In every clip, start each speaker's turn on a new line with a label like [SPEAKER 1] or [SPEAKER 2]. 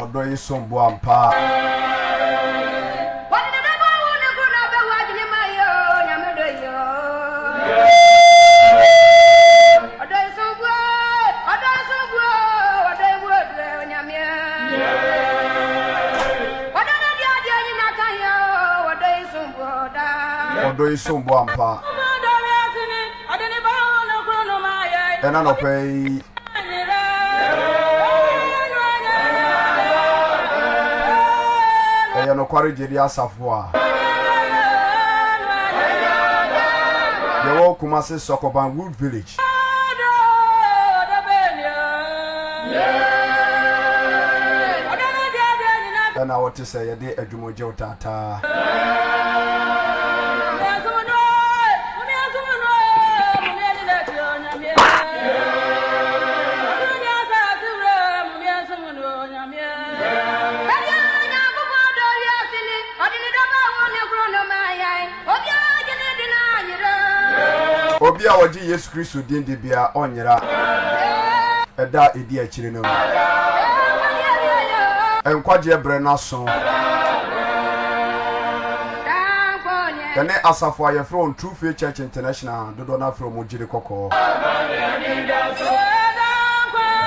[SPEAKER 1] Ɔdɔ yi som bo ampa. Ɔdɔ yi som bo ampa. Ɛna nɔpɛ yi. Ɛyɛ nokware gyedi asafo a yɛwɔ Kumasi Sɔkɔban Wood Village. Ɛna wɔte sɛ yɛde adwumogyew taataa. Obi a ɔgye Yesu Kristo din di biara, ɔnyera ɛda a ɛdi akyire no mu. Nkwagyeɛ berɛ no aso. Yɛne asafo a yɛfrɛ wɔn True Faith Church International dodoɔ no afrɛ wɔn Gyidi Kɔkɔɔ.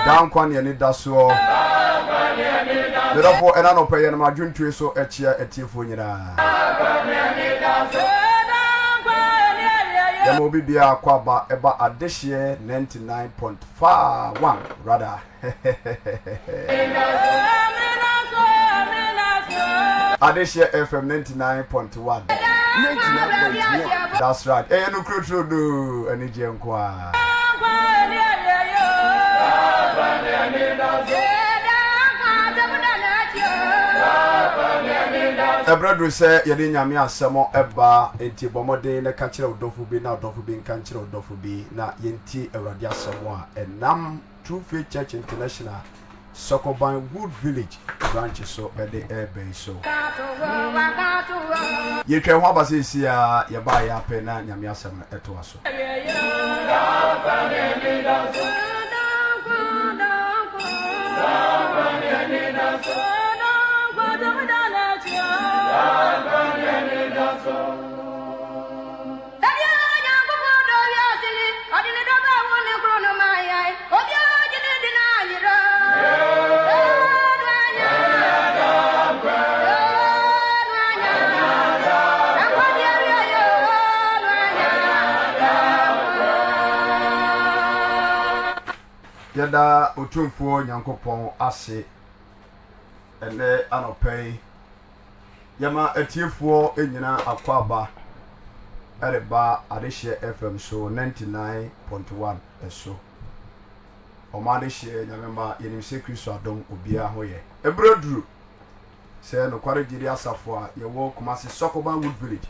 [SPEAKER 1] Daa nkwa ne anidasoɔ. Medɔfo, ɛna nɔpɛ yɛnam adwontue so kyea atiefoɔ nyinaa. Yɛma obi biara kɔ aba ɛba adehyeɛ 99.51 rather. Adehyeɛ FM 99.1.
[SPEAKER 2] 99.1.
[SPEAKER 1] That's right. Ɛyɛ no kuroturo do anigyeɛ nko ara. Ɛberɛ duru sɛ yɛde Nyame asɛm ba, enti bɔ mmɔden na ka kyerɛ wo dɔfo bi na ɔdɔfo bi nka nkyerɛ wo dɔfo bi na yɛntie Awurade asɛm a ɛnam True Faith Church International Sɔkɔban Wood Village branch so de reba yi so. Yɛtwa ho aba seesei a yɛbaa yɛ apɛ na Nyame asɛm no ɛtoa so.
[SPEAKER 3] Sɛdeɛ Onyankopɔn dɔɔ wiase yi, ɔde ne dɔba a ɔwoo no koro no maa yɛn. Obiara a ɔgye no di no anyera.
[SPEAKER 1] Yɛda Otumfoɔ Nyankopɔn ase ɛnɛ anɔpa yi. Yɛma atiefoɔ nyinaa akwaaba reba Adehyeɛ FM so 99.1 so. Ɔma adehyeɛ Nyame mma yɛnim sɛ Kristo adom obiara ho yɛ. Ɛberɛ aduru sɛ nokware gyidi asafo a yɛwɔ Kumasi Sɔkɔban Wood Village,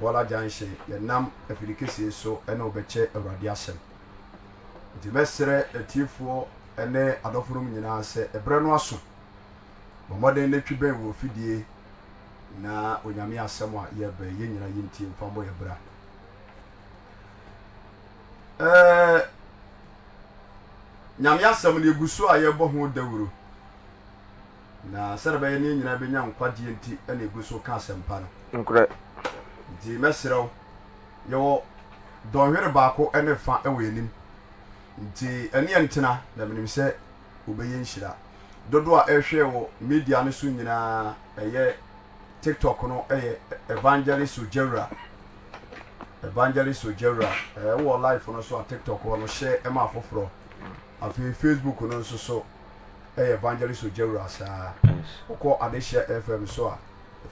[SPEAKER 1] Bɔla Junction, yɛnam afidi kɛseɛ so ne wo bɛkyɛ Awurade asɛm. Nti mɛsrɛ atiefoɔ ne adɔfonom nyinaa sɛ ɛberɛ no aso. Bɔ mmɔden na twi bɛn wɔ fidie na Onyame asɛm a yɛbɛ yɛn nyina yɛntie mfa mmɔ yɛ bra. Ɛɛ Nyame asɛm no yɛgu so a yɛbɔ ho dawuro na sɛdeɛ bɛyɛ ne yɛn nyinaa bɛnya nkwagyeɛ nti ɛna ɛgu so ka asɛmpa no.
[SPEAKER 4] Nokorɛ.
[SPEAKER 1] Nti mɛsrɛ wo yɛwɔ dɔnhwere baako ne fa wɔ yɛn anim nti ɛne yɛn ntena na menim sɛ wobɛyɛ nhyira. Dodoɔ a ɛhwɛ wɔ media no so nyinaa ɛyɛ TikTok no ɛyɛ Evangelist Ojawura. Evangelist Ojawura. Ɛwɔ life no so a TikTok hɔ no hyɛ ɛma afoforɔ. Afei Facebook no nso so ɛyɛ Evangelist Ojawura saa. Wokɔ Adehyɛ FM so a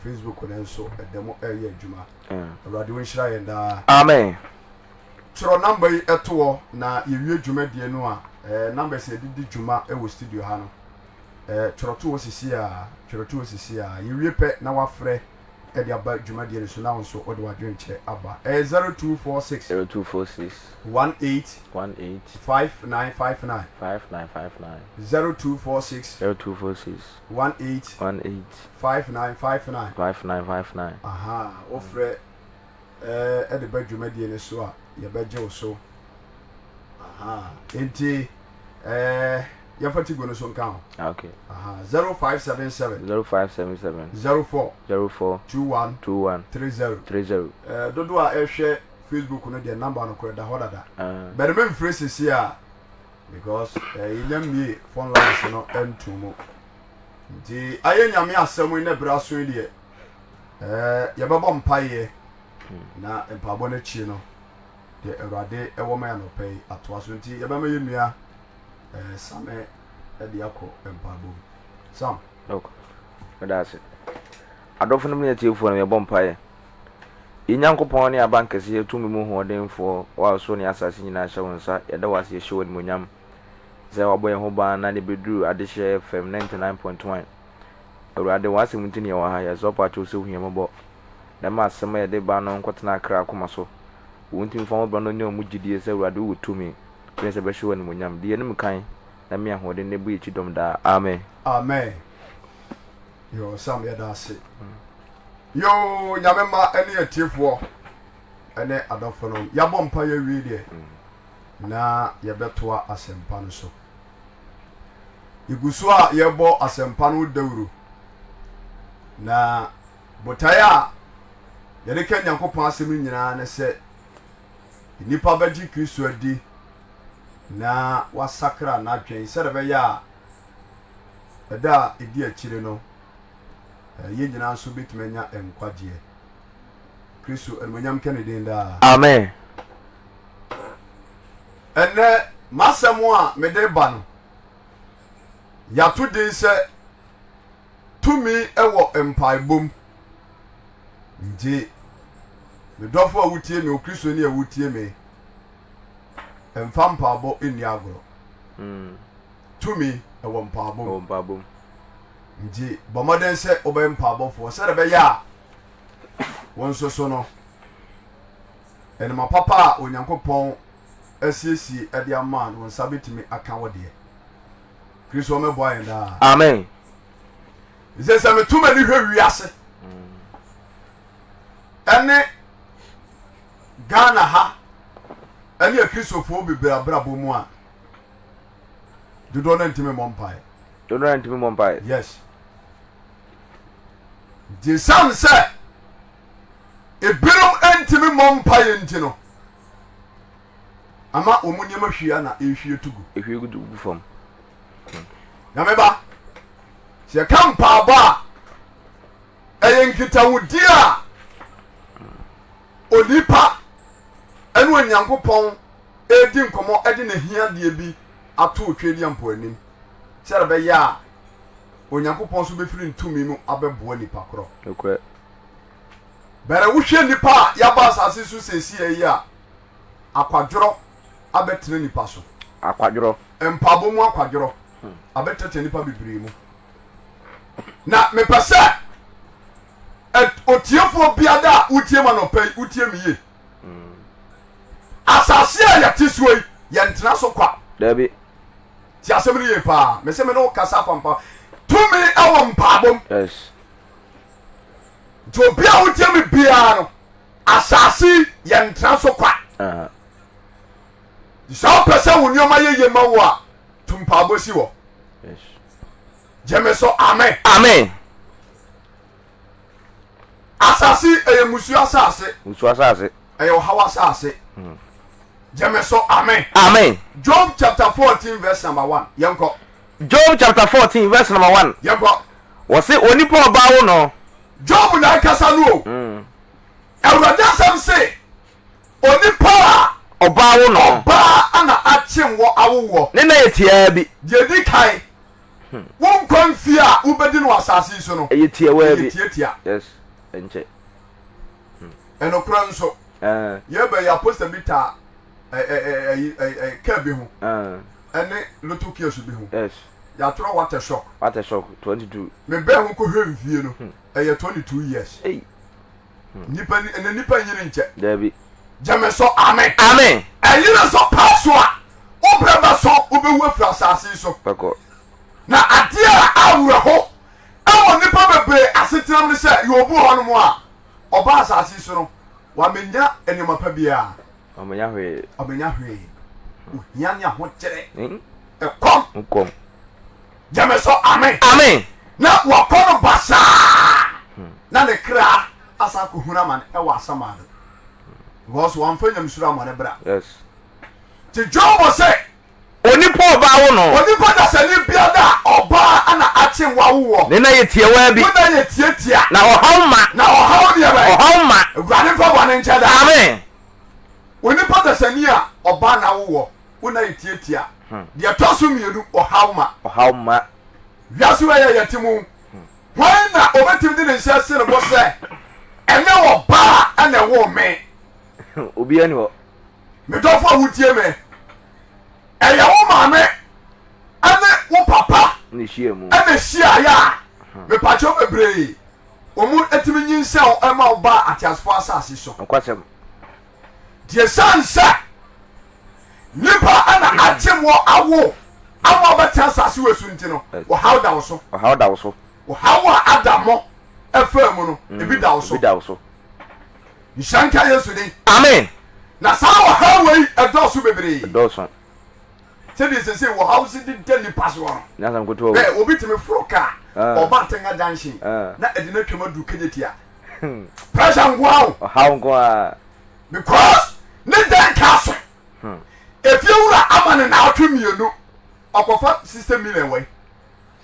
[SPEAKER 1] Facebook no nso ɛda mu ɛyɛ adwuma. Awurade wo nhyira yɛn daa.
[SPEAKER 4] Amen.
[SPEAKER 1] Twerɛ number yi to hɔ na yɛwie dwumadie no a, eh, numbers a yɛde di dwuma wɔ studio ha no, eh, twerɛ to hɔ sisi a, twerɛ to hɔ sisi a. Yɛwie pɛ na wafrɛ de aba dwumadie no so na wo nso wode w'adwenkyerɛ aba. Ɛyɛ 0246
[SPEAKER 4] 0246
[SPEAKER 1] 18
[SPEAKER 4] 18
[SPEAKER 1] 5959
[SPEAKER 4] 5959
[SPEAKER 1] 0246
[SPEAKER 4] 0246
[SPEAKER 1] 18
[SPEAKER 4] 18
[SPEAKER 1] 5959
[SPEAKER 4] 5959.
[SPEAKER 1] Aha, wofrɛ eh, de ba dwumadie no so a yɛbɛgye wo so. Aha, enti eh, yɛmfa tigo no so nka ho.
[SPEAKER 4] Okay.
[SPEAKER 1] Aha, 0577
[SPEAKER 4] 0577
[SPEAKER 1] 04
[SPEAKER 4] 04
[SPEAKER 1] 21
[SPEAKER 4] 21
[SPEAKER 1] 30.
[SPEAKER 4] 30.
[SPEAKER 1] Eh, dodoɔ a ɛhwɛ Facebook no deɛ number no korɛ da hɔ dada.
[SPEAKER 4] Ah.
[SPEAKER 1] Bɛde memfrɛ sisi a because eh, yɛnya mmie phone lines no nto mu. Nti ayɛ Nyame asɛm yi ne berɛ aso yi deɛ eh, yɛbɛbɔ mpaeɛ na mpaebɔ no akyi no deɛ Awurade ɛwɔ ma yɛ anɔpa yi atoa so nti yɛbɛma yɛn nua eh, Same de akɔ mpaebɔ mu. Sam.
[SPEAKER 4] Ok, meda ase. Adɔfo nom ne atiefoɔ no, yɛbɔ mpaeɛ. Yɛn Nyankopɔn ne abankɛseɛ, tumi mu hoɔdenfoɔ, wo a ɔsoro ne asase nyinaa hyɛ wo nsa, yɛda wo ase, yɛhyɛ wo animuonyam sɛ woabɔ yɛn ho ban na de bɛduru Adehyeɛ FM 99.1. Awurade, w'asɛm nti na yɛwɔ ha, yɛsrɛ wo pakyɛw sɛ hu yɛn mmɔbɔ na ma asɛm a yɛde ba no nkɔtena akra akoma so. Wɔn ntumi mfa wɔn bra no nya wɔn mu gyidie sɛ Awurade wowɔ tumi, wone sɛ bɛhyɛ wo animuonyam. Di yɛn anim kan na me ahoɔden na bu yɛn kyidɔm daa. Amen.
[SPEAKER 1] Amen. Yoo Sam yɛda ase. Yoo Nyame mma ne atiefoɔ ne adɔfo nom yɛabɔ mpa yɛawie deɛ na yɛbɛtoa asɛmpa no so. Yɛgu so a yɛbɔ asɛmpa no dawuro na botaeɛ a yɛde ka Nyankopɔn asɛm no nyinaa ne sɛ nnipa bɛgye Kristo adi na wasakra n'adwen sɛdeɛ ɛbɛyɛ a. Ɛda a ɛdi akyire no, yɛn nyinaa nso bɛtumi anya nkwagyeɛ. Kristo animuonyam nka ne din daa.
[SPEAKER 4] Amen.
[SPEAKER 1] Ɛnnɛ, m'asɛm a mede ba no, yɛato din sɛ Tumi wɔ mpaebɔ mu. Nti, me dɔfo a wotie me, Okristoni a wotie me, mfa mpaebɔ nni agorɔ. Mm. Tumi wɔ mpaebɔ mu.
[SPEAKER 4] Wɔ mpaebɔ mu.
[SPEAKER 1] Nti, bɔ mmɔden sɛ wobɛyɛ mpaebɔfoɔ sɛdeɛ ɛbɛyɛ a wo nso so no, nneɛma papa a Onyankopɔn asiesie de ama no, wo nsa bɛtumi aka wo deɛ. Kristo ɔmɛboa yɛn daa.
[SPEAKER 4] Amen.
[SPEAKER 1] Sɛ sɛ meto m'ani hwɛ wiase ɛne Ghana ha ɛne akristofoɔ bebree abrabɔ mu a dodoɔ no ntumi mmɔ mpaeɛ.
[SPEAKER 4] Dodoɔ no ntumi mmɔ mpaeɛ.
[SPEAKER 1] Yes. Nti ɛsiane sɛ ebinom ntumi mmɔ mpaeɛ nti no ama wɔn nneɛma hwie a na ɛrehwie to gu.
[SPEAKER 4] Ɛhwie gu gu fam.
[SPEAKER 1] Nyame ba, sɛ yɛka mpaabɔ a, ɛyɛ nkitahodie a onipa ɛne Onyankopɔn ɛredi nkɔmmɔ ɛde n'ahiadeɛ bi ato Otwedeɛmpo anim sɛdeɛ ɛbɛyɛ a Onyankopɔn nso bɛfiri ne tumi mu abɛboa nipa korɔ.
[SPEAKER 4] Nokorɛ.
[SPEAKER 1] Bɛrɛ wohwɛ nnipa a yɛaba asase so seesei yi a, akwadworɔ abɛtena nnipa so.
[SPEAKER 4] Akwadworɔ.
[SPEAKER 1] Mpaabɔ mu akwadworɔ abɛtɛtɛ nnipa bebree mu. Na mepɛ sɛ otiefoɔ biada a wotie ma nɔpɛ yi, wotie me yie. Asase a yɛte soɔ yi, yɛntena so kwa.
[SPEAKER 4] Dabi.
[SPEAKER 1] Ti asɛm no yie paa. Mese me ne wo kasa afa mpa. Tumi wɔ mpaabɔ mu.
[SPEAKER 4] Yes.
[SPEAKER 1] Nti obi a wotie me biara no, asase yi yɛntra so kwa. Nti sɛ wopɛ sɛ wo nneɛma yɛ yie ma wo a, tu mpaabɔ si hɔ. Gye me so, amen.
[SPEAKER 4] Amen.
[SPEAKER 1] Asase yi ɛyɛ musuo asase.
[SPEAKER 4] Musuo asase.
[SPEAKER 1] Ɛyɛ ɔhaw asase. Hmm. Gye me so, amen.
[SPEAKER 4] Amen.
[SPEAKER 1] Job chapter 14 verse number 1. Yɛnkɔ.
[SPEAKER 4] Job chapter 14 verse number 1.
[SPEAKER 1] Yɛnkɔ.
[SPEAKER 4] Wɔse onipa a ɔbaa wo no.
[SPEAKER 1] Job na ɛkasa no o. Mm. Awurade asɛm se onipa a.
[SPEAKER 4] Ɔbaa wo no.
[SPEAKER 1] Ɔbaa ana akyem wɔ awowoɔ.
[SPEAKER 4] Ne nna yɛ tiaa bi.
[SPEAKER 1] Deɛ edi kan. Hmm. Wo nkwa mfie a wobɛdi no wɔ asase yi so no.
[SPEAKER 4] Ɛyɛ tiawaa bi.
[SPEAKER 1] Ɛyɛ tiatia.
[SPEAKER 4] Yes, ɛnkyɛ.
[SPEAKER 1] Hmm. Ɛnokorɛ nso.
[SPEAKER 4] Eh.
[SPEAKER 1] Yɛbɛ yɛ aposta bi taa kaa bi ho. Ɛne loto kiosk bi ho.
[SPEAKER 4] Yes.
[SPEAKER 1] Yɛatwerɛ what a shock.
[SPEAKER 4] What a shock 22.
[SPEAKER 1] Me bɛn ho kɔhwɛ mfie no hmm. ɛyɛ 22 years.
[SPEAKER 4] Hey.
[SPEAKER 1] Hmm. Nipa ni ɛnɛ nipa nyini nkyɛ.
[SPEAKER 4] Dabi.
[SPEAKER 1] Gyeme so amen.
[SPEAKER 4] Amen.
[SPEAKER 1] Ɛyere nso paa so a wobrɛ bɛso wobɛwu afiri asase yi so.
[SPEAKER 4] Bɛkɔ.
[SPEAKER 1] Na adeɛ a awerɛho ɛwɔ nipa bebree asetenam ne sɛ yɛ obi wɔ hɔnom a ɔba asase yi so no wamenya nneɛma pa biara.
[SPEAKER 4] Ɔmenya hwee.
[SPEAKER 1] Ɔmenya hwee. Ohia ne ahokyerɛ. Hmm. Ɛkɔm.
[SPEAKER 4] Nkɔm.
[SPEAKER 1] Gyeme so amen.
[SPEAKER 4] Amen.
[SPEAKER 1] Na wakɔ no basaa. Hmm. Na ne kra asa akɔhunu amane ɛwɔ asamado. Because wamfa nyamesuro ammɔ ne bra.
[SPEAKER 4] Yes.
[SPEAKER 1] Ti Job sɛ.
[SPEAKER 4] Onipa a ɔbaa wo no.
[SPEAKER 1] Onipa dasani biara a ɔbaa ana akye wawoɔ.
[SPEAKER 4] Ne nna yɛ tiawaa bi.
[SPEAKER 1] Wo nna yɛ tiatia.
[SPEAKER 4] Na ɔhaw ma.
[SPEAKER 1] Na ɔhaw deɛ bɛn.
[SPEAKER 4] Ɔhaw ma.
[SPEAKER 1] Awurade mfa bɔne nkyɛ daa.
[SPEAKER 4] Amen.
[SPEAKER 1] Onipa dasani a ɔbaa na awoɔ, wo nna yɛ tiatia.
[SPEAKER 4] Hmm.
[SPEAKER 1] Deɛ ɛtɔ so mmienu, ɔhaw ma.
[SPEAKER 4] Ɔhaw ma.
[SPEAKER 1] Wiase wei a yɛte mu, hwan na obetumi de ne nsa asi ne bo sɛ ɛnyɛ ɔbaa na ɛwoo me?
[SPEAKER 4] Obiara ni hɔ.
[SPEAKER 1] Me dɔfo a wotie me, ɛyɛ wo maame ɛne wo papa
[SPEAKER 4] na
[SPEAKER 1] ehyiaeɛ a mepakyɛw bebree wɔn atumi nyinsɛn wo ɛma wo baa ateasefo asase so.
[SPEAKER 4] Nokwasɛm.
[SPEAKER 1] Deɛ ɛsiane sɛ nipa ɛna akyem wɔ awo ama ɔbɛtena asase wɔ so nti no, ɔhaw da wo so.
[SPEAKER 4] Ɔhaw da wo so.
[SPEAKER 1] Ɔhaw a Adam mo ɛfaa mu no, ebi da wo so.
[SPEAKER 4] Ebi da wo so.
[SPEAKER 1] Nhyira nka Yesu din.
[SPEAKER 4] Amen.
[SPEAKER 1] Na saa ɔhaw wei ɛdɔɔso bebree.
[SPEAKER 4] Ɛdɔɔso.
[SPEAKER 1] Sɛdeɛ sese ɔhaw si de da nipa soɔ no.
[SPEAKER 4] Nyasam ketewa o.
[SPEAKER 1] Ɛ obi tumi foro kaa
[SPEAKER 4] ah.
[SPEAKER 1] ɔba Atenga junction
[SPEAKER 4] ah.
[SPEAKER 1] na ɛde no atwam aduru Kejetia. Hmm. Pressure nko ara o.
[SPEAKER 4] Ɔhaw nko ara.
[SPEAKER 1] Because ne dan ka so.
[SPEAKER 4] Hmm.
[SPEAKER 1] Efie wura ama no naawɔtwe mmienu ɔkɔfa 60 million wei.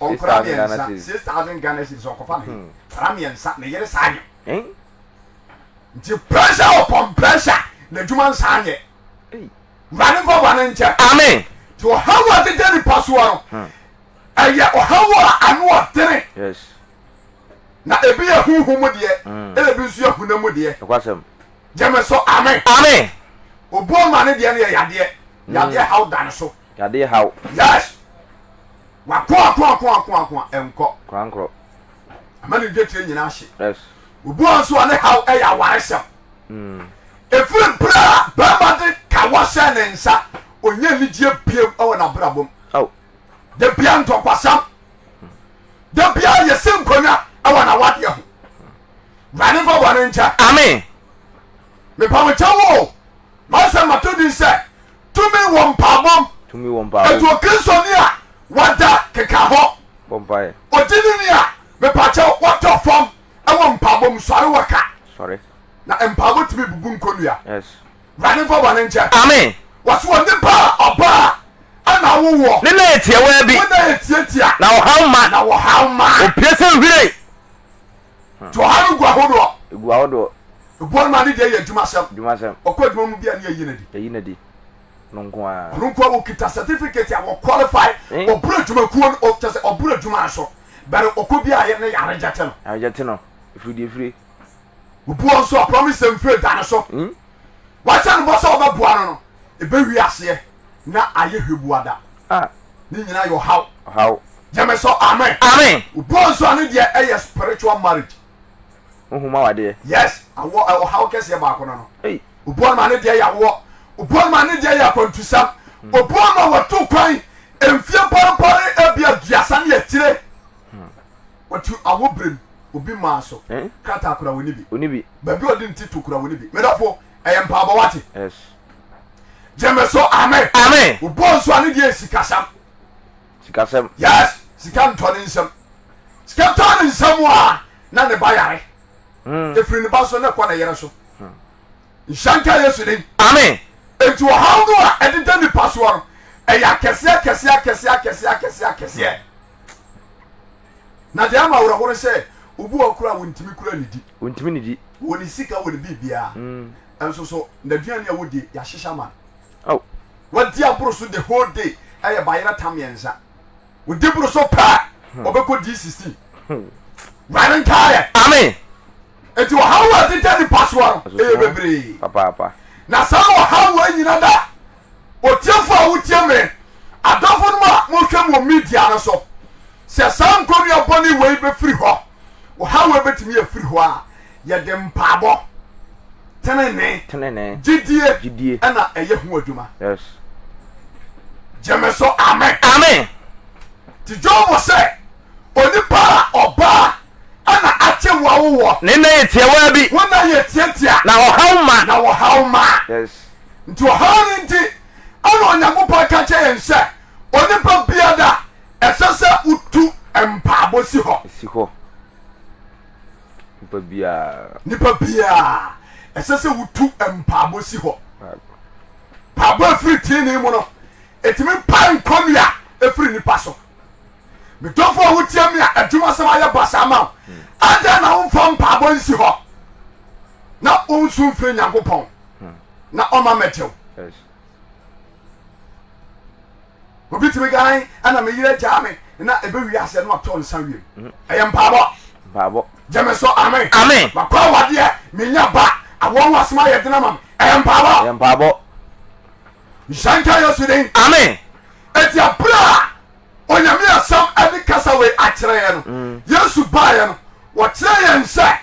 [SPEAKER 1] Ɔnkora mmiɛnsa 6000 Ghana cedis ɔkɔfa ne hmm. Nkora mmiɛnsa ne yere saa nyɛ.
[SPEAKER 4] Eh?
[SPEAKER 1] Nti pressure upon pressure na adwuma nsaa nyɛ. Wurade mfa bɔne nkyɛ.
[SPEAKER 4] Amen.
[SPEAKER 1] Nti ɔhaw a ɛdeda nipa soɔ no hmm. ɛyɛ ɔhaw a ano ɔdene.
[SPEAKER 4] Yes.
[SPEAKER 1] Na ebi yɛ honhom mu deɛ
[SPEAKER 4] hmm.
[SPEAKER 1] ɛna ebi nso yɛ honam mu deɛ.
[SPEAKER 4] Nokwasɛm.
[SPEAKER 1] Gyeme so amen.
[SPEAKER 4] Amen.
[SPEAKER 1] Obu ɔma ne deɛ no yɛ yadeɛ.
[SPEAKER 4] Hmm.
[SPEAKER 1] Yadeɛ haw da ne so.
[SPEAKER 4] Yadeɛ haw.
[SPEAKER 1] Yes. Wako ako ako ako ako a ɛnkɔ.
[SPEAKER 4] Korankorɔ.
[SPEAKER 1] Ama ne dwetire nyinaa hye.
[SPEAKER 4] Yes.
[SPEAKER 1] Obu ɔn nso a ne haw ɛyɛ awaresɛm.
[SPEAKER 4] Mm.
[SPEAKER 1] Ɛfiri berɛ a bɛrima de kawa hyɛ ne nsa, ɔnya anigyeɛ biem wɔ n'abrabɔ mu.
[SPEAKER 4] Oh.
[SPEAKER 1] Da bia ntɔkwasɛm. Da bia yɛsi nkonnwa wɔ n'awadeɛ ho. Wurade mfa bɔne nkyɛ.
[SPEAKER 4] Amen.
[SPEAKER 1] Mepa wo kyɛw o. M'asɛm mato din sɛ tumi wɔ mpaabɔ mu.
[SPEAKER 4] Tumi wɔ mpaabɔ mu.
[SPEAKER 1] Ɛti okristoni a wada keka hɔ.
[SPEAKER 4] Bɔ mpaeɛ.
[SPEAKER 1] Ogyidini a mepakyɛw watɔ fam ɛwɔ mpaabɔ mu sɔre wɔ ka.
[SPEAKER 4] Sɔre.
[SPEAKER 1] Na mpaabɔ tumi bubu nkonnua.
[SPEAKER 4] Yes.
[SPEAKER 1] Wurade mfa bɔne nkyɛ.
[SPEAKER 4] Amen.
[SPEAKER 1] Wɔsi wɔ nipa a ɔbaa ɛna awowoɔ.
[SPEAKER 4] Ne nna yɛ tiawaa bi.
[SPEAKER 1] Wo nna yɛ tiatia.
[SPEAKER 4] Na ɔhaw ma.
[SPEAKER 1] Na wɔhaw ma.
[SPEAKER 4] Opue sɛ nhwiren.
[SPEAKER 1] Nti ɔhaw no gu ahodoɔ.
[SPEAKER 4] Egu ahodoɔ.
[SPEAKER 1] Ebu ɔno ma ne deɛ yɛ adwumasɛm.
[SPEAKER 4] Adwumasɛm.
[SPEAKER 1] Ɔkɔ adwuma mu bi a ne yɛyi no adi.
[SPEAKER 4] Yɛyi no adi. No nko ara.
[SPEAKER 1] Ɔno nko ara ɔkita certificate a wɔ qualify.
[SPEAKER 4] Eh?
[SPEAKER 1] Ɔboro adwumakuo no kyɛ sɛ ɔboro adwuma no so. Bɛrɛ ɔkɔ bi a yɛ ne yɛ reject no.
[SPEAKER 4] Yɛ reject no. Efiri deɛ efiri.
[SPEAKER 1] Obu wɔn nso a promise and fail da no so.
[SPEAKER 4] Hmm?
[SPEAKER 1] Wahyɛ no bɔ sɛ ɔbɛboa no no, ɛbɛwie aseɛ na ayɛ hwɛbuada.
[SPEAKER 4] Ah.
[SPEAKER 1] Ne nyinaa yɛ ɔhaw.
[SPEAKER 4] Ɔhaw.
[SPEAKER 1] Gyeme so amen.
[SPEAKER 4] Amen.
[SPEAKER 1] Obu wɔn nso a ne deɛ ɛyɛ spiritual marriage.
[SPEAKER 4] Honhom awadeɛ.
[SPEAKER 1] Yes, awɔ ɔhaw kɛseɛ baako no no.
[SPEAKER 4] Ei.
[SPEAKER 1] Obu wɔn ma ne deɛ yɛ awoɔ. Obu wɔn ma ne deɛ yɛ akwantusɛm.
[SPEAKER 4] Hmm.
[SPEAKER 1] Obu wɔn ma wɔto kwan mfie mpɔrempɔre ebi aduasa ne akyire.
[SPEAKER 4] Hmm.
[SPEAKER 1] Wɔte awɔ berem obi maa so
[SPEAKER 4] Eh?
[SPEAKER 1] krataa kora wɔni bi.
[SPEAKER 4] Ɔni bi.
[SPEAKER 1] Baabi a ɔde ne ti to kora wɔni bi. Medɔfo, ɛyɛ mpaabɔ wate.
[SPEAKER 4] Yes.
[SPEAKER 1] Gyeme so amen.
[SPEAKER 4] Amen.
[SPEAKER 1] Wobɔ nso a ne deɛ yɛ sikasɛm.
[SPEAKER 4] Sikasɛm.
[SPEAKER 1] Yes, sika ntɔ ne nsam. Sika tɔ ne nsam a na ne ba yare.
[SPEAKER 4] Mm.
[SPEAKER 1] Efiri ne ba so na ɛkɔ ne yere so. Nhyɛ nka Yesu din.
[SPEAKER 4] Amen.
[SPEAKER 1] Enti ɔhaw no a ɛdeda nipa soɔ no, ɛyɛ akɛseɛ akɛseɛ akɛseɛ akɛseɛ akɛseɛ akɛseɛ. Na deɛ ama awerɛho no sɛ obi wɔ kora a wɔntumi kura ne di.
[SPEAKER 4] Wɔntumi ne di.
[SPEAKER 1] Wɔ ne sika wɔ ne biribiara.
[SPEAKER 4] Mm.
[SPEAKER 1] Nso so n'aduane a wɔdie yɛahyehyɛ ama no.
[SPEAKER 4] Oh.
[SPEAKER 1] Wadi aboro so the whole day ɛyɛ bayerɛ tam mmiɛnsa. Odi boro so pɛ ɔbɛkɔ D16. Wurade nkaayɛ.
[SPEAKER 4] Amen.
[SPEAKER 1] Eti ɔhaw a ɛdeda nipa soɔ no ɛyɛ bebree.
[SPEAKER 4] Papaapa.
[SPEAKER 1] Na saa ɔhaw wei nyina da otiefo a wotie me, adɔfo nom a mohwɛ me wɔ media no so, sɛ saa nkɔnnua bɔne wei bɛfiri hɔ, ɔhaw wei bɛtumi afiri hɔ a, yɛde mpaabɔ, tenenee,
[SPEAKER 4] Tenenee.
[SPEAKER 1] gyidie,
[SPEAKER 4] Gyidie.
[SPEAKER 1] ɛna ɛyɛ ho adwuma.
[SPEAKER 4] Yes.
[SPEAKER 1] Gyeme so amen.
[SPEAKER 4] Amen.
[SPEAKER 1] Nti Job sɛ, Onipa a ɔbaa ɛna akye wo awowɔ.
[SPEAKER 4] Ne nna yɛ tiawaa bi.
[SPEAKER 1] Wo nna yɛ tiatia.
[SPEAKER 4] Na ɔhaw ma.
[SPEAKER 1] Na ɔhaw ma.
[SPEAKER 4] Yes.
[SPEAKER 1] Nti ɔhaw no nti ɛna Onyankopɔn ka kyerɛ yɛn sɛ onipa biara ɛsɛ sɛ wotu mpaabɔ si hɔ.
[SPEAKER 4] Si hɔ. Nipa biara.
[SPEAKER 1] Nipa biara ɛsɛ sɛ wotu mpaabɔ si hɔ. Mpaabɔ efiri tiinii mu no etumi pae nkɔnnua efiri nipa so. Me dɔfo a wotie me a adwumasɛm ayɛ basaa ma wo, adɛn na womfa mpaabɔ nsi hɔ na wonsu mfrɛ Nyankopɔn na ɔma mɛgye wo? Obi tumi kan ɛna me yere gyaa me na ɛbɛwie aseɛ na watɔ nsa wiem.
[SPEAKER 4] Mm.
[SPEAKER 1] Ɛyɛ mpaabɔ.
[SPEAKER 4] Mpaabɔ.
[SPEAKER 1] Gyeme so amen.
[SPEAKER 4] Amen.
[SPEAKER 1] Makɔ awadeɛ menya ba awoɔ ho asɛm ayɛ dena ma me. Ɛyɛ mpaabɔ.
[SPEAKER 4] Ɛyɛ mpaabɔ.
[SPEAKER 1] Nhyɛ nka Yesu din.
[SPEAKER 4] Amen.
[SPEAKER 1] Eti abere a Onyame asɛm de kasa wei akyerɛ yɛn no,
[SPEAKER 4] mm.
[SPEAKER 1] Yesu baeɛ no, wɔkyerɛ yɛn sɛ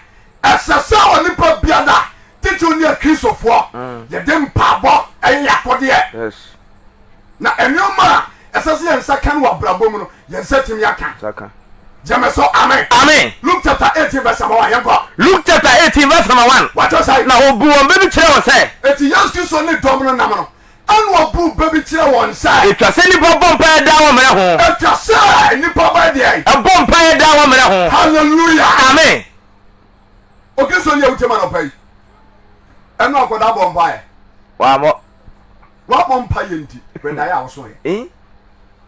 [SPEAKER 1] ɛsɛ sɛ onipa biara, titiriw ne Akristofoɔ,
[SPEAKER 4] mm.
[SPEAKER 1] yɛde mpaabɔ ɛyɛ yɛakodeɛ. Na nneɛma a ɛsɛ sɛ yɛn nsa ka no wɔ abrabɔ mu no, yɛn nsa tumi aka. Gyeme so amen.
[SPEAKER 4] Amen.
[SPEAKER 1] Luke chapter 18 verse number 1 yɛnkɔ.
[SPEAKER 4] Luke chapter 18 verse number 1.
[SPEAKER 1] Wɔatwerɛ sɛ.
[SPEAKER 4] Na ɔbu wɔn bɛ bi kyerɛ wɔn sɛ.
[SPEAKER 1] Eti Yesu Kristo ne dɔm no nam no, Ɛnna ɔbuu bɛ bi kyerɛɛ wɔn sɛ.
[SPEAKER 4] Etwa sɛ nnipa bɔ mpaeɛ daa wɔ mmerɛ ho.
[SPEAKER 1] Etwa sɛ nnipa bɛ deɛn?
[SPEAKER 4] Ɛbɔ mpaeɛ daa wɔ mmerɛ ho.
[SPEAKER 1] Hallelujah.
[SPEAKER 4] Amen.
[SPEAKER 1] Okristoni a wotie ma anɔpa yi, ɛno akɔda bɔ mpaeɛ.
[SPEAKER 4] Wammɔ.
[SPEAKER 1] Wabɔ mpaeɛ nti, hwɛ daeɛ a wosoeɛ.
[SPEAKER 4] Eh?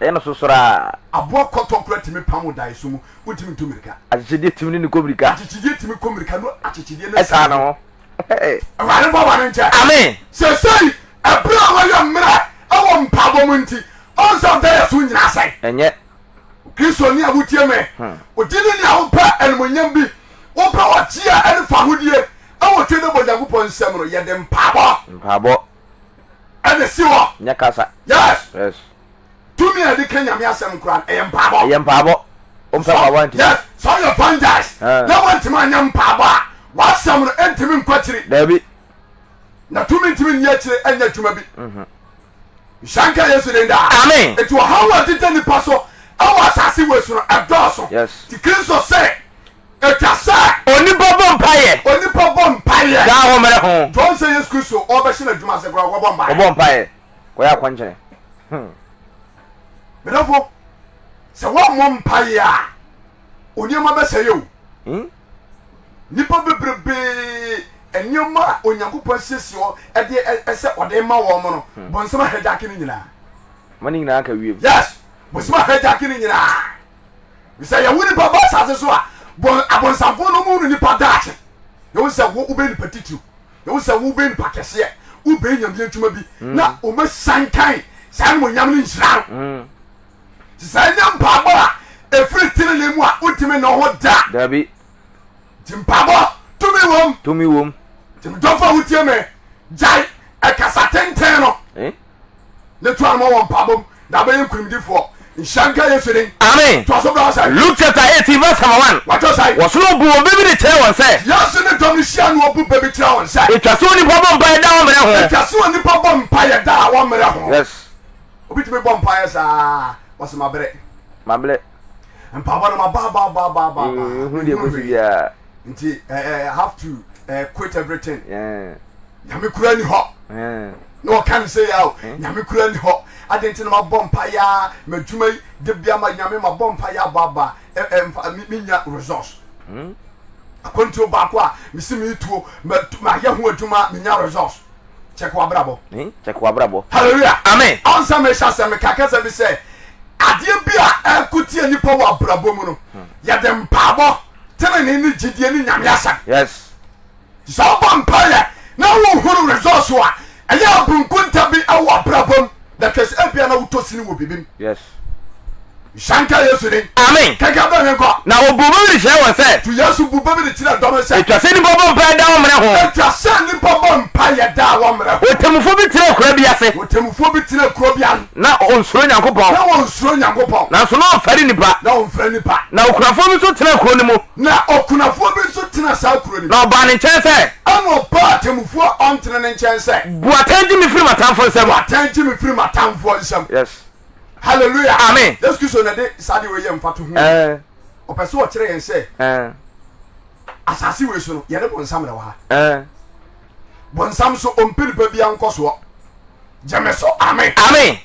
[SPEAKER 4] Ɛyɛ no sosoraa.
[SPEAKER 1] Aboa kɔtɔ koraa tumi pam wo daeɛso mu, wontumi ntu mmirika.
[SPEAKER 4] Akyekyedeɛ tumi ne no kɔ mmirika.
[SPEAKER 1] Akyekyedeɛ tumi kɔ mmirika no akyekyedeɛ no
[SPEAKER 4] ɛsaa ne ho.
[SPEAKER 1] Awurade mfa bɔne nkyɛ.
[SPEAKER 4] Amen.
[SPEAKER 1] Seesei ɛberɛ a wɔyɛ mmerɛ wɔ mpaebɔ mu nti, ɔn sɛ ɔdaeɛso nyinaa sɛe.
[SPEAKER 4] Ɛnyɛ.
[SPEAKER 1] Kristoni a wotie me, wogye ne nea wopɛ animuonyam bi, wopɛ ɔgyeɛ ɛne fahodie ɛwɔ twe ne bɔ Nyankopɔn nsam no, yɛde mpaebɔ.
[SPEAKER 4] Mpaebɔ.
[SPEAKER 1] Ɛna si hɔ.
[SPEAKER 4] Nyɛ kasa.
[SPEAKER 1] Yes.
[SPEAKER 4] Yes.
[SPEAKER 1] Tumi a yɛde ka Nyame asɛm koraa no, ɛyɛ mpaebɔ.
[SPEAKER 4] Ɛyɛ mpaebɔ. Wompɛ mpaebɔ a ntumi.
[SPEAKER 1] Yes. Sɛ woyɛ evangelist na woantumi anyɛ mpaebɔ a, w'asɛm no ntumi nkɔ akyiri.
[SPEAKER 4] Daabi.
[SPEAKER 1] Na tumi ntumi nni akyire nyɛ adwuma bi. Nhyira nka Yesu din daa.
[SPEAKER 4] Amen.
[SPEAKER 1] Enti ɔhaw a ɛdeda nipa so wɔ asase wei so no, ɛdɔɔso.
[SPEAKER 4] Yes.
[SPEAKER 1] Nti Kristo se, Etwa sɛ.
[SPEAKER 4] Onipa bɔ mpaeɛ.
[SPEAKER 1] Onipa bɔ mpaeɛ.
[SPEAKER 4] Daa hɔ mmerɛ ho.
[SPEAKER 1] Nti ɔn sɛ Yesu Kristo ɔrebɛhyɛ n'adwuma ase koraa, ɔkɔbɔ mpaeɛ.
[SPEAKER 4] Ɔbɔ mpaeɛ. Kɔyɛ akɔnkyene. Hmm.
[SPEAKER 1] Me dɔfo, sɛ woammɔ mpaeɛ a, onneɛma bɛsɛe o.
[SPEAKER 4] Hmm?
[SPEAKER 1] Nnipa bebrebee nneɛma a Onyankopɔn asiesie hɔ de sɛ ɔde ma wɔn no, hmm. bonsam ahijack ne nyinaa.
[SPEAKER 4] Ma ne nyinaa ka wiem.
[SPEAKER 1] Yes, bonsam ahijack ne nyinaa. Sɛ yɛwo nipa ba asase so a, bɔn abonsamfoɔ no mu no nipa daakye. Yɛwo sɛ wo wobɛyɛ nipa titiriw. Yɛwo sɛ wo wobɛyɛ nipa kɛseɛ. Wobɛyɛ nyame adwuma bi. Hmm. Na wɔbɛsankan saa animuonyam no nhyira no. Hmm. Nti sɛ ɛnyɛ mpaabɔ a ɛfiri tenenee mu a wontumi nne wo ho da.
[SPEAKER 4] Dabi.
[SPEAKER 1] Nti mpaabɔ tumi wom.
[SPEAKER 4] Tumi wom.
[SPEAKER 1] Nti medɔfo a wotie me, gyae ɛkasa tenten no.
[SPEAKER 4] Eh?
[SPEAKER 1] Ne to anamɔ wɔ mpaabɔ mu na abɛyɛ nkunimdifoɔ. Nhyira nka Yesu din.
[SPEAKER 4] Amen.
[SPEAKER 1] Toa so bra sɛ.
[SPEAKER 4] Luke chapter 18 verse number 1.
[SPEAKER 1] Watwerɛ sɛ.
[SPEAKER 4] Wɔsono ɔbu wɔn bɛ bi de kyerɛ wɔn sɛ.
[SPEAKER 1] Yesu ne dɔm no hyia na ɔbu bɛ bi kyerɛ wɔn sɛ.
[SPEAKER 4] Etwa sɛ onipa bɔ mpaeɛ da a ɔmmrɛ ho.
[SPEAKER 1] Etwa sɛ onipa bɔ mpaeɛ da a ɔmmrɛ ho.
[SPEAKER 4] Yes.
[SPEAKER 1] Obi tumi bɔ mpaeɛ saa ɔsɛ mabrɛ.
[SPEAKER 4] Mabrɛ.
[SPEAKER 1] Mpaebɔ no maba aba aba aba aba.
[SPEAKER 4] Nhunu deɛ ɛkɔsi biara.
[SPEAKER 1] Nti eh, eh, I have to eh, quit everything.
[SPEAKER 4] Yeah.
[SPEAKER 1] Nyame kura ni hɔ.
[SPEAKER 4] Yeah.
[SPEAKER 1] Na ɔka no sɛ ya o, Nyame kura ni hɔ. Adɛn nti na mabɔ mpaeɛ a m'adwuma yi de bia ma Nyame mabɔ mpaeɛ aba aba mfa menya results.
[SPEAKER 4] Hmm?
[SPEAKER 1] Akwantuo baako a mesi metuo mayɛ ho adwuma menya results. Check w'abrabɔ.
[SPEAKER 4] Eh, check w'abrabɔ.
[SPEAKER 1] Hallelujah.
[SPEAKER 4] Amen.
[SPEAKER 1] Ansa mehyɛ asɛm meka kasa bi sɛ adeɛ bi a ɛko tia nipa wɔ abrabɔ mu no hmm. yɛde mpaabɔ tenene ne gyidie ne nyame asɛm.
[SPEAKER 4] Yes.
[SPEAKER 1] Sɛ wobɔ mpaeɛ na wohunu results a ɛyɛ abunkunta bi wɔ abrabɔ mu na hwɛ sɛ ebia na wotɔ sini wɔ biribi mu.
[SPEAKER 4] Yes.
[SPEAKER 1] Nhyira nka Yesu din.
[SPEAKER 4] Amen.
[SPEAKER 1] Kankan bɛ ne nkɔ.
[SPEAKER 4] Na ɔbuu bɛ bi de kyerɛɛ wɔn sɛ.
[SPEAKER 1] To Yesu bu bɛ bi de kyerɛɛ dɔm no sɛ.
[SPEAKER 4] Etwa sɛ nnipa bɔ mpaeɛ daa wɔmmrɛ ho.
[SPEAKER 1] Etwa sɛ nnipa bɔ mpaeɛ daa wɔmmrɛ ho.
[SPEAKER 4] Ɔtemmufoɔ bi tenaa kuro bi ase.
[SPEAKER 1] Ɔtemmufoɔ bi tenaa kuro bi ase.
[SPEAKER 4] Na ɔnsuro Nyankopɔn.
[SPEAKER 1] Na ɔnsuro Nyankopɔn.
[SPEAKER 4] Nanso na ɔmfɛre nnipa.
[SPEAKER 1] Na ɔmfɛre nnipa.
[SPEAKER 4] Na okunafoɔ bi nso tenaa kuro no mu.
[SPEAKER 1] Na okunafoɔ bi nso tenaa saa kuro no mu.
[SPEAKER 4] Na ɔbaa ne nkyɛn sɛ.
[SPEAKER 1] Ɛnna ɔbaa ɔtemmufoɔ a ɔntene no nkyɛn sɛ.
[SPEAKER 4] Bu atɛn gye me firi m'atamfoɔ nsam.
[SPEAKER 1] Bu atɛn gye me firi m'atamfoɔ nsam.
[SPEAKER 4] Yes.
[SPEAKER 1] Hallelujah.
[SPEAKER 4] Amen.
[SPEAKER 1] Yesu Kristo na de saa de wei yɛ mfatoho.
[SPEAKER 4] Eh.
[SPEAKER 1] Ɔpɛ sɛ ɔkyerɛ yɛn sɛ.
[SPEAKER 4] Eh.
[SPEAKER 1] Asase wei so no, yɛne bonsam na ɛwɔ ha.
[SPEAKER 4] Eh.
[SPEAKER 1] Bonsam so ɔmpɛ nipa bi ankɔ soɔ. Gye me so amen.
[SPEAKER 4] Amen.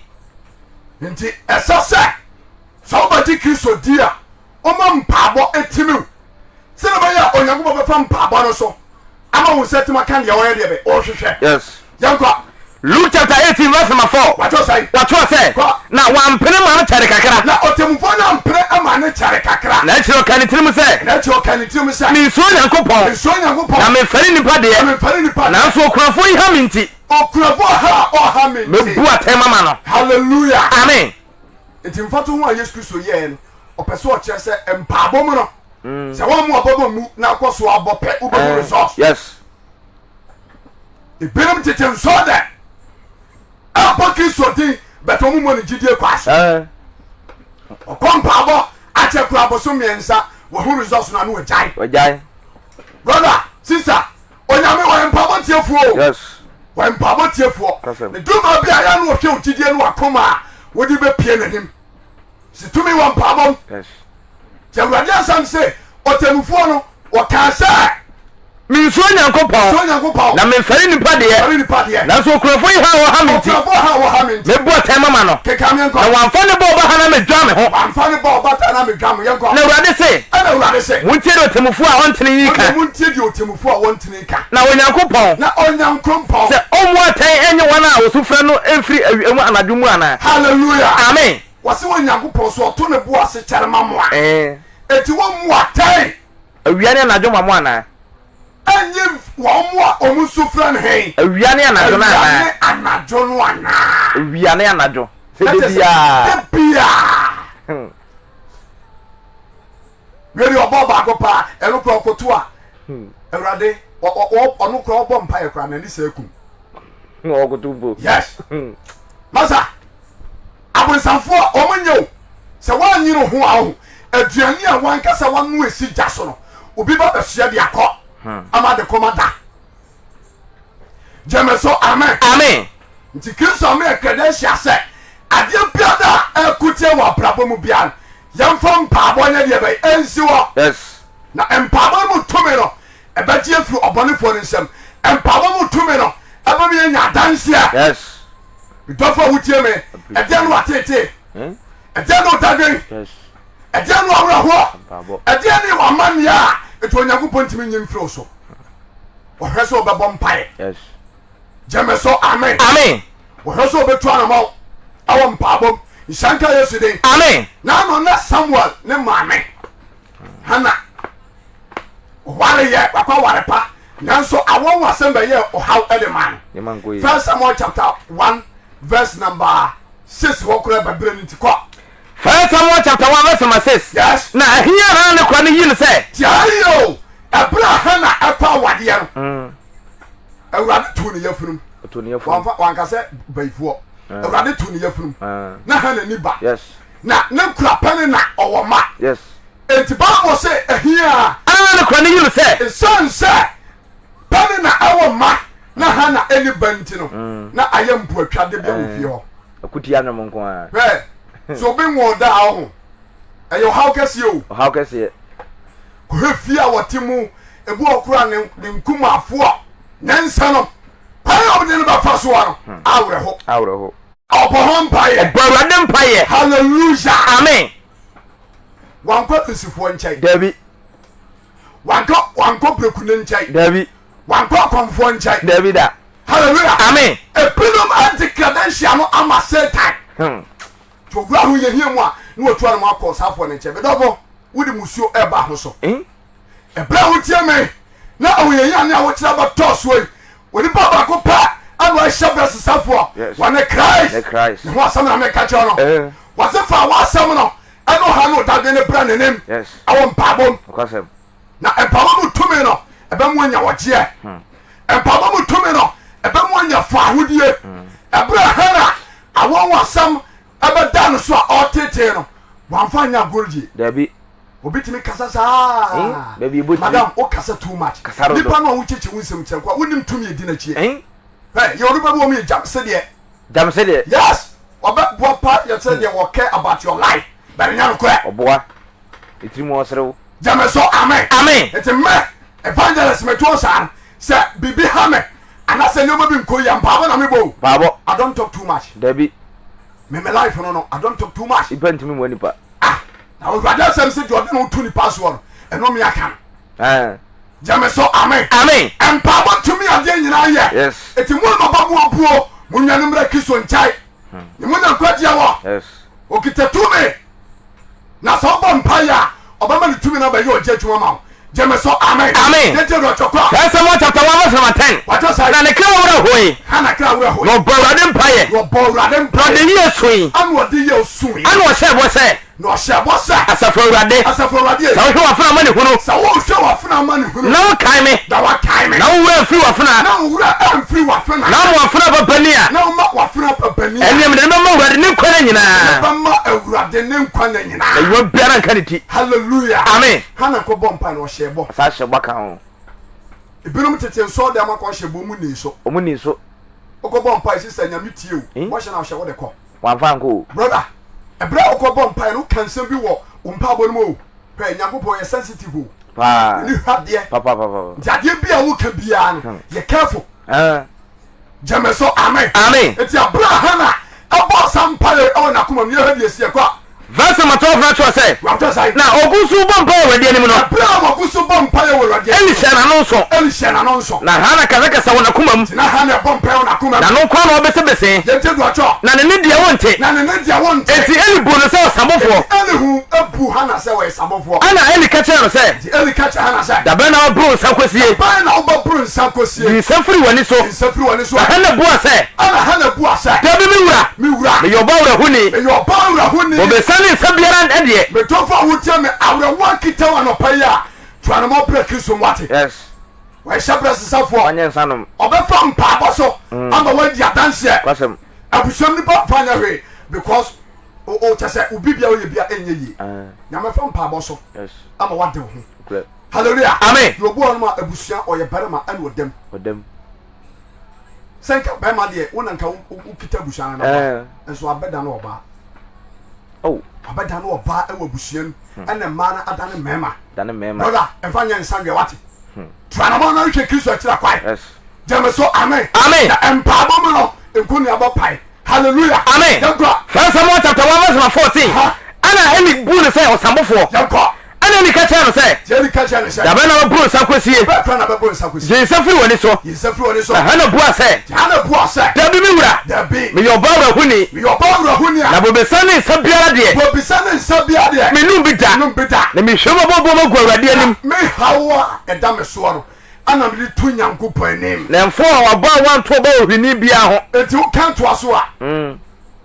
[SPEAKER 1] Nti ɛsɛ sɛ sɛ wobɛgye Kristo di a, woma mpaabɔ etimiw sɛdeɛ ɛbɛyɛ a Onyankopɔn bɛfa mpaabɔ no so ama wo nsa atumi aka deɛ ɔyɛ deɛ bɛ ɔhwehwɛ.
[SPEAKER 4] Yes.
[SPEAKER 1] Yɛnkɔ.
[SPEAKER 4] Luke chapter 18 verse number 4.
[SPEAKER 1] Watwerɛ sɛn?
[SPEAKER 4] Watwerɛ sɛ.
[SPEAKER 1] Kɔ.
[SPEAKER 4] Na wampene ma no kyɛre kakra.
[SPEAKER 1] Na ɔtemmufoɔ no ampene ma no kyɛre kakra.
[SPEAKER 4] Na akyire ɔkaa ne tirim sɛ.
[SPEAKER 1] Na akyire ɔkaa ne tirim sɛ.
[SPEAKER 4] Mensuro Nyankopɔn.
[SPEAKER 1] Mensuro Nyankopɔn.
[SPEAKER 4] Na memfɛre nnipa deɛ.
[SPEAKER 1] Na memfɛre nnipa deɛ.
[SPEAKER 4] Nanso okunafoɔ yi ha me nti.
[SPEAKER 1] Okunafoɔ ha a ɔha me nti.
[SPEAKER 4] Mɛbu atɛn mama no.
[SPEAKER 1] Hallelujah.
[SPEAKER 4] Amen.
[SPEAKER 1] Nti mfatoho a Yesu Kristo yɛɛ no, ɔpɛ sɛ ɔkyerɛ sɛ mpaabɔ mu no, mm. sɛ wɔn mu abɔbɔ mu na akɔ so abɔ pɛ wobɛhu eh, results.
[SPEAKER 4] Yes.
[SPEAKER 1] Ebinom tete nsɔɔ dɛ ɛbɔ Kristo din bɛtɛ wɔn mu ne gyidie kɔ ase.
[SPEAKER 4] Eh.
[SPEAKER 1] Ɔkɔ mpaabɔ akyɛ kura abosom mmiɛnsa wɔhu results na ano wɔgyae.
[SPEAKER 4] Wɔgyae.
[SPEAKER 1] Brother, sister, Onyame wɔyɛ mpaabɔ tiefoɔ o.
[SPEAKER 4] Yes.
[SPEAKER 1] Wɔyɛ mpaabɔ tiefoɔ. Ne duma bi a yɛ ano ɔhwɛ wo gyidie ne wakoma a wode bɛpie n'anim. Si tumi wɔ mpaabɔ mu.
[SPEAKER 4] Yes.
[SPEAKER 1] Nti Awurade asɛm se ɔtɛmufoɔ no ɔkaa sɛ.
[SPEAKER 4] Mensuro Nyankopɔn.
[SPEAKER 1] Mensuro Nyankopɔn.
[SPEAKER 4] Na memfɛre nnipa deɛ.
[SPEAKER 1] Memfɛre nnipa deɛ.
[SPEAKER 4] Nanso okunafoɔ yi ha a wɔha me nti.
[SPEAKER 1] Okunafoɔ ha a wɔha me nti.
[SPEAKER 4] Mɛbu atɛn mama no.
[SPEAKER 1] Keka me nkɔ.
[SPEAKER 4] Na wɔamfa ne bɔ ɔba ha na medwa me ho.
[SPEAKER 1] Wɔamfa ne bɔ ɔbata na medwa me yɛnkɔ.
[SPEAKER 4] Na Awurade se.
[SPEAKER 1] Ɛna Awurade se.
[SPEAKER 4] Montie deɛ ɔtemmufoɔ a ɔntene yi ka.
[SPEAKER 1] Ɔde montie deɛ ɔtemmufoɔ a ɔntene yi ka.
[SPEAKER 4] Na Onyankopɔn.
[SPEAKER 1] Na Onyankopɔn.
[SPEAKER 4] Sɛ ɔmmu atɛn nnye wɔn a wɔsu frɛ no mfiri awia mu anadwo mu anaa?
[SPEAKER 1] Hallelujah.
[SPEAKER 4] Amen.
[SPEAKER 1] Wɔse Onyankopɔn so ɔto ne bo ase kyɛre ma mo a, enti wɔmmu atɛn.
[SPEAKER 4] Awia ne anadwo ma mo anaa?
[SPEAKER 1] Ɛnye wɔn a wɔn su frɛ no he.
[SPEAKER 4] Awia ne anadwo no anaa?
[SPEAKER 1] Awia ne anadwo no anaa?
[SPEAKER 4] Awia ne anadwo. Sɛ da biara.
[SPEAKER 1] Da biara. Wei deɛ ɔbɔ baako paa, ɛno koraa ɔkoto a, Awurade, ɔno koraa ɔbɔ mpaeɛ koraa n'ani sɛ akum.
[SPEAKER 4] Ɔkoto mpo.
[SPEAKER 1] Yes. Masa, abonsamfoɔ a wɔn nyɛ o, sɛ wɔanyere ho a ɔho, aduane a wankasa wano esi gya so no, obi ba bɛsoa de akɔ ama de kɔma da. Gyeme so amen.
[SPEAKER 4] Amen.
[SPEAKER 1] Nti Kristo ama yɛ credential sɛ adeɛ biara a ɛko tia wɔ abrabɔ mu biara no, yɛmfa mpaabɔ nyɛ deɛ bɛyɛ ɛnsi hɔ.
[SPEAKER 4] Yes.
[SPEAKER 1] Na mpaabɔ no mu tumi no ɛbɛgye afiri ɔbɔnefoɔ no nsam. Mpaabɔ mu tumi no ɛbɛma yɛanya adanseɛ.
[SPEAKER 4] Yes.
[SPEAKER 1] Dɔfo a wotie me, ɛdeɛ no ateetee, ɛdeɛ no dadwen,
[SPEAKER 4] Yes.
[SPEAKER 1] ɛdeɛ no awerɛhoɔ,
[SPEAKER 4] Mpaabɔ.
[SPEAKER 1] ɛdeɛ ne w'amanneɛ a nti Onyankopɔn ntumi nyi mfiri wo so. Wɔhwɛ sɛ wɔbɛbɔ mpaeɛ.
[SPEAKER 4] Yes.
[SPEAKER 1] Gyeme so amen.
[SPEAKER 4] Amen.
[SPEAKER 1] Wɔhwɛ sɛ wɔbɛtu anamɔn ɛwɔ mpaabɔ mu. Nhyira nka Yesu din.
[SPEAKER 4] Amen.
[SPEAKER 1] Na ano na Samuel ne maame Hana ɔwareyɛ wakɔ aware pa nanso awɔ ho asɛm bɛyɛ ɔhaw ɛde maa no. First Samuel chapter 1 verse number 6 hɔ koraa bɛbrɛ no nti kɔ.
[SPEAKER 4] First Samuel chapter 1 verse number 6.
[SPEAKER 1] Yes.
[SPEAKER 4] Na ahia na ne kora no yi no sɛ.
[SPEAKER 1] Tiaa yi o ɛberɛ a Hana ɛkɔ awadeɛ no. Mm. Awurade too ne yafunum.
[SPEAKER 4] Ɔtoo ne yafunum.
[SPEAKER 1] Wamfa wanka sɛ bayifoɔ.
[SPEAKER 4] Ah.
[SPEAKER 1] Awurade too ne yafunum.
[SPEAKER 4] Ah.
[SPEAKER 1] Na Hana ni ba.
[SPEAKER 4] Yes.
[SPEAKER 1] Na ne nkura pɛ ne na ɔwɔ ma.
[SPEAKER 4] Yes.
[SPEAKER 1] Enti Bible sɛ ahia.
[SPEAKER 4] Ana ne kora ne yi no sɛ.
[SPEAKER 1] Esiane sɛ pɛ ne na ɛwɔ ma na Hana ɛni ba nti no mm. na ayɛ mpoatwa de bi wɔ fie hɔ.
[SPEAKER 4] Akutia nom nko ara.
[SPEAKER 1] Hwɛ sɛ obi nwɔ da a ɔho ɛyɛ ɔhaw kɛseɛ o.
[SPEAKER 4] Ɔhaw kɛseɛ.
[SPEAKER 1] Kɔhwɛ fie a wɔte mu, ebi wɔ koraa ne ne nkumafoɔ ne nsa no, kwan a wɔde no bɛfa soɔ no, hmm. awerɛho.
[SPEAKER 4] Awerɛho.
[SPEAKER 1] Ɔbɔ ho mpaeɛ.
[SPEAKER 4] Ɔbɔ Awurade mpaeɛ.
[SPEAKER 1] Hallelujah.
[SPEAKER 4] Amen.
[SPEAKER 1] Wankɔ nsifoɔ nkyɛn.
[SPEAKER 4] Dabi.
[SPEAKER 1] Wankɔ wankɔ berekune nkyɛn.
[SPEAKER 4] Dabi.
[SPEAKER 1] Wankɔ akɔmfoɔ nkyɛn.
[SPEAKER 4] Dabi da.
[SPEAKER 1] Hallelujah.
[SPEAKER 4] Amen.
[SPEAKER 1] Ebinom adi credential no ama Satan.
[SPEAKER 4] Hmm.
[SPEAKER 1] Nti owura ahohiahia mu a, na watu anamɔ akɔ ɔsaafoɔ no nkyɛn. Me dɔfo, wode musuo reba ho so. Ɛberɛ a wotie me na ahohiahia ne ahokyerɛ bɛtɔɔ soɔ yi, onipa baako pɛ ɛna ɔhyɛ berɛ sesafoɔ, wɔne Christ. Ne ho asɛm na meka kyerɛ no. Wɔse fa w'asɛm no ɛne ɔha ne ɔdadwen no brɛ n'anim ɛwɔ mpaebɔ mu. Na mpaebɔ mu tumi no ɛbɛma wanya ɔgyeɛ. Mpaebɔ mu tumi no ɛbɛma wanya faahodie. Ɛberɛ a Hana awɔwasɛm ɛbɛda no so a ɔtetee no, wamfa anyɛ agorɔdie.
[SPEAKER 4] Dabi.
[SPEAKER 1] Obi tumi kasa saa.
[SPEAKER 4] Eh, baabi ebo tiri.
[SPEAKER 1] Madam, wo kasa too much.
[SPEAKER 4] Kasa dodo.
[SPEAKER 1] Nipa no a wokyekye wo nsɛm kyerɛ nkoa, wonim tumi edi n'akyi.
[SPEAKER 4] Eh?
[SPEAKER 1] Hwɛ, yɛ onipa bi wɔ mu yɛ gyam sedeɛ.
[SPEAKER 4] Gyam sedeɛ.
[SPEAKER 1] Yes, ɔbɛ boa pa yɛ sɛ deɛ wɔ care about your life, but ɛnyɛ nokorɛ.
[SPEAKER 4] Ɔboa. Etiri mu ɔserew.
[SPEAKER 1] Gyeme so amen.
[SPEAKER 4] Amen.
[SPEAKER 1] Nti mɛ evangelist me to saa no sɛ biribi ha me anaasɛ nneɛma bi nkɔ yie mpaabɔ na mebɔ o.
[SPEAKER 4] Mpaabɔ.
[SPEAKER 1] I don't talk too much.
[SPEAKER 4] Dabi.
[SPEAKER 1] Me me life no no I don't talk too much.
[SPEAKER 4] Nipa ntumi mua nipa.
[SPEAKER 1] Ah na Awurade asɛm sɛ deɛ ɔde ne ho to nipa soɔ no ɛno me aka no.
[SPEAKER 4] Ah.
[SPEAKER 1] Gyeme so amen.
[SPEAKER 4] Amen.
[SPEAKER 1] Mpaabɔ tumi adeɛ nyinaa yɛ.
[SPEAKER 4] Yes.
[SPEAKER 1] Nti mo a maba mo abuo mo nwane mmra Kristo nkyɛn. Ne mu na nkwagyeɛ wɔ.
[SPEAKER 4] Yes.
[SPEAKER 1] Okita tumi. Na sɛ wobɔ mpaeɛ a, ɔbɛma ne tumi no abɛyɛ ɔgye adwuma ma wo. Gyeme so amen.
[SPEAKER 4] Amen.
[SPEAKER 1] Yɛntie deɛ ɔtwerɛ kɔ.
[SPEAKER 4] First Samuel chapter 1 verse number 10.
[SPEAKER 1] Wɔtwerɛ sɛ.
[SPEAKER 4] Na ne kra werɛ hoe.
[SPEAKER 1] Hana kra werɛ hoe.
[SPEAKER 4] Na ɔbɔ Awurade mpaeɛ.
[SPEAKER 1] Na ɔbɔ Awurade
[SPEAKER 4] Na ɔde
[SPEAKER 1] mpaeɛ.
[SPEAKER 4] yie sui.
[SPEAKER 1] Ɛna ɔde yie sui.
[SPEAKER 4] Ɛna ɔhyɛɛ bɔ sɛ.
[SPEAKER 1] Na ɔhyɛɛ bɔ sɛ.
[SPEAKER 4] Asafo Awurade.
[SPEAKER 1] Asafo Awurade e.
[SPEAKER 4] Sɛ wohwɛ w'afenaa amanehunu.
[SPEAKER 1] Sɛ wohwɛ w'afenaa amanehunu.
[SPEAKER 4] Na wokae me.
[SPEAKER 1] Na woakae me.
[SPEAKER 4] Na wo werɛ amfiri w'afenaa.
[SPEAKER 1] Na wo werɛ amfiri w'afenaa.
[SPEAKER 4] Na woma w'afenaa ba panin a.
[SPEAKER 1] Na woma w'afenaa ba panin a.
[SPEAKER 4] Ɛnneɛ mede no bɛma Awurade ne nkwa nna nyinaa.
[SPEAKER 1] Mede no bɛma Awurade ne nkwa nna nyinaa.
[SPEAKER 4] Na yoma biara nka ne ti.
[SPEAKER 1] Hallelujah.
[SPEAKER 4] Amen.
[SPEAKER 1] Hana kɔbɔɔ mpae na ɔhyɛɛ bɔ.
[SPEAKER 4] Ɔsan hyɛ bɔ ka ho.
[SPEAKER 1] Ebinom tete nsɔɔdan mu akɔhyɛ bɔ, wɔn nnii so.
[SPEAKER 4] Wɔn nnii so.
[SPEAKER 1] Wokɔbɔ mpae sista Nyame tie o. Bɔhyɛ na ɔhyɛ wode kɔ.
[SPEAKER 4] Wamfa ankɔ o.
[SPEAKER 1] Brother, ɛberɛ a wokɔ bɔ mpaeɛ no woka nsɛm bi wɔ wo mpaebɔ no mu o. Hwɛ, Nyankopɔn yɛ sensitive o.
[SPEAKER 4] Paa.
[SPEAKER 1] N'ani hwɛ adeɛ.
[SPEAKER 4] Papapapa.
[SPEAKER 1] Nti adeɛ bi a woka biara no, yɛ careful. Gyeme so amen.
[SPEAKER 4] Amen.
[SPEAKER 1] Nti ɛberɛ a Hannah ɛbɔɔ saa mpaeɛ wɔ n'akoma mu no, yɛhwɛ deɛ ɛsiiɛ kɔ a.
[SPEAKER 4] Verse number 12 no kyerɛ sɛ.
[SPEAKER 1] Wate Wɔatwerɛ sɛn?
[SPEAKER 4] Na ɔgu so rebɔ mpaeɛ wɔ Awurade anim no.
[SPEAKER 1] Ɛberɛ a wɔgu so bɔ mpaeɛ wɔ Awurade anim no.
[SPEAKER 4] Eli hyɛɛ n'ano nsõ.
[SPEAKER 1] Eli hyɛɛ n'ano nsõ.
[SPEAKER 4] Na Hana kasakasa wɔ n'akoma mu.
[SPEAKER 1] Nti na Hana rebɔ mpaeɛ wɔ n'akoma mu.
[SPEAKER 4] N'ano nko ara na ɔbesebese.
[SPEAKER 1] Yɛntie duatwɔ.
[SPEAKER 4] Na ne nne deɛ wonte.
[SPEAKER 1] Na ne nne deɛ wonte.
[SPEAKER 4] Enti Eli buu no sɛ ɔsabofoɔ.
[SPEAKER 1] Enti Eli hu buu Hana sɛ ɔyɛ sabofoɔ.
[SPEAKER 4] Ɛnna Eli ka kyerɛɛ no sɛ.
[SPEAKER 1] Enti Eli ka kyerɛɛ Hana sɛ.
[SPEAKER 4] Da bɛn na wobɛboro nsã kɔsie?
[SPEAKER 1] Da bɛn na wobɛboro nsã kɔsie?
[SPEAKER 4] Yi nsã firi w'ani so.
[SPEAKER 1] Yi nsã firi w'ani so.
[SPEAKER 4] Na Hana buaa sɛ.
[SPEAKER 1] Ɛnna Hana buaa sɛ.
[SPEAKER 4] Dabi, me wura.
[SPEAKER 1] Me wura.
[SPEAKER 4] Meyɛ ɔbaa werɛhoni.
[SPEAKER 1] Meyɛ ɔbaa werɛhoni.
[SPEAKER 4] Bobesa ne nsã biara deɛ.
[SPEAKER 1] Me dɔfo a wotie me, awerɛhoɔ akita wo anɔpa yi a, tu anamɔ brɛ Kristo mu wate.
[SPEAKER 4] Yes.
[SPEAKER 1] Wɔyɛ hyɛbrɛ sesafoɔ.
[SPEAKER 4] Wanyɛ nsa nom.
[SPEAKER 1] Ɔbɛfa mpaabɔ so ama woadi adanseɛ.
[SPEAKER 4] Kwasɛm.
[SPEAKER 1] Abusuam nipa mfa nyɛ hwee because o o kyɛ sɛ obi bia ɔyɛ bia ɛnyɛ yie. Nyame fa mpaabɔ so ama wade wo ho. Hallelujah.
[SPEAKER 4] Amen.
[SPEAKER 1] Deɛ obi wɔ nom a abusua ɔyɛ barima ɛna ɔdam.
[SPEAKER 4] Ɔdam.
[SPEAKER 1] Sɛ nka barima deɛ wo na nka wokita abusua no na nso abɛda no ɔbaa.
[SPEAKER 4] Oh.
[SPEAKER 1] Abɛda no ɔbaa ɛwɔ abusua no hmm. ɛna mmaa no adane mmarima.
[SPEAKER 4] Dane mmarima.
[SPEAKER 1] Brother ɛmfa nyɛ nsa ndeɛ wate. Hmm. Tuanamɔ no hwɛ Kristo akyira kwae.
[SPEAKER 4] Yes.
[SPEAKER 1] Gyeme so amen.
[SPEAKER 4] Amen.
[SPEAKER 1] Na mpaabɔ mu no nkonuabɔ pae. Hallelujah.
[SPEAKER 4] Amen.
[SPEAKER 1] Yɛnkɔ.
[SPEAKER 4] First Samuel chapter 1 verse number 14. Ɛna Eli buu no sɛ ɔsabofoɔ.
[SPEAKER 1] Yɛnkɔ.
[SPEAKER 4] Ɛna Eli ka kyerɛɛ no sɛ.
[SPEAKER 1] Nti Eli ka kyerɛɛ no sɛ.
[SPEAKER 4] Da bɛn na wobɛboro nsa kɔsie?
[SPEAKER 1] Bɛn koraa na bɛboro nsa kɔsie?
[SPEAKER 4] Gye nsa firi w'ani so.
[SPEAKER 1] Gye nsa firi w'ani so.
[SPEAKER 4] Na Hana buaa sɛ.
[SPEAKER 1] Nti Hana buaa sɛ.
[SPEAKER 4] Dabi, me wura.
[SPEAKER 1] Dabi.
[SPEAKER 4] Meyɛ ɔbaa werɛhoni.
[SPEAKER 1] Meyɛ ɔbaa werɛhoni a.
[SPEAKER 4] Na bobesa ne nsa biara deɛ.
[SPEAKER 1] Bobesa ne nsa biara deɛ.
[SPEAKER 4] Mennom bi da.
[SPEAKER 1] Mennom bi da.
[SPEAKER 4] Na mehwie m'abooboo magu Awurade anim.
[SPEAKER 1] Na me haw a ɛda me soɔ no. Ɛna mede to Nyankopɔn anim.
[SPEAKER 4] Na mfo a wɔabɔ a wɔanto ɔba ohwini biara ho.
[SPEAKER 1] Enti wokan toa so a,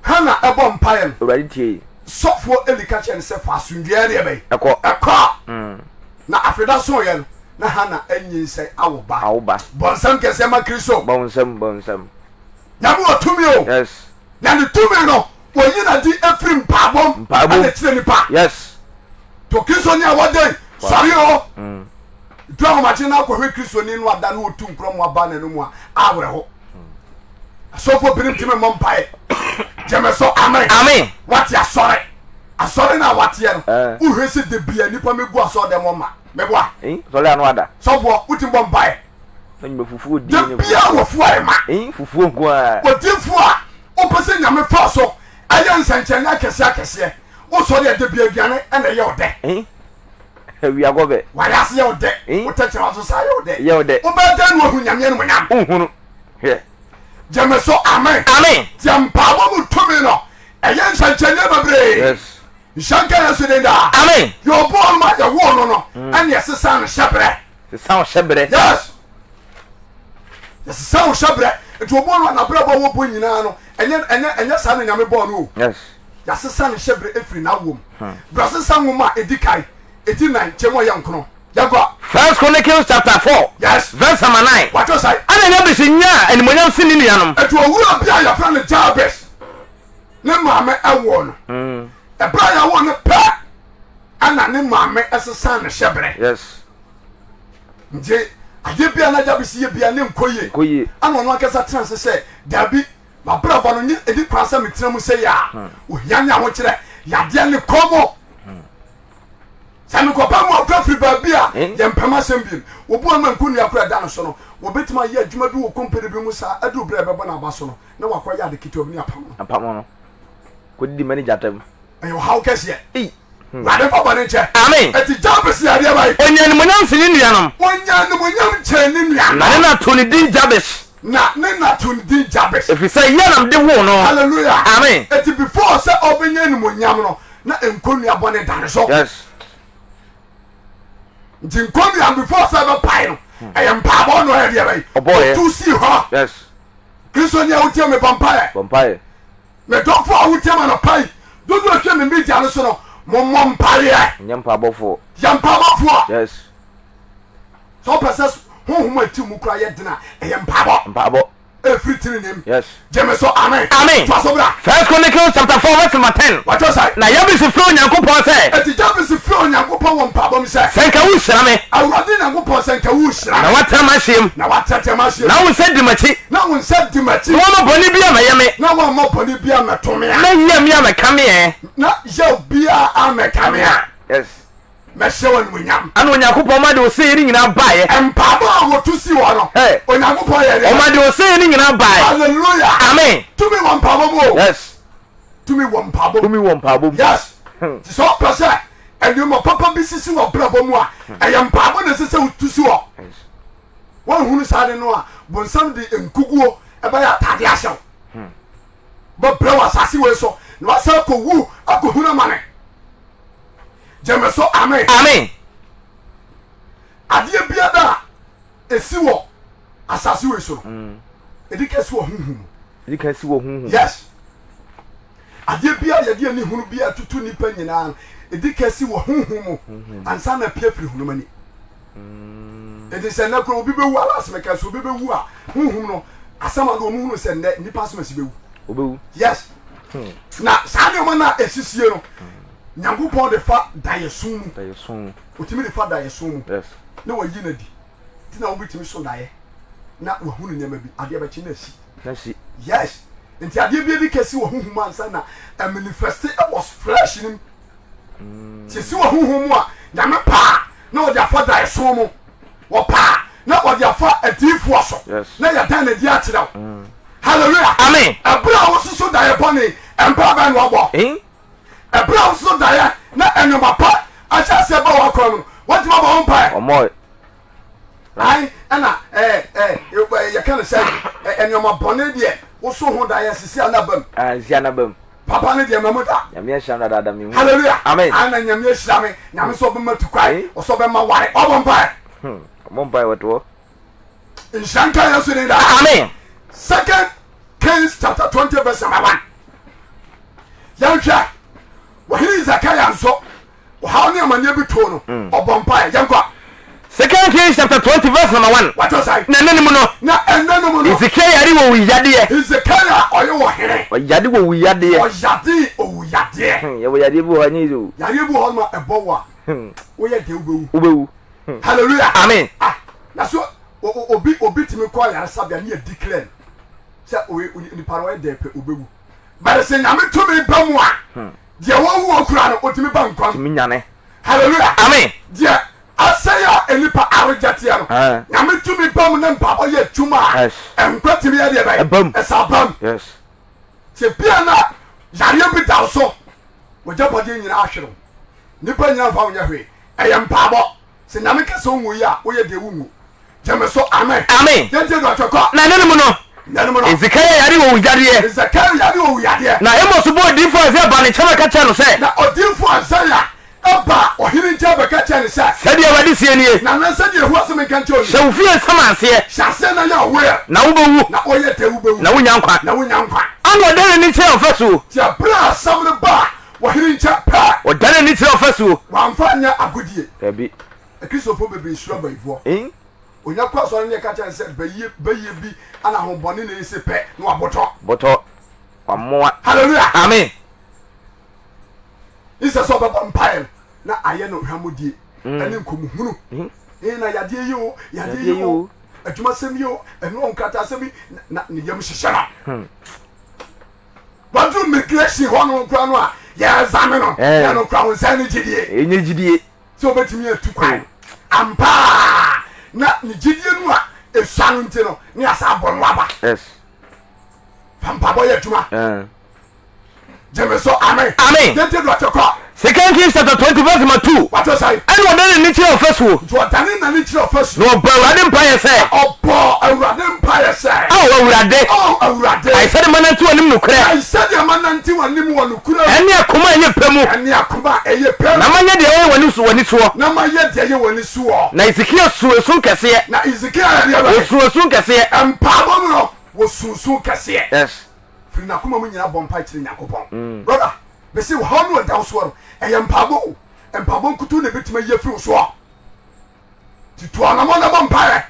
[SPEAKER 1] Hana bɔ mpaeɛ no.
[SPEAKER 4] Awurade tiei.
[SPEAKER 1] Sɔfoɔ Eli ka kyerɛɛ no sɛ, Fa asomdwoeɛ deɛ bɛn?
[SPEAKER 4] Ɛkɔ.
[SPEAKER 1] Ɛkɔ. Na afeda soeɛ no, na Hana anyinsɛn awo ba.
[SPEAKER 4] Awo ba.
[SPEAKER 1] Bɔ nsam kɛseɛ ma Kristo.
[SPEAKER 4] Bɔ nsam, bɔ nsam.
[SPEAKER 1] Nyame wɔ tumi o.
[SPEAKER 4] Yes.
[SPEAKER 1] Na ne tumi no, wɔyi no adi firi mpaebɔ mu.
[SPEAKER 4] Mpaebɔ mu.
[SPEAKER 1] Ɛna kyerɛ nipa.
[SPEAKER 4] Yes.
[SPEAKER 1] To Kristoni a wɔdɛn sɔre o. Du ahomakye na akɔhwɛ Kristoni no ada na ɔtu nkorɔ mu aba n'anom a awerɛho. Asɔfoɔ binom tumi mmɔ mpaeɛ. Gyeme so amen.
[SPEAKER 4] Amen.
[SPEAKER 1] Wate asɔre. Asɔre no a wateɛ no, wohwɛ sɛ da bia nipa mɛgu asɔre dɛm ɔma. Meboa.
[SPEAKER 4] Sɔre ano ada.
[SPEAKER 1] Sɔfoɔ, wotumi bɔ mpaeɛ. Da bia wɔfoɔ a ɛma.
[SPEAKER 4] Fufuo nko ara.
[SPEAKER 1] Odiifoɔ a wopɛ sɛ Nyame fa so ɛyɛ nsɛnkyerɛnne akɛseɛ akɛseɛ, wosɔre a da bia aduane ɛna ɛyɛ ɔdɛ.
[SPEAKER 4] Awia gɔbɛ.
[SPEAKER 1] Wayɛ ase yɛ ɔdɛ. Wo tɛkyerɛma so saa yɛ ɔdɛ.
[SPEAKER 4] Yɛ ɔdɛ.
[SPEAKER 1] Wobɛyɛ dɛn na wahu Nyame animuonyam?
[SPEAKER 4] Wonhunu. Hwɛ.
[SPEAKER 1] Gyeme so amen.
[SPEAKER 4] Amen.
[SPEAKER 1] Deɛ mpaabɔ mu tumi no ɛyɛ nsɛnkyerɛnneɛ bebree.
[SPEAKER 4] Yes.
[SPEAKER 1] Nhyɛ nka Yesu din daa.
[SPEAKER 4] Amen.
[SPEAKER 1] Deɛ ɔbɔɔ no ma yɛwoo no no ɛne ɛsesa no hyɛbrɛ.
[SPEAKER 4] Sesa wo hyɛbrɛ.
[SPEAKER 1] Yes. Yɛsesa wo hyɛbrɛ. Nti ɔbɔɔ no a n'abrabɔ a wɔbɔ nyinaa no ɛnyɛ ɛnyɛ ɛnyɛ saa na Nyame bɔɔ no o.
[SPEAKER 4] Yes.
[SPEAKER 1] Yɛasesa ne hyɛbrɛ afiri n'awoɔ mu. Brasesa nwoma a ɛdi kan, eti nan, kyɛmu a ɛyɛ nkono. Yɛnkɔ.
[SPEAKER 4] First Chronicles chapter 4
[SPEAKER 1] Yes.
[SPEAKER 4] verse number 9.
[SPEAKER 1] Watwerɛ sɛn?
[SPEAKER 4] Ɛna Yabes nyaa animuonyam sen ne nuanom.
[SPEAKER 1] Enti owura bi a yɛfrɛ no Jabes ne maame woo no. Ɛberɛ a yɛwoo no pɛ ɛna ne maame sesaa ne hyɛbrɛ.
[SPEAKER 4] Yes.
[SPEAKER 1] Nti adeɛ bi a na Jabes yɛ bia ne nkɔ yie.
[SPEAKER 4] Nkɔ yie.
[SPEAKER 1] Ɛna ɔno ankasa tena ase sɛ daabi M'abrabɔ no nye edi kwan sɛ metsena mu sei a, ohia nye ahokyerɛ, yadeɛ ne kɔm. Sɛ mekɔpa mu akora firi baabi a, yɛmpɛ m'asɛm bio. Obi wɔ hɔ no ma nkonnua koraa da no so no, wɔbɛtumi ayɛ adwuma bi wɔ kompene bi mu saa aduru berɛ a ɛbɛbɔ n'aba so no, na wakɔyɛ ade ketewa bi ne apam no.
[SPEAKER 4] Apam no. Kɔdidi manager tam.
[SPEAKER 1] Ɛyɛ ɔhaw kɛseɛ.
[SPEAKER 4] Ei.
[SPEAKER 1] Awurade mfa bɔne nkyɛ.
[SPEAKER 4] Amen.
[SPEAKER 1] Enti Jabes yɛ adeɛ bɛn?
[SPEAKER 4] Ɔnyaa animuonyam sen ne nuanom.
[SPEAKER 1] Ɔnyaa animuonyam kyɛn ne nuanom.
[SPEAKER 4] Na ne na too ne din Jabes.
[SPEAKER 1] Na ne na too ne din Jabes.
[SPEAKER 4] Ɛfiri sɛ yea na mede woo no.
[SPEAKER 1] Hallelujah.
[SPEAKER 4] Amen.
[SPEAKER 1] Enti before sɛ ɔbɛnya animuonyam no, na nkonnua bɔne da ne so.
[SPEAKER 4] Yes.
[SPEAKER 1] Nti nkonnua before sɛ ɛbɛpae no, ɛyɛ mpaabɔ na ɔyɛ deɛ bɛn?
[SPEAKER 4] Ɔbɔɔyɛ.
[SPEAKER 1] Ɔtu sii hɔ.
[SPEAKER 4] Yes.
[SPEAKER 1] Kristo ni a wotie me bɔ mpaeɛ.
[SPEAKER 4] Bɔ mpaeɛ.
[SPEAKER 1] Me dɔfo a wotie me anɔpa yi, dodoɔ a ɛhwɛ me media no so no, mommɔ mpaeɛ.
[SPEAKER 4] Nyɛ mpaebɔfoɔ.
[SPEAKER 1] Yɛ mpaebɔfoɔ.
[SPEAKER 4] Yes.
[SPEAKER 1] Sɛ wopɛ sɛ honhom a ɛte mu kura yɛ den a, ɛyɛ mpaebɔ.
[SPEAKER 4] Mpaebɔ.
[SPEAKER 1] Ɛfiri tenenee mu.
[SPEAKER 4] Yes.
[SPEAKER 1] Gye me so, amen.
[SPEAKER 4] Amen.
[SPEAKER 1] Toa so bra.
[SPEAKER 4] First Chronicles chapter 4 verse number 10.
[SPEAKER 1] Wɔtwerɛ sɛ.
[SPEAKER 4] Na Yabes frɛɛ Onyankopɔn sɛ.
[SPEAKER 1] Enti Jabes frɛɛ Onyankopɔn wɔ mpaebɔ mu sɛ.
[SPEAKER 4] Sɛ nka worehyira me.
[SPEAKER 1] Awurade Nyankopɔn, sɛ nka worehyira me.
[SPEAKER 4] Na woatena m'ahyeɛ mu.
[SPEAKER 1] Na woatrɛtrɛ m'ahyeɛ mu.
[SPEAKER 4] Na wo nsa di m'akyi.
[SPEAKER 1] Na wo nsa di m'akyi.
[SPEAKER 4] Na woamma bɔne bi ammɛyɛ me.
[SPEAKER 1] Na woamma bɔne bi ammɛto me a.
[SPEAKER 4] Na yea mi ammɛka me ɛ.
[SPEAKER 1] Na yaw biara ammɛka me a.
[SPEAKER 4] Yes.
[SPEAKER 1] Mɛhyɛ wo animuonyam.
[SPEAKER 4] Ɛna Onyankopɔn ma deɛ ɔsɛeɛ no nyinaa baeɛ.
[SPEAKER 1] Mpaebɔ a wɔtu sii hɔ no,
[SPEAKER 4] Hey.
[SPEAKER 1] Onyankopɔn yɛɛ deɛ.
[SPEAKER 4] Ɔma deɛ ɔsɛeɛ no nyinaa baeɛ.
[SPEAKER 1] Hallelujah.
[SPEAKER 4] Amen.
[SPEAKER 1] Tumi wɔ mpaebɔ mu o.
[SPEAKER 4] Yes.
[SPEAKER 1] Tumi wɔ mpaebɔ mu.
[SPEAKER 4] Tumi wɔ mpaebɔ mu.
[SPEAKER 1] Yes. Nti sɛ ɔpɛ sɛ. nneɛma papa bi sisi wɔ abrabɔ mu a, ɛyɛ mpaebɔ na ɛsɛ sɛ wotu si hɔ. Woanhunu saa ade no a, bonsam de nkuguo ɛbɛyɛ atade ahyɛ wo. Hmm. Bɛbrɛ wɔ asase wei so na wasan akɔwu akɔhunu amane. Gyeme so amen.
[SPEAKER 4] Amen.
[SPEAKER 1] Adeɛ biara a ɛsi wɔ asase wei so no, hmm. ɛdi ka si wɔ honhom mu.
[SPEAKER 4] Ɛdi ka si wɔ honhom mu.
[SPEAKER 1] Yes. Adeɛ biara yɛde ani hunu biara tutu nnipa nyinaa no, ɛdi ka si wɔ honhom mu ansa na apue afiri honam ani. Enti sɛ nnɛ koraa obi bɛwu a, last meka sɛ obi bɛwu a, honhom no, asɛm a wɔn hunu sɛ nnɛ nnipa asɛm asi bɛwu.
[SPEAKER 4] Obɛwu.
[SPEAKER 1] Yes. Hmm. Na saa nneɛma no a ɛsisie no, Nyankopɔn de fa daeɛso mu.
[SPEAKER 4] Daeɛso mu.
[SPEAKER 1] Otumi de fa daeɛso mu.
[SPEAKER 4] Yes.
[SPEAKER 1] Na wayi no adi. Nti na wobɛtumi so daeɛ na wahunu nneɛma bi, adeɛ bɛkye na asi.
[SPEAKER 4] Na si.
[SPEAKER 1] Yes. Nti adeɛ bi adi kɛsi wɔ honhom mu ansa na ɛmanifeste wɔ flesh no mu. Sɛ esi wɔ honhom mu a, Nyame pɛ a na ɔde afa daeɛso mu, wɔpɛ a na ɔde afa adiyifoɔ so na yɛda no adi akyerɛ wo. Mm. Hallelujah.
[SPEAKER 4] Amen.
[SPEAKER 1] Ɛberɛ a wososo daeɛ bɔne, mpaa bɛn na wɔbɔ? Ɛberɛ a wososo daeɛ na nneɛma pa ahyɛ aseɛ ba w'akwan mu no, woatumi abɔ ho mpaeɛ? Ae, ɛna ɛɛ ɛɛ yɛka no sɛ nneɛma bɔne deɛ woso ho daeɛ sisi a na ba mu.
[SPEAKER 4] Ah, sisi a na ba mu.
[SPEAKER 1] Papa no deɛ mamu da.
[SPEAKER 4] Nyame ahyira no dadaada mehu.
[SPEAKER 1] Hallelujah.
[SPEAKER 4] Amen.
[SPEAKER 1] Ae na Nyame ahyira me. Nyame sɛ ɔbɛma tu kwan, ɔsɛ ɔbɛma ware. Ɔbɔ mpaeɛ.
[SPEAKER 4] Hmm, ɔbɔ mpaeɛ wɔte hɔ.
[SPEAKER 1] Nhyira nka Yesu din daa.
[SPEAKER 4] Amen.
[SPEAKER 1] Second Kings chapter 20 verse number 1. Yɛnhwɛ wɔhene Hesekiah nso Ɔhaw ne amanneɛ bi too no, mm. ɔbɔ mpaeɛ. Yɛnkɔ.
[SPEAKER 4] Second Kings chapter 20 verse number 1.
[SPEAKER 1] Wàtò sàn.
[SPEAKER 4] Na ɛnna no mu no.
[SPEAKER 1] Na ɛnna no mu no.
[SPEAKER 4] Hesekiah yare wɔ owuyadeɛ.
[SPEAKER 1] Hesekiah ɔyɛ ɔhene.
[SPEAKER 4] Ɔyade wɔ owuyadeɛ.
[SPEAKER 1] Ɔyade owuyadeɛ.
[SPEAKER 4] Hmm, yɛwɔ yadeɛ bi wɔ hɔ anyɛ yize o.
[SPEAKER 1] Yadeɛ bi wɔ hɔ no ma ɛbɔ wɔ a. Hmm. Woyɛ deɛ wobɛwu.
[SPEAKER 4] Wobɛwu. Hmm.
[SPEAKER 1] Hallelujah.
[SPEAKER 4] Amen.
[SPEAKER 1] Ah, na so obi obi tumi kɔ ayaresabea ne yɛ declare sɛ oye nipa no ɔyɛ dɛ pɛ obɛwu. But sɛ Nyame tumi ba mu a. Deɛ wawu wɔ kura no, otumi ba nkwa mu.
[SPEAKER 4] Tumi nyane.
[SPEAKER 1] Hallelujah.
[SPEAKER 4] Amen.
[SPEAKER 1] Deɛ asɛe a nnipa aregyɛteɛ no, Nyame tumi ba mu ne mpaabɔ yɛ adwuma a, nkwa tumi yɛ deɛ bɛyɛ.
[SPEAKER 4] Ɛba mu.
[SPEAKER 1] Ɛsa ba mu.
[SPEAKER 4] Yes.
[SPEAKER 1] Sɛ bia na yareɛ bi da wo so, w'agyapadeɛ nyinaa ahwere wo, nnipa nyinaa mfa wo nyɛ hwee, ɛyɛ mpaabɔ. Sɛ Nyame ka sɛ wonwu yi a, woyɛ deɛ wonwu. Gyeme so amen.
[SPEAKER 4] Amen.
[SPEAKER 1] Yɛntie deɛ ɔtwe kɔ.
[SPEAKER 4] Na ɛna no mu no.
[SPEAKER 1] Nna no mu no.
[SPEAKER 4] Hesekiah yare wɔ owuyadeɛ.
[SPEAKER 1] Hesekiah yare wɔ owuyadeɛ.
[SPEAKER 4] Na Amos ba odiyifoɔ Isaiah baa ne nkyɛn bɛka kyerɛɛ no sɛ.
[SPEAKER 1] Na odiyifoɔ Isaiah baa ɔhene nkyɛn bɛka kyerɛɛ no sɛ.
[SPEAKER 4] Sɛdeɛ Awurade seɛ nie.
[SPEAKER 1] Na na sɛdeɛ Yehowa se menka nkyerɛ wo nie.
[SPEAKER 4] Hyɛ wo fie nsamanseɛ.
[SPEAKER 1] Hyɛ aseɛ na yɛ ɔweɛ.
[SPEAKER 4] Na wobɛwu.
[SPEAKER 1] Na ɔyɛ dɛ wobɛwu.
[SPEAKER 4] Na wonnya nkwa.
[SPEAKER 1] Na wonnya nkwa.
[SPEAKER 4] Ɛnna ɔdan n'ani kyerɛɛ ɔfasuo.
[SPEAKER 1] Nti ɛberɛ a asɛm no baa ɔhene nkyɛn pɛ.
[SPEAKER 4] Ɔdan n'ani kyerɛɛ ɔfasuo.
[SPEAKER 1] Wamfa anyɛ agodie.
[SPEAKER 4] Dabi.
[SPEAKER 1] Akristofoɔ bebree suro abayifoɔ. Onya kɔ asɔre ne yɛka kyerɛ no sɛ bayie bayie bi ana ahombɔne na ɛsɛ pɛ na wabotɔ.
[SPEAKER 4] Botɔ. Wamoa.
[SPEAKER 1] Hallelujah.
[SPEAKER 4] Amen.
[SPEAKER 1] Nsɛ sɛ ɔbɛbɔ mpaeɛ no na ayɛ no hwammɔdie mm. ɛne nkɔmuhunu. Mm. Ee na yadeɛ yi o, yadeɛ yi o, adwumasɛm yi o, ɛno nkratasɛm yi na ne yam hyehyɛ no.
[SPEAKER 4] Hmm.
[SPEAKER 1] Waduru immigration hɔ no nkura no a yɛrezame no
[SPEAKER 4] eh.
[SPEAKER 1] na no kura wo nsa ne gyidie.
[SPEAKER 4] Ɛnyɛ gyidie.
[SPEAKER 1] sɛ ɔbɛtumi atu kwan ampa a na ne gyidie no a ɛsua no nti no ne asa abɔ no aba fa mpabɔ yɛ adwuma gyeme so amen
[SPEAKER 4] amen
[SPEAKER 1] yɛntie do akyɛ kɔ
[SPEAKER 4] Second Kings chapter 20 verse number 2.
[SPEAKER 1] Wàtò sẹ́yìn.
[SPEAKER 4] Ɛna ɔdan n'ani kyerɛ ɔfasuo.
[SPEAKER 1] Nti ɔdane n'ani kyerɛ ɔfasuo.
[SPEAKER 4] Na ɔbɔ Awurade mpaeɛ sɛ.
[SPEAKER 1] Ɔbɔ Awurade mpaeɛ sɛ.
[SPEAKER 4] Ao Awurade.
[SPEAKER 1] Ao Awurade.
[SPEAKER 4] Kae sɛdeɛ manante w'anim nokorɛ.
[SPEAKER 1] Kae sɛdeɛ manante w'anim wɔ nokorɛ mu.
[SPEAKER 4] Ɛne akoma a ɛyɛ pɛ mu.
[SPEAKER 1] Ɛne akoma a ɛyɛ pɛ mu.
[SPEAKER 4] Na manyɛ deɛ ɛyɛ w'ani so w'ani soɔ.
[SPEAKER 1] Na mayɛ deɛ ɛyɛ w'ani soɔ.
[SPEAKER 4] Na Hesekia suu esu kɛseɛ.
[SPEAKER 1] Na Hesekia yɛ deɛ bɛn?
[SPEAKER 4] Ɔsuu esu kɛseɛ.
[SPEAKER 1] Mpaebɔ mu no, wɔsuu su kɛseɛ.
[SPEAKER 4] Yes.
[SPEAKER 1] Firi n'akoma mu nyinaa bɔ mpae kyerɛ Nyankopɔn. Brother, mese ɔhaw no a ɛda wo soɔ no, ɛyɛ mpaebɔ o. Mpaebɔ nkutoo na ɛbɛtumi ayi afiri wo soɔ. Nti tu anamɔ na bɔ mpaeɛ.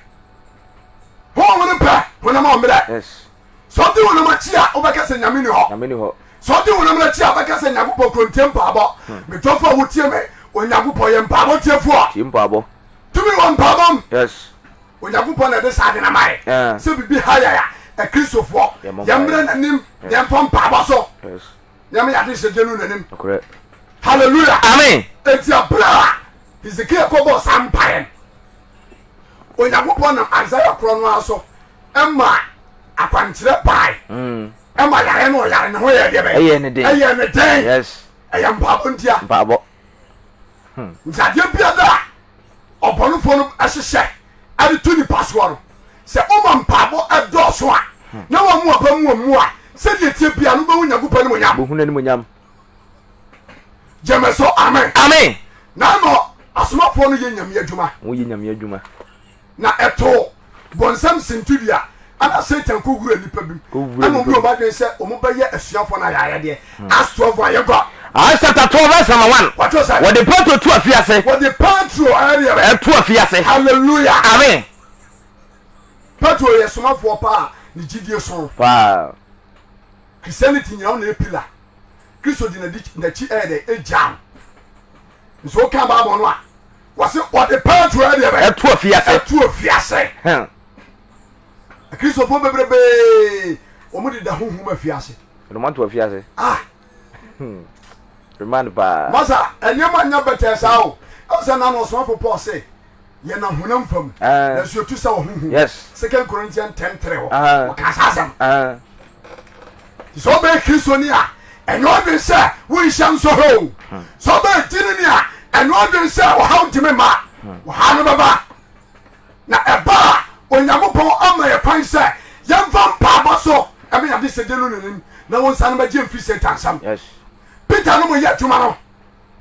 [SPEAKER 1] Honhom no pɛ, honam a ɔmmerɛ.
[SPEAKER 4] Yes.
[SPEAKER 1] Sɛ ɔde honam akyi a, wobɛka sɛ Nyame ni hɔ.
[SPEAKER 4] Nyame ni hɔ.
[SPEAKER 1] Sɛ ɔde honam no akyi a, wobɛka sɛ Nyankopɔn kuro ntie mpaebɔ.
[SPEAKER 4] Hmm.
[SPEAKER 1] Me dɔfo a wotie me, Onyankopɔn yɛ mpaebɔ tiefoɔ.
[SPEAKER 4] Tie mpaebɔ.
[SPEAKER 1] Tumi wɔ mpaebɔ mu.
[SPEAKER 4] Yes.
[SPEAKER 1] Onyankopɔn na ɛde saa ade no ama yɛ.
[SPEAKER 4] Yeah.
[SPEAKER 1] Sɛ biribi ha yɛn a, Akristofoɔ,
[SPEAKER 4] Yɛmmɔ mpaeɛ.
[SPEAKER 1] yɛmmrɛ n'anim,
[SPEAKER 4] Yes.
[SPEAKER 1] yɛmfa mpaebɔ so.
[SPEAKER 4] Yes.
[SPEAKER 1] Nyame yɛ adehyɛdeɛ no n'anim.
[SPEAKER 4] Nokorɛ.
[SPEAKER 1] Hallelujah.
[SPEAKER 4] Amen.
[SPEAKER 1] Enti ɛberɛ a Hesekiel kɔbɔɔ saa mpaeɛ no, Onyankopɔn nam Isaiah korɔ no ara so ma akwankyerɛ bae
[SPEAKER 4] mm.
[SPEAKER 1] ɛma yare no ɔyare ne ho yɛ deɛ bɛyɛ
[SPEAKER 4] ɛyɛ ne den
[SPEAKER 1] ɛyɛ ne den
[SPEAKER 4] yes
[SPEAKER 1] ɛyɛ mpaabɔ ntia
[SPEAKER 4] mpaabɔ.
[SPEAKER 1] Nti adeɛ biara a ɔbɔnefoɔ no hyehyɛ de to nipa soɔ no, sɛ woma mpaebɔ dɔɔso a, na wammu aba mu ammu a, sɛdeɛ ɛteɛ biara no wobɛhu Nyankopɔn animuonyam.
[SPEAKER 4] Wobɛhu n'animuonyam.
[SPEAKER 1] Gyeme so amen.
[SPEAKER 4] Amen.
[SPEAKER 1] Na ama asomafoɔ no yɛ Nyame adwuma.
[SPEAKER 4] Wɔyɛ Nyame adwuma.
[SPEAKER 1] Na ɛtoo bɔnsam sintidua ɛna Satan kɔ wura nipa bi mu ɛna wɔn yɛ wɔn adwene sɛ wɔn bɛyɛ asuafoɔ no ayaayadeɛ. Acts 12 1 yɛnkɔ.
[SPEAKER 4] Acts chapter 12 verse number 1.
[SPEAKER 1] Wɔtwerɛ sɛ.
[SPEAKER 4] Wɔde Petro to afiase.
[SPEAKER 1] Wɔde Petro ɛdeɛ bɛ.
[SPEAKER 4] Ɛto afiase.
[SPEAKER 1] Hallelujah.
[SPEAKER 4] Amen.
[SPEAKER 1] Petro yɛ somafoɔ paa ne gyidie so.
[SPEAKER 4] Paa.
[SPEAKER 1] Christianity nyina wo na yɛ pillar. Kristo di n'akyi ɛyɛ dɛ egyaa no. Nso woka Bible no a wɔse wɔde Petro ɛdeɛ bɛ.
[SPEAKER 4] Ɛto afiase.
[SPEAKER 1] Ɛto afiase. Akristofoɔ bebrebee wɔn deda honhom afiase.
[SPEAKER 4] Wɔde wɔn ato afiase.
[SPEAKER 1] Ah.
[SPEAKER 4] Remand paa.
[SPEAKER 1] Masa nneɛma nyɛ bɛtɛɛ saa o. Ɛwɔ sɛ nana ɔsomafo Paul se yɛnam honam fam nanso yɛtu sa wɔ honhom.
[SPEAKER 4] Yes.
[SPEAKER 1] Second Corinthians 10:3 hɔ. Wɔka saa asɛm. Nti sɛ wobɛyɛ Kristoni a ɛnyɛ ɔdwen sɛ wonhyɛ nsɔhwɛ o. Sɛ wobɛyɛ gyinini a ɛnyɛ ɔdwen sɛ ɔhaw ntumi mma. Ɔhaw no bɛba. Na ɛba a, Onyankopɔn ama yɛ kwan sɛ yɛmfa mpaabɔ so ɛma yɛn adesɛdeɛ no n'anim na wɔnsan no bɛgye mfiri Satan nsam.
[SPEAKER 4] Yes.
[SPEAKER 1] Peter no mo yɛ adwuma no,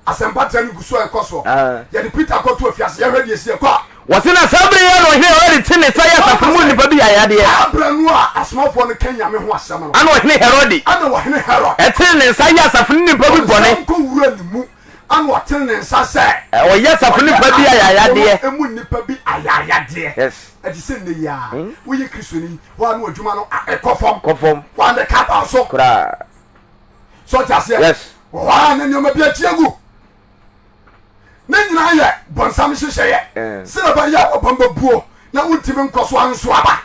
[SPEAKER 1] asɛmpa tra no gu so a ɛkɔ soɔ.
[SPEAKER 4] Ah.
[SPEAKER 1] Yɛde Peter kɔto afiase, yɛhwɛ deɛ ɛsi ɛkɔ a.
[SPEAKER 4] Wɔse na saa bere yi ara na ɔhene Herode te ne nsa yɛ asafo mu nnipa bi yayadeɛ.
[SPEAKER 1] Saa berɛ no a asomafoɔ no ka Nyame ho asɛm no.
[SPEAKER 4] Ana ɔhene Herode.
[SPEAKER 1] Ana ɔhene Herod.
[SPEAKER 4] Ɛtene ne nsa yɛ asafo no nnipa bi bɔne.
[SPEAKER 1] Ɔnsam kɔwura ne mu Ɛna ɔtene ne nsa sɛ.
[SPEAKER 4] Ɔyɛ asafo nnipa bi ayayadeɛ.
[SPEAKER 1] Ɔyɛ mu nnipa bi ayayadeɛ.
[SPEAKER 4] Yes.
[SPEAKER 1] Ɛte sɛ nnɛ yi ara. Woyɛ Kristoni, hɔ a na w'adwuma no ɛkɔ fam.
[SPEAKER 4] Kɔ fam.
[SPEAKER 1] Hɔ a na ɛka aba so.
[SPEAKER 4] Koraa.
[SPEAKER 1] So ɔte aseɛ?
[SPEAKER 4] Yes.
[SPEAKER 1] Wɔ hɔ a na nneɛma bi akyi agu. Ne nyinaa yɛ bɔnsam nhyehyɛeɛ. Sɛdeɛ ɛbɛyɛ a wɔbɛn bɛbuo na wontumi nkɔ so anso aba.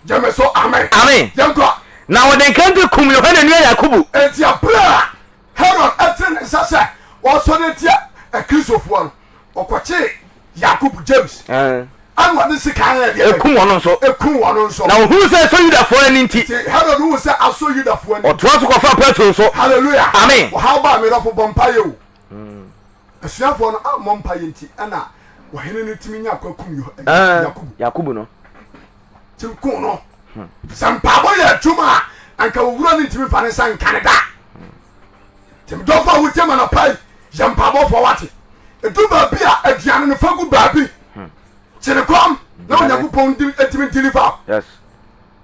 [SPEAKER 1] Gyeme so amen.
[SPEAKER 4] Amen.
[SPEAKER 1] Yɛnkɔ.
[SPEAKER 4] Na wɔde nkrante kum Yohane nua Yakobo.
[SPEAKER 1] Enti bere a Herod tene ne nsa sɛ ɔresɔre atia Akristofoɔ no, ɔkɔkyee Yakobo, James, ɛna ɔde sekan yɛɛ deɛ bɛn?
[SPEAKER 4] Ekum wɔn nso.
[SPEAKER 1] Ekum wɔn nso.
[SPEAKER 4] Na ohuu sɛ ɛsɔ Yudafoɔ ani nti.
[SPEAKER 1] Nti Herod huu sɛ asɔ Yudafoɔ ani.
[SPEAKER 4] Ɔtoa so kɔfaa Petro nso.
[SPEAKER 1] Hallelujah.
[SPEAKER 4] Amen.
[SPEAKER 1] Ɔhaw ba a, me dɔfo, bɔ mpaeɛ o. Asuafoɔ no ammɔ mpaeɛ nti ɛna ɔhene no tumi nyaa kwa kum Yakobo.
[SPEAKER 4] Yakobo no.
[SPEAKER 1] Tumi kum no. Sɛ mpaebɔ yɛ adwuma a, anka owura no ntumi mfa ne nsa nka ne da. Nti medɔfo a wotie ma nɔpa yi, yɛ mpaebɔfoɔ wate. Ɛdu baabi a aduane no fa gu baabi. Kyere kɔm na Onyankopɔn ntumi deliver.
[SPEAKER 4] Yes.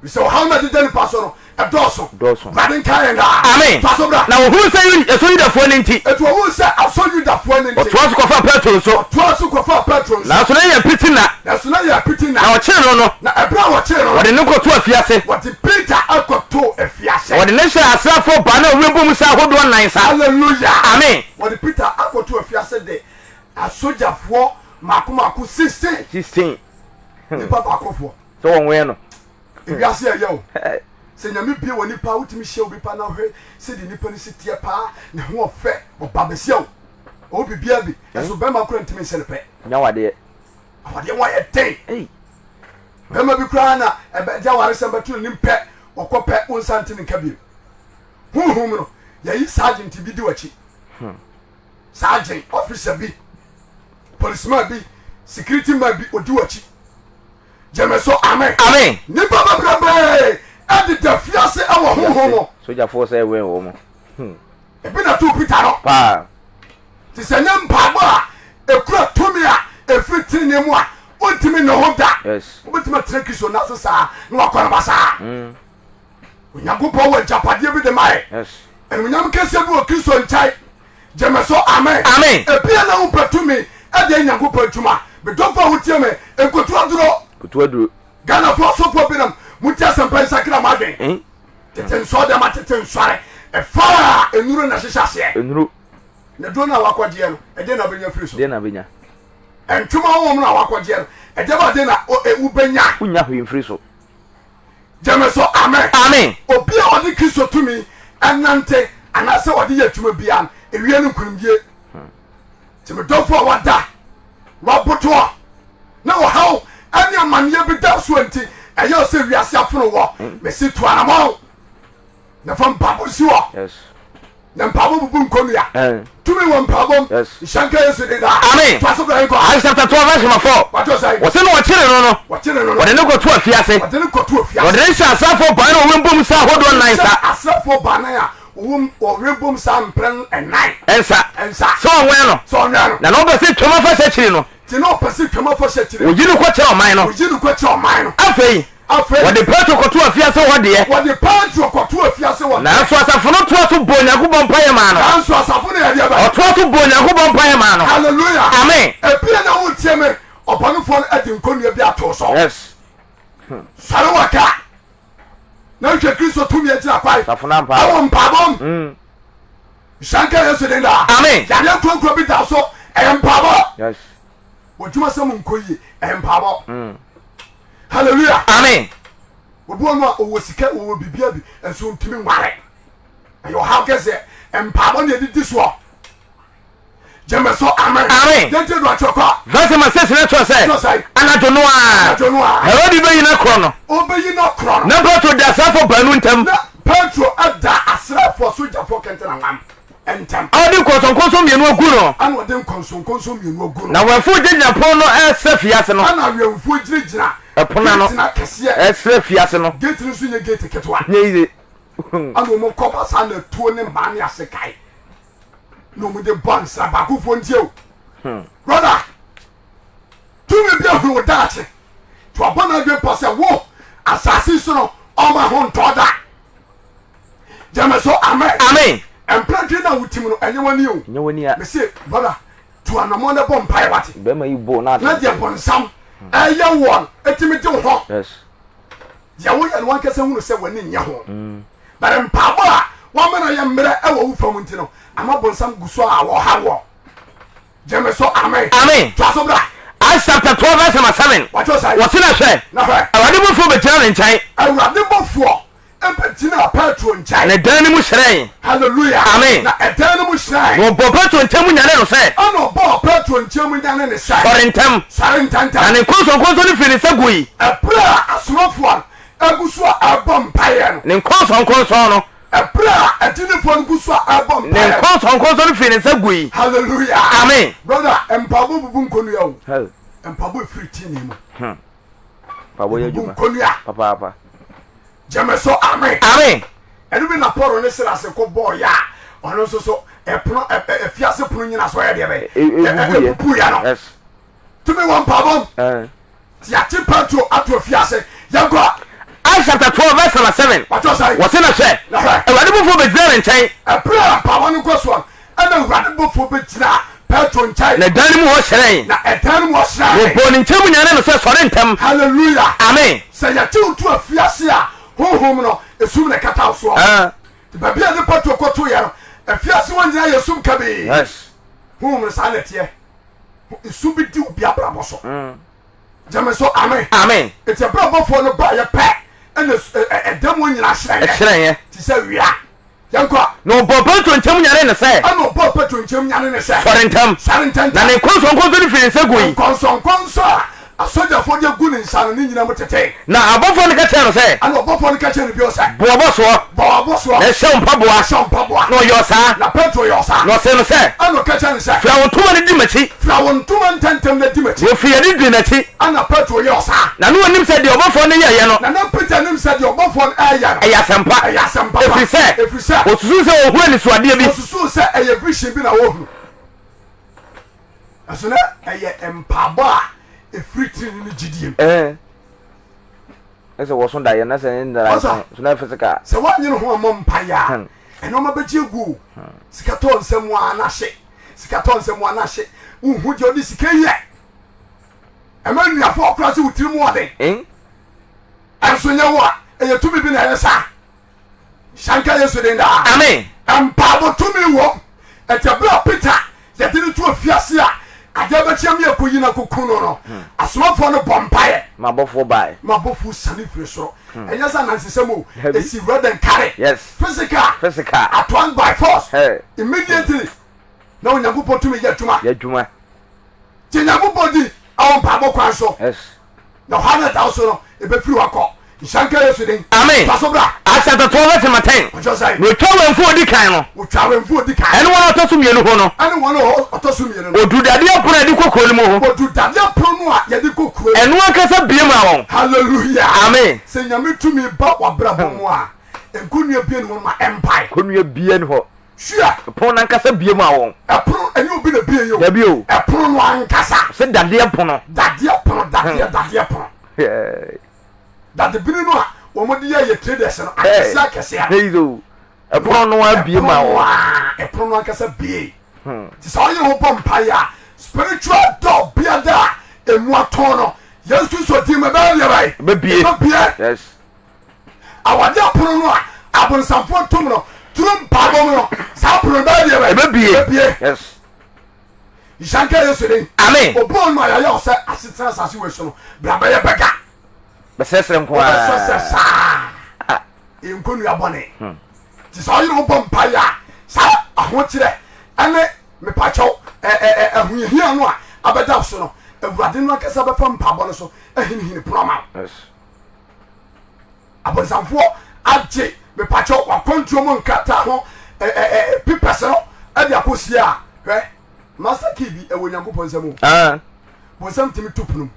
[SPEAKER 1] Efisɛ ɔhaw no a ɛdeda nipa so no, ɛdɔɔso.
[SPEAKER 4] Dɔɔso.
[SPEAKER 1] Awurade nkae yɛn daa.
[SPEAKER 4] Amen.
[SPEAKER 1] Toa so bra.
[SPEAKER 4] Na wɔhunuu sɛ Yu, ɛsɔ Yudafoɔ ani nti.
[SPEAKER 1] Enti wɔhunuu sɛ asɔ Yudafoɔ ani nti.
[SPEAKER 4] Wɔtoaa so kɔfaa Petro nso.
[SPEAKER 1] Wɔtoaa so kɔfaa Petro nso.
[SPEAKER 4] Nanso na ɛyɛ apiti nna.
[SPEAKER 1] Nanso na ɛyɛ apiti nna.
[SPEAKER 4] Na wɔkyeree no no.
[SPEAKER 1] Na ɛberɛ a wɔkyeree no no.
[SPEAKER 4] Wɔde no kɔtoo afiase.
[SPEAKER 1] Wɔde Peter kɔtoo afiase.
[SPEAKER 4] Na wɔde no hyɛɛ asraafoɔ baa no a owia bɔ mu sa ahodoɔ nnan nsa.
[SPEAKER 1] Hallelujah.
[SPEAKER 4] Amen.
[SPEAKER 1] Wɔde Peter akɔto afiase de asogyafoɔ mmaako mmaako 16.
[SPEAKER 4] 16.
[SPEAKER 1] Nipa baakofoɔ.
[SPEAKER 4] Sɛ wɔn wɛn no.
[SPEAKER 1] Ewiase yɛ yɛ o. Sɛ nyame bie wɔ nipa wotumi hyia obi pa na hwɛ sɛdeɛ nipa no si teɛ paa ne ho ɔfɛ ɔba bɛsia o. Ɔwɔ biribiara bi ɛso bɛrima kora ntumi nsɛ no pɛ.
[SPEAKER 4] Nya wadeɛ.
[SPEAKER 1] Awadeɛ ho ayɛ den. Bɛrima bi koraa na ɛbɛgye awaresɛm bɛto n'anim pɛ ɔkɔ pɛ wo nsa nte ne nka bio. Honhom no yɛyi sergeant bi di w'akyi. Sergeant officer bi policeman bi security man bi odi w'akyi. Gyeme so amen.
[SPEAKER 4] Amen.
[SPEAKER 1] Nipa bebrebe ɛdeda fiase ɛwɔ honhom mu.
[SPEAKER 4] Sogyafoɔ sɛ ɛwɛn wɔn mo. Hmm.
[SPEAKER 1] Ebi na too Peter no.
[SPEAKER 4] Paa.
[SPEAKER 1] Te sɛ nyɛ mpaebɔ a ekura tumi a efiri tenenee mu a wontumi ne ho da.
[SPEAKER 4] Yes.
[SPEAKER 1] Wobɛtumi atena Kristo nan ase saa na wakɔ no basaa. Onyankopɔn wɔ agyapadeɛ bi de ma yɛ.
[SPEAKER 4] Yes.
[SPEAKER 1] Animuonyam kɛseɛ bi wɔ Kristo nkyɛn. Gyeme so amen.
[SPEAKER 4] Amen.
[SPEAKER 1] Ebia na wopɛ tumi de ayɛ Nyankopɔn adwuma. Me dɔfo a wotie me, nkotu aduro.
[SPEAKER 4] Kotu aduro.
[SPEAKER 1] Ghanafoɔ asɔfoɔ binom, montie asɛmpa yi nsakra mo adwen.
[SPEAKER 4] Eh?
[SPEAKER 1] Tete nsɔre dɛm atete nsɔre. Ɛfa a nnuro na ɛhyehyɛ aseɛ.
[SPEAKER 4] Nnuro.
[SPEAKER 1] Na duro no a wakɔgyeɛ no, ɛdeɛ na wobɛnya firi so?
[SPEAKER 4] Deɛ na wobɛnya?
[SPEAKER 1] Ntwoma honhom no a wakɔgyeɛ no, ɛdeɛ ba deɛ na wobɛnya?
[SPEAKER 4] Wonnya hwee mfiri so.
[SPEAKER 1] Gyeme so amen.
[SPEAKER 4] Amen.
[SPEAKER 1] Obi a ɔde Kristo tumi nante anaasɛ ɔde yɛ adwuma biara no, ewie no nkonimdie. Nti me dɔfo a wada, wabotoɔ, na ɔhaw ne amanneɛ bi da so nti, ɛyɛ sɛ wiase afono wɔ. Mesi to anamɔn na fa mpaebɔ si hɔ.
[SPEAKER 4] Yes.
[SPEAKER 1] Na mpaebɔ bubu nkonnua. Tumi. Tumi wɔ mpaebɔ mu.
[SPEAKER 4] Yes.
[SPEAKER 1] Nhyira nka Yesu din daa.
[SPEAKER 4] Amen.
[SPEAKER 1] Toa so bra yɛnkɔ.
[SPEAKER 4] Acts chapter 12 verse number 4.
[SPEAKER 1] Wɔatwerɛ sɛn?
[SPEAKER 4] Wɔse na wɔkyere no no,
[SPEAKER 1] Wɔkyere no no.
[SPEAKER 4] wɔde no kɔto afiase.
[SPEAKER 1] Wɔde no kɔto afiase.
[SPEAKER 4] Na wɔde no hyɛɛ asraafoɔ baanan a wɔwɛn bom nsa ahodoɔ nnan nsa.
[SPEAKER 1] Hyɛ asraafoɔ baanan a wɔwɔ wɔwɛn bom saa mprɛ nnan.
[SPEAKER 4] Nsa.
[SPEAKER 1] Nsa.
[SPEAKER 4] Sɛ wɔnwɛn no.
[SPEAKER 1] Sɛ wɔnwɛn no.
[SPEAKER 4] Na na ɔpɛ sɛ Twam afahyɛ akyiri no.
[SPEAKER 1] Nti na ɔpɛ sɛ Twam afahyɛ akyiri no.
[SPEAKER 4] Wɔyi no kɔkyerɛ ɔman no.
[SPEAKER 1] Wɔyi no kɔkyerɛ ɔman no.
[SPEAKER 4] Afei.
[SPEAKER 1] Afei.
[SPEAKER 4] Wɔde Petro kɔtoo afiase hɔ deɛ.
[SPEAKER 1] Wɔde Petro kɔtoo afiase hɔ deɛ.
[SPEAKER 4] Nanso asafo no toa so bɔɔ Onyankopɔn mpaeɛ maa no.
[SPEAKER 1] Nanso asafo no yɛ deɛ bɛn?
[SPEAKER 4] Ɔtoa so bɔɔ Onyankopɔn mpaeɛ maa no.
[SPEAKER 1] Hallelujah.
[SPEAKER 4] Amen.
[SPEAKER 1] Ebia na woretie me, ɔbɔnefoɔ no adi nkɔnnua bi ato so.
[SPEAKER 4] Yes.
[SPEAKER 1] Sɔre wɔ ka na hwɛ Kristo tumi agyina kwan.
[SPEAKER 4] Asafo no ampa.
[SPEAKER 1] Ɛwɔ mpaebɔ mu. Nhyira nka Yesu din daa.
[SPEAKER 4] Amen.
[SPEAKER 1] Yadeɛ nkuronkuro bi da so, ɛyɛ mpaebɔ.
[SPEAKER 4] Yes.
[SPEAKER 1] W'adwuma sɛ mu nkɔ yie, ɛyɛ mpaebɔ. Hallelujah.
[SPEAKER 4] Amen.
[SPEAKER 1] Obi wɔ no a ɔwɔ sika ɔwɔ biribiara bi nso ntumi nware. Ɛyɛ ɔhaw kɛseɛ. Mpaebɔ na yɛde di soɔ. Gyeme so amen.
[SPEAKER 4] Amen.
[SPEAKER 1] Yɛntie do akyerɛ kɔ.
[SPEAKER 4] Verse number 6 no kyerɛ sɛ.
[SPEAKER 1] Kyerɛ sɛ.
[SPEAKER 4] Anadwo no ara.
[SPEAKER 1] Anadwo no ara.
[SPEAKER 4] Herode bɛyi no akorɔ no.
[SPEAKER 1] Ɔbɛyi no akorɔ no.
[SPEAKER 4] Na Petro da asraafoɔ baanu ntam.
[SPEAKER 1] Na Petro da asraafoɔ sogyafoɔ kɛntɛnanwam. ntɛm.
[SPEAKER 4] A ɔde nkɔnsɔnkɔnsɔn mmienu agu no.
[SPEAKER 1] Ɛna ɔde nkɔnsɔnkɔnsɔn mmienu agu no.
[SPEAKER 4] Na awɛmfoɔ gyinagyina pono no resrɛ fiase no.
[SPEAKER 1] Ɛna awɛmfoɔ gyinagyina.
[SPEAKER 4] Ɛpono ano.
[SPEAKER 1] Gate no akɛseɛ.
[SPEAKER 4] Ɛresrɛ fiase no.
[SPEAKER 1] Gate no nso nyɛ gate ketewa.
[SPEAKER 4] Nyɛ yiye.
[SPEAKER 1] Ɛna wɔn kɔ ba saa na tuo ne mmaa ne asekae na wɔn de bɔ nsra baakofoɔ ntie o. Brother, tumi bi ahunu wo daakye. To abɔ n'adwene pɔ sɛ wo asase so no ɔma ho ntɔ da. Gyeme so amen.
[SPEAKER 4] Amen.
[SPEAKER 1] Mprɛntwe na wotim no ɛnyɛ wani o.
[SPEAKER 4] Ɛnyɛ wani a.
[SPEAKER 1] Mese brother tu anamɔ na bɔ mpaeɛ wate.
[SPEAKER 4] Bɛrima yi bo na
[SPEAKER 1] Na deɛ bɔnsam ɛyɛ wɔn ɛtumi de wo ho.
[SPEAKER 4] Yes.
[SPEAKER 1] Deɛ woyɛ no wankasa hunu sɛ w'ani nyɛ ho. But mpaabɔ a wama no ayɛ mmerɛ ɛwɔ wo fam nti no ama bɔnsam gu so a wɔha wɔ. Gyeme so amen.
[SPEAKER 4] Amen.
[SPEAKER 1] Toa so bra.
[SPEAKER 4] Acts chapter 12 verse number 7.
[SPEAKER 1] Wɔtwerɛ sɛn?
[SPEAKER 4] Wɔse na hwɛ.
[SPEAKER 1] Na hwɛ.
[SPEAKER 4] Awurade bɔfoɔ bɛgyina ne nkyɛn.
[SPEAKER 1] Awurade bɔfoɔ bɛgyinaa Petro nkyɛn.
[SPEAKER 4] Na ɛdan no mu hyerɛn.
[SPEAKER 1] Hallelujah.
[SPEAKER 4] Amen.
[SPEAKER 1] Na ɛdan no mu hyerɛn.
[SPEAKER 4] Na ɔbɔɔ Petro nkyɛn mu nyane no sɛ.
[SPEAKER 1] Ɛna ɔbɔɔ Petro nkyɛn mu nyane ne sɛ.
[SPEAKER 4] Sɔre ntɛm.
[SPEAKER 1] Sɔre ntɛmntɛm.
[SPEAKER 4] Na ne nkɔnsɔnkɔnsɔn no firii ne nsa gui.
[SPEAKER 1] Ɛberɛ a asomafoɔ no agu so a ɛrebɔ mpaeɛ no.
[SPEAKER 4] Ne nkɔnsɔnkɔnsɔn no.
[SPEAKER 1] Ɛberɛ a agyidifoɔ no gu so a ɛrebɔ mpaeɛ.
[SPEAKER 4] Ne nkɔnsɔnkɔnsɔn no firii ne nsa gui.
[SPEAKER 1] Hallelujah.
[SPEAKER 4] Amen.
[SPEAKER 1] Brother, mpaebɔ bubu nkonnua o. Mpaebɔ efiri tini mu.
[SPEAKER 4] Mpaebɔ yɛ
[SPEAKER 1] Bubu
[SPEAKER 4] adwuma.
[SPEAKER 1] nkonnua.
[SPEAKER 4] Papaapa.
[SPEAKER 1] Gyeme so amen.
[SPEAKER 4] Amen.
[SPEAKER 1] Ɛno bi na Paul ne Silas kɔ bɔɔ yɛ a ɔno nso so ɛpono afiase pono nyina so ɔyɛ deɛ bɛyɛ ɛbubu yɛ no.
[SPEAKER 4] Yes.
[SPEAKER 1] Tumi wɔ mpaebɔ mu. Tiate Petro ato afiase. Yɛnkɔ.
[SPEAKER 4] Acts chapter 12 verse number 7.
[SPEAKER 1] Wɔtɔ sɛ.
[SPEAKER 4] Wɔse na hwɛ.
[SPEAKER 1] Na hwɛ.
[SPEAKER 4] Awurade bɔfoɔ bɛgyina ne nkyɛn.
[SPEAKER 1] Ɛberɛ a mpaebɔ no kɔ soɔ no, ɛna Awurade bɔfoɔ bɛgyina Petro nkyɛn.
[SPEAKER 4] Na ɛdan no mu hɔ hyerɛn.
[SPEAKER 1] Na ɛdan no mu hɔ hyerɛn.
[SPEAKER 4] Wɔbɔɔ ne nkyɛn mu nyanee no sɛ, Sɔre ntɛm.
[SPEAKER 1] Hallelujah.
[SPEAKER 4] Amen.
[SPEAKER 1] Sɛ yɛte wo to afiase a, honhom no, esum na ɛkata wo soɔ. Baabi a ne Petro kɔtoeɛ no, afiase hɔ nyinaa yɛ sum kabii.
[SPEAKER 4] Yes.
[SPEAKER 1] Honhom no saa na ɛteɛ. Esum bi di obi abrabɔ so. Gyeme so amen.
[SPEAKER 4] Amen.
[SPEAKER 1] Eti ɛberɛ a bɔfoɔ no baeɛ pɛ, ɛna ɛdan mu hɔ nyinaa hyerɛnyɛ.
[SPEAKER 4] Ɛhyerɛnyɛ.
[SPEAKER 1] Te sɛ wia. Yɛnkɔ.
[SPEAKER 4] Na ɔbɔɔ Petro nkyɛn mu nyanee no sɛ.
[SPEAKER 1] Ɛna ɔbɔɔ Petro nkyɛn mu nyanee no sɛ.
[SPEAKER 4] Sɔre ntɛm.
[SPEAKER 1] Sɔre ntɛmntɛm.
[SPEAKER 4] Na ne nkɔnsɔnkɔnsɔn no firii ne nsa gui.
[SPEAKER 1] Nkɔnsɔnkɔnsɔn a asogyafoɔ de agu ne nsa no, ne nyinaa mu tetee.
[SPEAKER 4] Na abɔfoɔ no ka kyerɛɛ no sɛ.
[SPEAKER 1] Ɛna ɔbɔfoɔ no ka kyerɛɛ no bio sɛ.
[SPEAKER 4] Bɔ w'abɔsoɔ.
[SPEAKER 1] Bɔ w'abɔsoɔ.
[SPEAKER 4] Na hyɛ wo mpaboa.
[SPEAKER 1] Na hyɛ wo mpaboa.
[SPEAKER 4] Na ɔyɔɔ saa.
[SPEAKER 1] Na Petro yɔɔ saa.
[SPEAKER 4] Na ɔsee no sɛ.
[SPEAKER 1] Ɛna ɔka kyerɛɛ no sɛ.
[SPEAKER 4] Fira wo ntoma na di m'akyi.
[SPEAKER 1] Fira wo ntoma ntɛmntɛm na di m'akyi.
[SPEAKER 4] Na ɔfirii adi dii n'akyi.
[SPEAKER 1] Ɛna Petro yɔɔ saa.
[SPEAKER 4] Na na ɔnnim sɛ deɛ ɔbɔfoɔ no yɛeɛ no.
[SPEAKER 1] Na na Peter nnim sɛ deɛ ɔbɔfoɔ no reyɛ no.
[SPEAKER 4] Ɛyɛ asɛmpa.
[SPEAKER 1] Ɛyɛ asɛmpa pa.
[SPEAKER 4] Ɛfiri sɛ.
[SPEAKER 1] Ɛfiri sɛ.
[SPEAKER 4] Ɔsusuu sɛ ɔrehunu anisoadeɛ bi.
[SPEAKER 1] Ɔsusuu sɛ ɛyɛ vision bi na ɔrehunu. Nanso na ɛyɛ mpaebɔ a ɛfiri tirinwi ne gyidie mu.
[SPEAKER 4] Ɛsɛ wɔso daeɛ na sɛ ne daeɛ so so na physical.
[SPEAKER 1] Sɛ woanyɛ ne ho ammɔ mpaeɛ a, nneɛma bɛgye agu o. Sika tɔ nsam a na ahye, sika tɔ nsam a na ahye. Wonhu deɛ ɔde sika yɛ. Ɛma nnuafoɔ koraa sɛ wo tiri mu ɔden. Ɛnso nyɛ wo a, ɛyɛ tumi bi na ɛyɛ saa. Hyɛ nka Yesu din daa.
[SPEAKER 4] Amen.
[SPEAKER 1] Mpaebɔ tumi wom. Ɛti ɛberɛ a Peter yɛde no to afiase a adeɛ bɛkye ama yɛkɔyi no akɔku no no, asomafoɔ no bɔ mpaeɛ.
[SPEAKER 4] Ma abɔfoɔ bae.
[SPEAKER 1] Ma abɔfoɔ siane firi soro. Ɛnyɛ sɛ anansesɛm o. Ɛsi red and carry.
[SPEAKER 4] Yes.
[SPEAKER 1] Physical.
[SPEAKER 4] Physical.
[SPEAKER 1] At once by force.
[SPEAKER 4] Hey.
[SPEAKER 1] Immediately. Na Onyankopɔn tumi yɛ adwuma.
[SPEAKER 4] Yɛ adwuma.
[SPEAKER 1] Gye Nyankopɔn di ɛwɔ mpaebɔ kwan so.
[SPEAKER 4] Yes.
[SPEAKER 1] Na ɔhaw no ɛda wo so no, ɛbɛfiri hɔ akɔ. Nhyira nka Yesu din.
[SPEAKER 4] Amen.
[SPEAKER 1] Fa so bra.
[SPEAKER 4] Acts chapter 12 verse number 10.
[SPEAKER 1] Ɔkyerɛ sɛ.
[SPEAKER 4] Na otwa awɛmfo a odi kan no.
[SPEAKER 1] Otwa awɛmfo a odi kan.
[SPEAKER 4] Ɛne wɔn a ɔtɔ so mmienu ho no.
[SPEAKER 1] Ɛne wɔn a ɔtɔ so mmienu no.
[SPEAKER 4] Odu dadeɛ pono a yɛde kɔ kuro no mu ho.
[SPEAKER 1] Odu dadeɛ pono no a yɛde kɔ kuro no.
[SPEAKER 4] Ɛno ankasa bue maa wɔn.
[SPEAKER 1] Hallelujah.
[SPEAKER 4] Amen.
[SPEAKER 1] Sɛ Nyame tumi ba w'abrabɔ mu a, nkonnua bie ne hɔ ma ɛmpae.
[SPEAKER 4] Nkonnua bie ne hɔ.
[SPEAKER 1] Sua.
[SPEAKER 4] Ɛpono no ankasa bue maa wɔn.
[SPEAKER 1] Ɛpono, ɛnyɛ obi na bue yɛ o.
[SPEAKER 4] Dabi o.
[SPEAKER 1] Ɛpono no ankasa.
[SPEAKER 4] Sɛ dadeɛ pono.
[SPEAKER 1] Dadeɛ pono, dadeɛ, dadeɛ pono. Dadebini no a wɔde yɛ yɛ traders no akɛseɛ akɛseɛ
[SPEAKER 4] no. Ɛpono no ara bie ma
[SPEAKER 1] wɔn. Ɛpono no ankasa bie. Hmm. Te sɛ ɔyere ho bɔ mpaeɛ a spiritual door biada a emu atɔn no Yesu Kristo din mu ɛbɛyɛ deɛ bɛyɛ.
[SPEAKER 4] Ɛbɛbie.
[SPEAKER 1] Ɛbɛbie.
[SPEAKER 4] Yes.
[SPEAKER 1] Awade apono no a abonsamfoɔ tom no turu mpaebɔ mu no saa apono no bɛyɛ deɛ bɛyɛ.
[SPEAKER 4] Ɛbɛbie.
[SPEAKER 1] Ɛbɛbie.
[SPEAKER 4] Yes.
[SPEAKER 1] Nhyira nka Yesu din.
[SPEAKER 4] Amen.
[SPEAKER 1] Obi wɔ no a yɛayɛ wo sɛ asetena asase wei so no, bra bɛyɛ bɛga.
[SPEAKER 4] Bɛsrɛsrɛ nko ara.
[SPEAKER 1] Wobɛsrɛsrɛ saa.
[SPEAKER 4] Ah.
[SPEAKER 1] Ɛyɛ nkonnua bɔne.
[SPEAKER 4] Hmm.
[SPEAKER 1] Nti sɛ ɔyere wo bɔ mpaeɛ a, saa ahokyerɛ ɛne mepakyɛw ahohiahia no a abɛda wo so no, Awurade no ankasa bɛfa mpaebɔ no so ahinihini pono ama wo.
[SPEAKER 4] Yes.
[SPEAKER 1] Abonsamfoɔ agye mepakyɛw wakwantuo mu nkrataa ho pipɛs no ɛde akɔsie a hwɛ master key bi ɛwɔ Nyankopɔn nsam o.
[SPEAKER 4] Ah.
[SPEAKER 1] Bonsam tumi to pono mu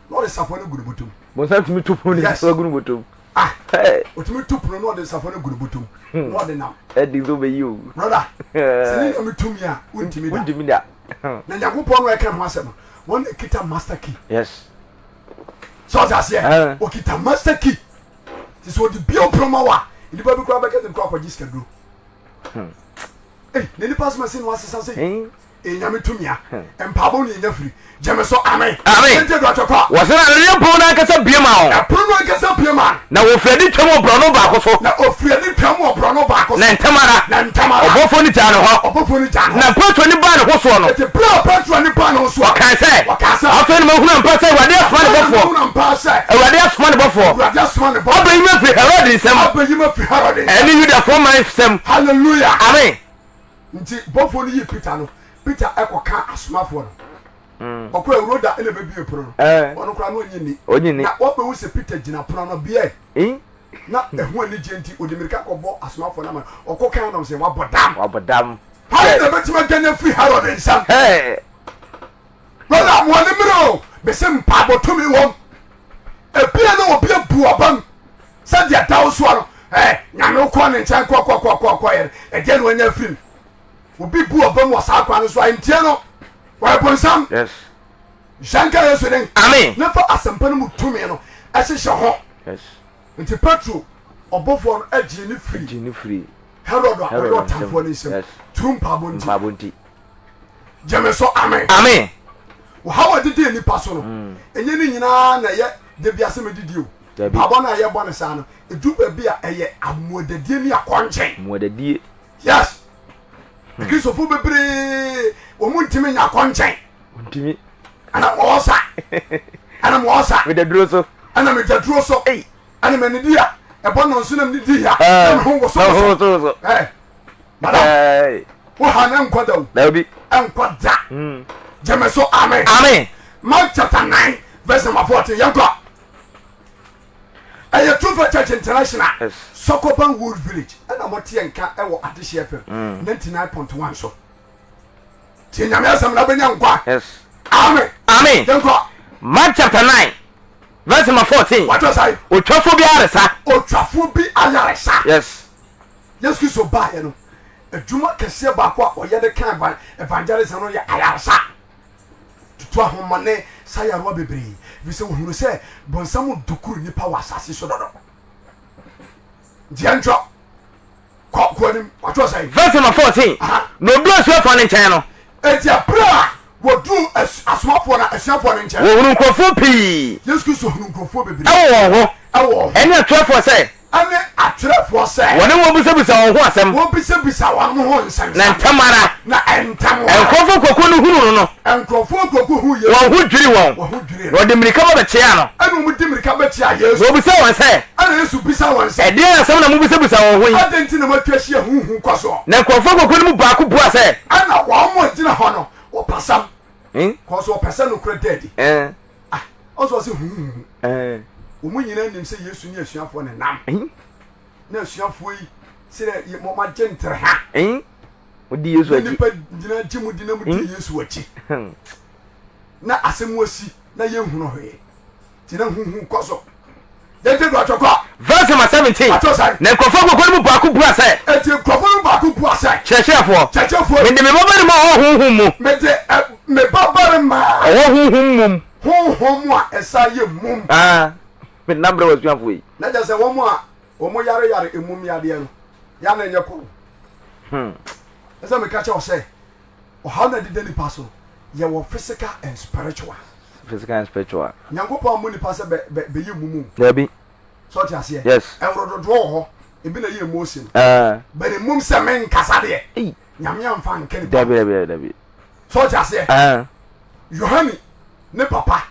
[SPEAKER 1] na ɔde safoa no gu ne bɔtɔm.
[SPEAKER 4] Bonsam tumi to pono
[SPEAKER 1] Yes.
[SPEAKER 4] no gu ne bɔtɔm.
[SPEAKER 1] Ah,
[SPEAKER 4] Hey.
[SPEAKER 1] ɔtumi to pono na ɔde safoa no gu ne bɔtɔm
[SPEAKER 4] Hmm.
[SPEAKER 1] na ɔde nam.
[SPEAKER 4] Ɛdi nso bɛyi o.
[SPEAKER 1] Brother, sɛ ne nyame tumi a wontumi da.
[SPEAKER 4] Wontumi da.
[SPEAKER 1] Na Nyankopɔn no ɛka ho asɛm no, wɔn na ɛkita master key.
[SPEAKER 4] Yes.
[SPEAKER 1] Sɛ ɔte aseɛ, ɔkita master key. Te sɛ ɔde bie pono ma wo a, nnipa bi koraa bɛka sɛ mekɔ akɔgye sikaduro.
[SPEAKER 4] Hmm.
[SPEAKER 1] Ei, na nipa asɛm ɛsɛ na wasesa sɛ.
[SPEAKER 4] Hmm.
[SPEAKER 1] Ɛyɛ nyame tumi a mpaabɔ ne yɛnya firi. Gyeme so amen.
[SPEAKER 4] Amen.
[SPEAKER 1] Ɛnti do atwɛkɔ.
[SPEAKER 4] Wɔsɛ na adeɛ pono no ankasa bue maa wɔn.
[SPEAKER 1] Ɛpono no ankasa bue maa no.
[SPEAKER 4] Na wɔfiri adi twam wɔ borɔno baako so.
[SPEAKER 1] Na wɔfiri adi twam wɔ borɔno baako so.
[SPEAKER 4] Na ntɛm ara.
[SPEAKER 1] Na ntɛm ara.
[SPEAKER 4] Ɔbɔfoɔ no gyaa ne hɔ.
[SPEAKER 1] Ɔbɔfoɔ no gyaa ne hɔ.
[SPEAKER 4] Na Petro ani baa ne ho soɔ no.
[SPEAKER 1] Enti berɛ a Petro ani baa ne ho soɔ.
[SPEAKER 4] Ɔkaa sɛ.
[SPEAKER 1] Ɔkaa sɛ.
[SPEAKER 4] Afei na mahunu ampa sɛ Awurade asoma ne
[SPEAKER 1] Afei na
[SPEAKER 4] bɔfoɔ.
[SPEAKER 1] mahunu ampa sɛ.
[SPEAKER 4] Awurade asoma ne bɔfoɔ.
[SPEAKER 1] Awurade asoma ne bɔfoɔ.
[SPEAKER 4] Abɛyi me afiri Herode nsam.
[SPEAKER 1] Abɛyi me afiri Herode nsam.
[SPEAKER 4] Ɛne Yudafoɔ man nsam.
[SPEAKER 1] Hallelujah.
[SPEAKER 4] Amen.
[SPEAKER 1] Nti bɔfoɔ no yii Peter no, Peter kɔkaa asomafoɔ no. Ɔkɔɛ Roda na ɛbɛbue pono no. Ɔno koraa na ɔnye nni. Na wɔbɛhu sɛ Peter gyina pono ano beae. Na ɛho anigyeɛ nti, ɔde mmirika kɔbɔ asomafoɔ no ama. Ɔkɔ kan nom sɛ wabɔ dam.
[SPEAKER 4] Wabɔ dam.
[SPEAKER 1] Hwan na ɛbɛtumi adwane afiri Herod nsam? Brother, mo ani mmere o, mese mpaebɔ tumi wɔm. Ebia na obi abu abam sɛ deɛ da wo soɔ no, eh, nyame wokɔ ne nkyɛn kɔkɔkɔkɔkɔ yɛ no, ɛdeɛ na wanya afiri mu. Obi bu abam wɔ saa kwan no so a, ntie no, wɔyɛ bonsam.
[SPEAKER 4] Yes.
[SPEAKER 1] Nhyɛ nka Yesu den.
[SPEAKER 4] Amen.
[SPEAKER 1] Ne fa asɛmpa no mu tumi no ɛhyehyɛ ho.
[SPEAKER 4] Yes.
[SPEAKER 1] Nti Petro ɔbɔfoɔ no gyee ne firi.
[SPEAKER 4] Gyee ne firi.
[SPEAKER 1] Herod a ɔyɛ ɔtamfoɔ no nsam.
[SPEAKER 4] Yes.
[SPEAKER 1] Turu mpaabɔ nti.
[SPEAKER 4] Mpaabɔ nti.
[SPEAKER 1] Gyeme so amen.
[SPEAKER 4] Amen.
[SPEAKER 1] Ɔhaw a ɛdidi nnipa so no,
[SPEAKER 4] mm.
[SPEAKER 1] ɛnyɛ ne nyinaa na ɛyɛ da bi asɛm adidi o. Mpaabɔ no a yɛbɔ no saa no, ɛdu baabi a ɛyɛ amoadadie ne akɔnkyɛn.
[SPEAKER 4] Amoadadie.
[SPEAKER 1] Yes. Hmm. Kristofo bebree wɔn ntumi nya akɔnkyɛn.
[SPEAKER 4] Ntumi.
[SPEAKER 1] Ɛna wɔn sa. Ɛna wɔn sa.
[SPEAKER 4] Meda duro so.
[SPEAKER 1] Ɛna meda duro so. Ɛna mɛ nidi a ɛbɔ nɔnso na mɛ nidi ya. Ɛna mɛ ho woso woso. Ɛɛ. Madam, wo ha no nkɔ da o.
[SPEAKER 4] Dabi.
[SPEAKER 1] Nkɔ da.
[SPEAKER 4] Hmm.
[SPEAKER 1] Gyeme so amen.
[SPEAKER 4] Amen.
[SPEAKER 1] Mark chapter 9 verse number 14. Yɛnkɔ. Ɛyɛ True Faith Church International.
[SPEAKER 4] Yes.
[SPEAKER 1] Sokoban Wood Village. Ɛna mo teɛ nka ɛwɔ Adehye FM.
[SPEAKER 4] Mm.
[SPEAKER 1] 99.1 so. Tie nyame asɛm na bɛnya nkwa.
[SPEAKER 4] Yes.
[SPEAKER 1] Amen.
[SPEAKER 4] Amen.
[SPEAKER 1] Yɛnkɔ.
[SPEAKER 4] Mark chapter 9 verse number 14.
[SPEAKER 1] Watɔ sae.
[SPEAKER 4] Otwafoɔ bi ayaresa.
[SPEAKER 1] Otwafoɔ bi ayaresa.
[SPEAKER 4] Yes.
[SPEAKER 1] Yesu Kristo baeɛ no, adwuma kɛseɛ baako a ɔyɛ de kan evangelism no yɛ ayaresa. Tutu ahomɔne sa yarewa bebree, ɛfiri sɛ wɔhunu sɛ bonsam dukuru nnipa wɔ asase so dodo. Nti yɛntwerɛ kɔ kɔ anim watwerɛ sɛn?
[SPEAKER 4] Verse number 14. Na ɔduu asuafoɔ no nkyɛn no.
[SPEAKER 1] Enti ɛberɛ a wɔduu asomafoɔ no asuafoɔ no nkyɛn.
[SPEAKER 4] Wɔhunuu nkurɔfoɔ pii.
[SPEAKER 1] Yesu Kristo hunuu nkurɔfoɔ bebree.
[SPEAKER 4] Ɛwɔ wɔn ho.
[SPEAKER 1] Ɛwɔ wɔn ho.
[SPEAKER 4] Ɛne atwerɛfoɔ sɛ.
[SPEAKER 1] Ɛne atwerɛfoɔ sɛ.
[SPEAKER 4] Wɔne wɔn bisabisa wɔn ho asɛm.
[SPEAKER 1] Wɔbisabisa wɔn ho nsɛmsɛm.
[SPEAKER 4] Na ntɛm ara.
[SPEAKER 1] Na ntɛm ara.
[SPEAKER 4] Nkurɔfoɔ nkurokuo no hunuu no no.
[SPEAKER 1] Nkurɔfoɔ nkurokuo huu Yesu.
[SPEAKER 4] Wɔn ho dwirii wɔn.
[SPEAKER 1] Wɔn ho dwirii
[SPEAKER 4] Na wɔde mmirika ba bɛkyeaa no.
[SPEAKER 1] Ɛna wɔde mmirika bɛkyeaa Yesu.
[SPEAKER 4] Na ɔbisaa wɔn sɛ.
[SPEAKER 1] Ɛna Yesu bisaa wɔn sɛ.
[SPEAKER 4] Ɛdeɛn asɛm na mobisabisa wɔn ho yi?
[SPEAKER 1] Adɛn nti na moatwa ahyia huhu kɔ soɔ?
[SPEAKER 4] Na nkurɔfoɔ nkurokuo no mu baako buaa sɛ.
[SPEAKER 1] Ɛna wɔn a wɔgyina hɔ no, wɔpasam. Kɔɔ so wɔpɛ sɛ nokorɛ da adi. Ah, ɔsɛ ɔse huhuhu. Wɔn nyinaa nim sɛ Yesu ne asuafoɔ no nam. Na asuafoɔ yi sɛ moagye ntereha.
[SPEAKER 4] Modi Yesu akyi.
[SPEAKER 1] Nnipa nyinaa gye mo di na modi Yesu akyi. Na asɛm asi na yɛnhunu hwee. Nti na huhu kɔ so. Yɛnte do atwɔ kɔ.
[SPEAKER 4] Verse number 17.
[SPEAKER 1] Atwɔ sɛn?
[SPEAKER 4] Na nkurɔfoɔ akuakuo no mu baako bua sɛ.
[SPEAKER 1] Enti nkurɔfoɔ no mu baako bua sɛ.
[SPEAKER 4] Kyerɛkyerɛfoɔ.
[SPEAKER 1] Kyerɛkyerɛfoɔ.
[SPEAKER 4] Mede me babarima a ɔwɔ honhom mu.
[SPEAKER 1] Mede me babarima
[SPEAKER 4] a. Ɔwɔ honhom mum.
[SPEAKER 1] Honhom a ɛsan yɛ mum.
[SPEAKER 4] Ah, mede no abrɛ w'asuafoɔ yi.
[SPEAKER 1] Na kyerɛ sɛ wɔn a wɔn yare yare emum yadeɛ no, yɛ a na ɛnyɛ kwa o.
[SPEAKER 4] Hmm.
[SPEAKER 1] Ɛsɛ meka kyerɛ wo sɛ, ɔhaw na ɛdeda nipa so no, yɛwɔ physical and spiritual.
[SPEAKER 4] Physical and spiritual.
[SPEAKER 1] Nyankopɔn ammɔ nipa sɛ bɛ bɛ bɛyɛ mumu.
[SPEAKER 4] Dabi.
[SPEAKER 1] Sɛ ɔte aseɛ?
[SPEAKER 4] Yes.
[SPEAKER 1] Ɛworo dodoɔ wɔ hɔ, ebi na ɛyɛ Mose no.
[SPEAKER 4] Uh.
[SPEAKER 1] But emum sɛ menkasa deɛ.
[SPEAKER 4] Ei.
[SPEAKER 1] Nyame amfa anka nipa.
[SPEAKER 4] Dabi dabi dabi.
[SPEAKER 1] Sɛ ɔte aseɛ? Yohane ne papa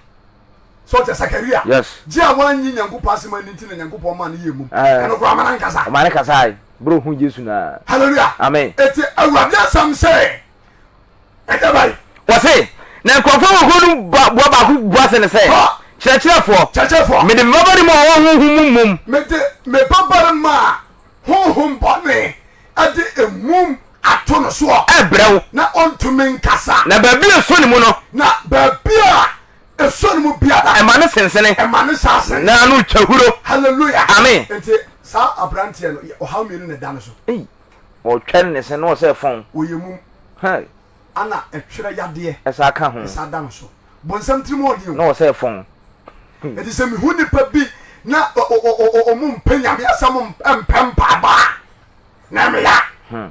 [SPEAKER 1] sɛ ɔte Sakaria.
[SPEAKER 4] Yes.
[SPEAKER 1] Gye a wannye Nyankopɔn asɛm anni nti na Nyankopɔn maa no yɛɛ mum. Ɛno koraa ɔma no ankasa.
[SPEAKER 4] Ɔma no kasae berɛ ɔhuu Yesu no a.
[SPEAKER 1] Hallelujah.
[SPEAKER 4] Amen.
[SPEAKER 1] Eti Awurade asɛm sɛ ɛdɛ bɛn?
[SPEAKER 4] Wɔse, na nkurɔfoɔ wɔ kuro no mu boa baako bua se no sɛ, Kyerɛkyerɛfoɔ,
[SPEAKER 1] Kyerɛkyerɛfoɔ,
[SPEAKER 4] mede me babarima a ɔwɔ honhom mu mum.
[SPEAKER 1] Mede me babarima a honhom bɔne de emum ato no soɔ.
[SPEAKER 4] Rebrɛ wo.
[SPEAKER 1] Na ɔntumi nkasa.
[SPEAKER 4] Na baabi a ɛsɔ ne mu no.
[SPEAKER 1] Na baabi a ɛsɔ ne mu biara.
[SPEAKER 4] Ɛma no sensene.
[SPEAKER 1] Ɛma no saa sensene.
[SPEAKER 4] Na ano twa huro.
[SPEAKER 1] Hallelujah.
[SPEAKER 4] Amen.
[SPEAKER 1] Nti saa aberanteɛ no, ɔhaw mmienu na ɛda no so.
[SPEAKER 4] Ei, ɔtwɛre ne se na ɔsɛ fɔn.
[SPEAKER 1] Ɔyɛ mum.
[SPEAKER 4] Hai.
[SPEAKER 1] Ana ɛtwerɛ yadeɛ.
[SPEAKER 4] Ɛsa ka ho.
[SPEAKER 1] Ɛsa da no so. Bonsam tirim ɔden o.
[SPEAKER 4] Na ɔsɛ fɔn.
[SPEAKER 1] Enti sɛ mehu nnipa bi na ɔmo mpɛ Nyame asɛm mpɛ mpaebɔ a, na ɛmeya.
[SPEAKER 4] Hmm.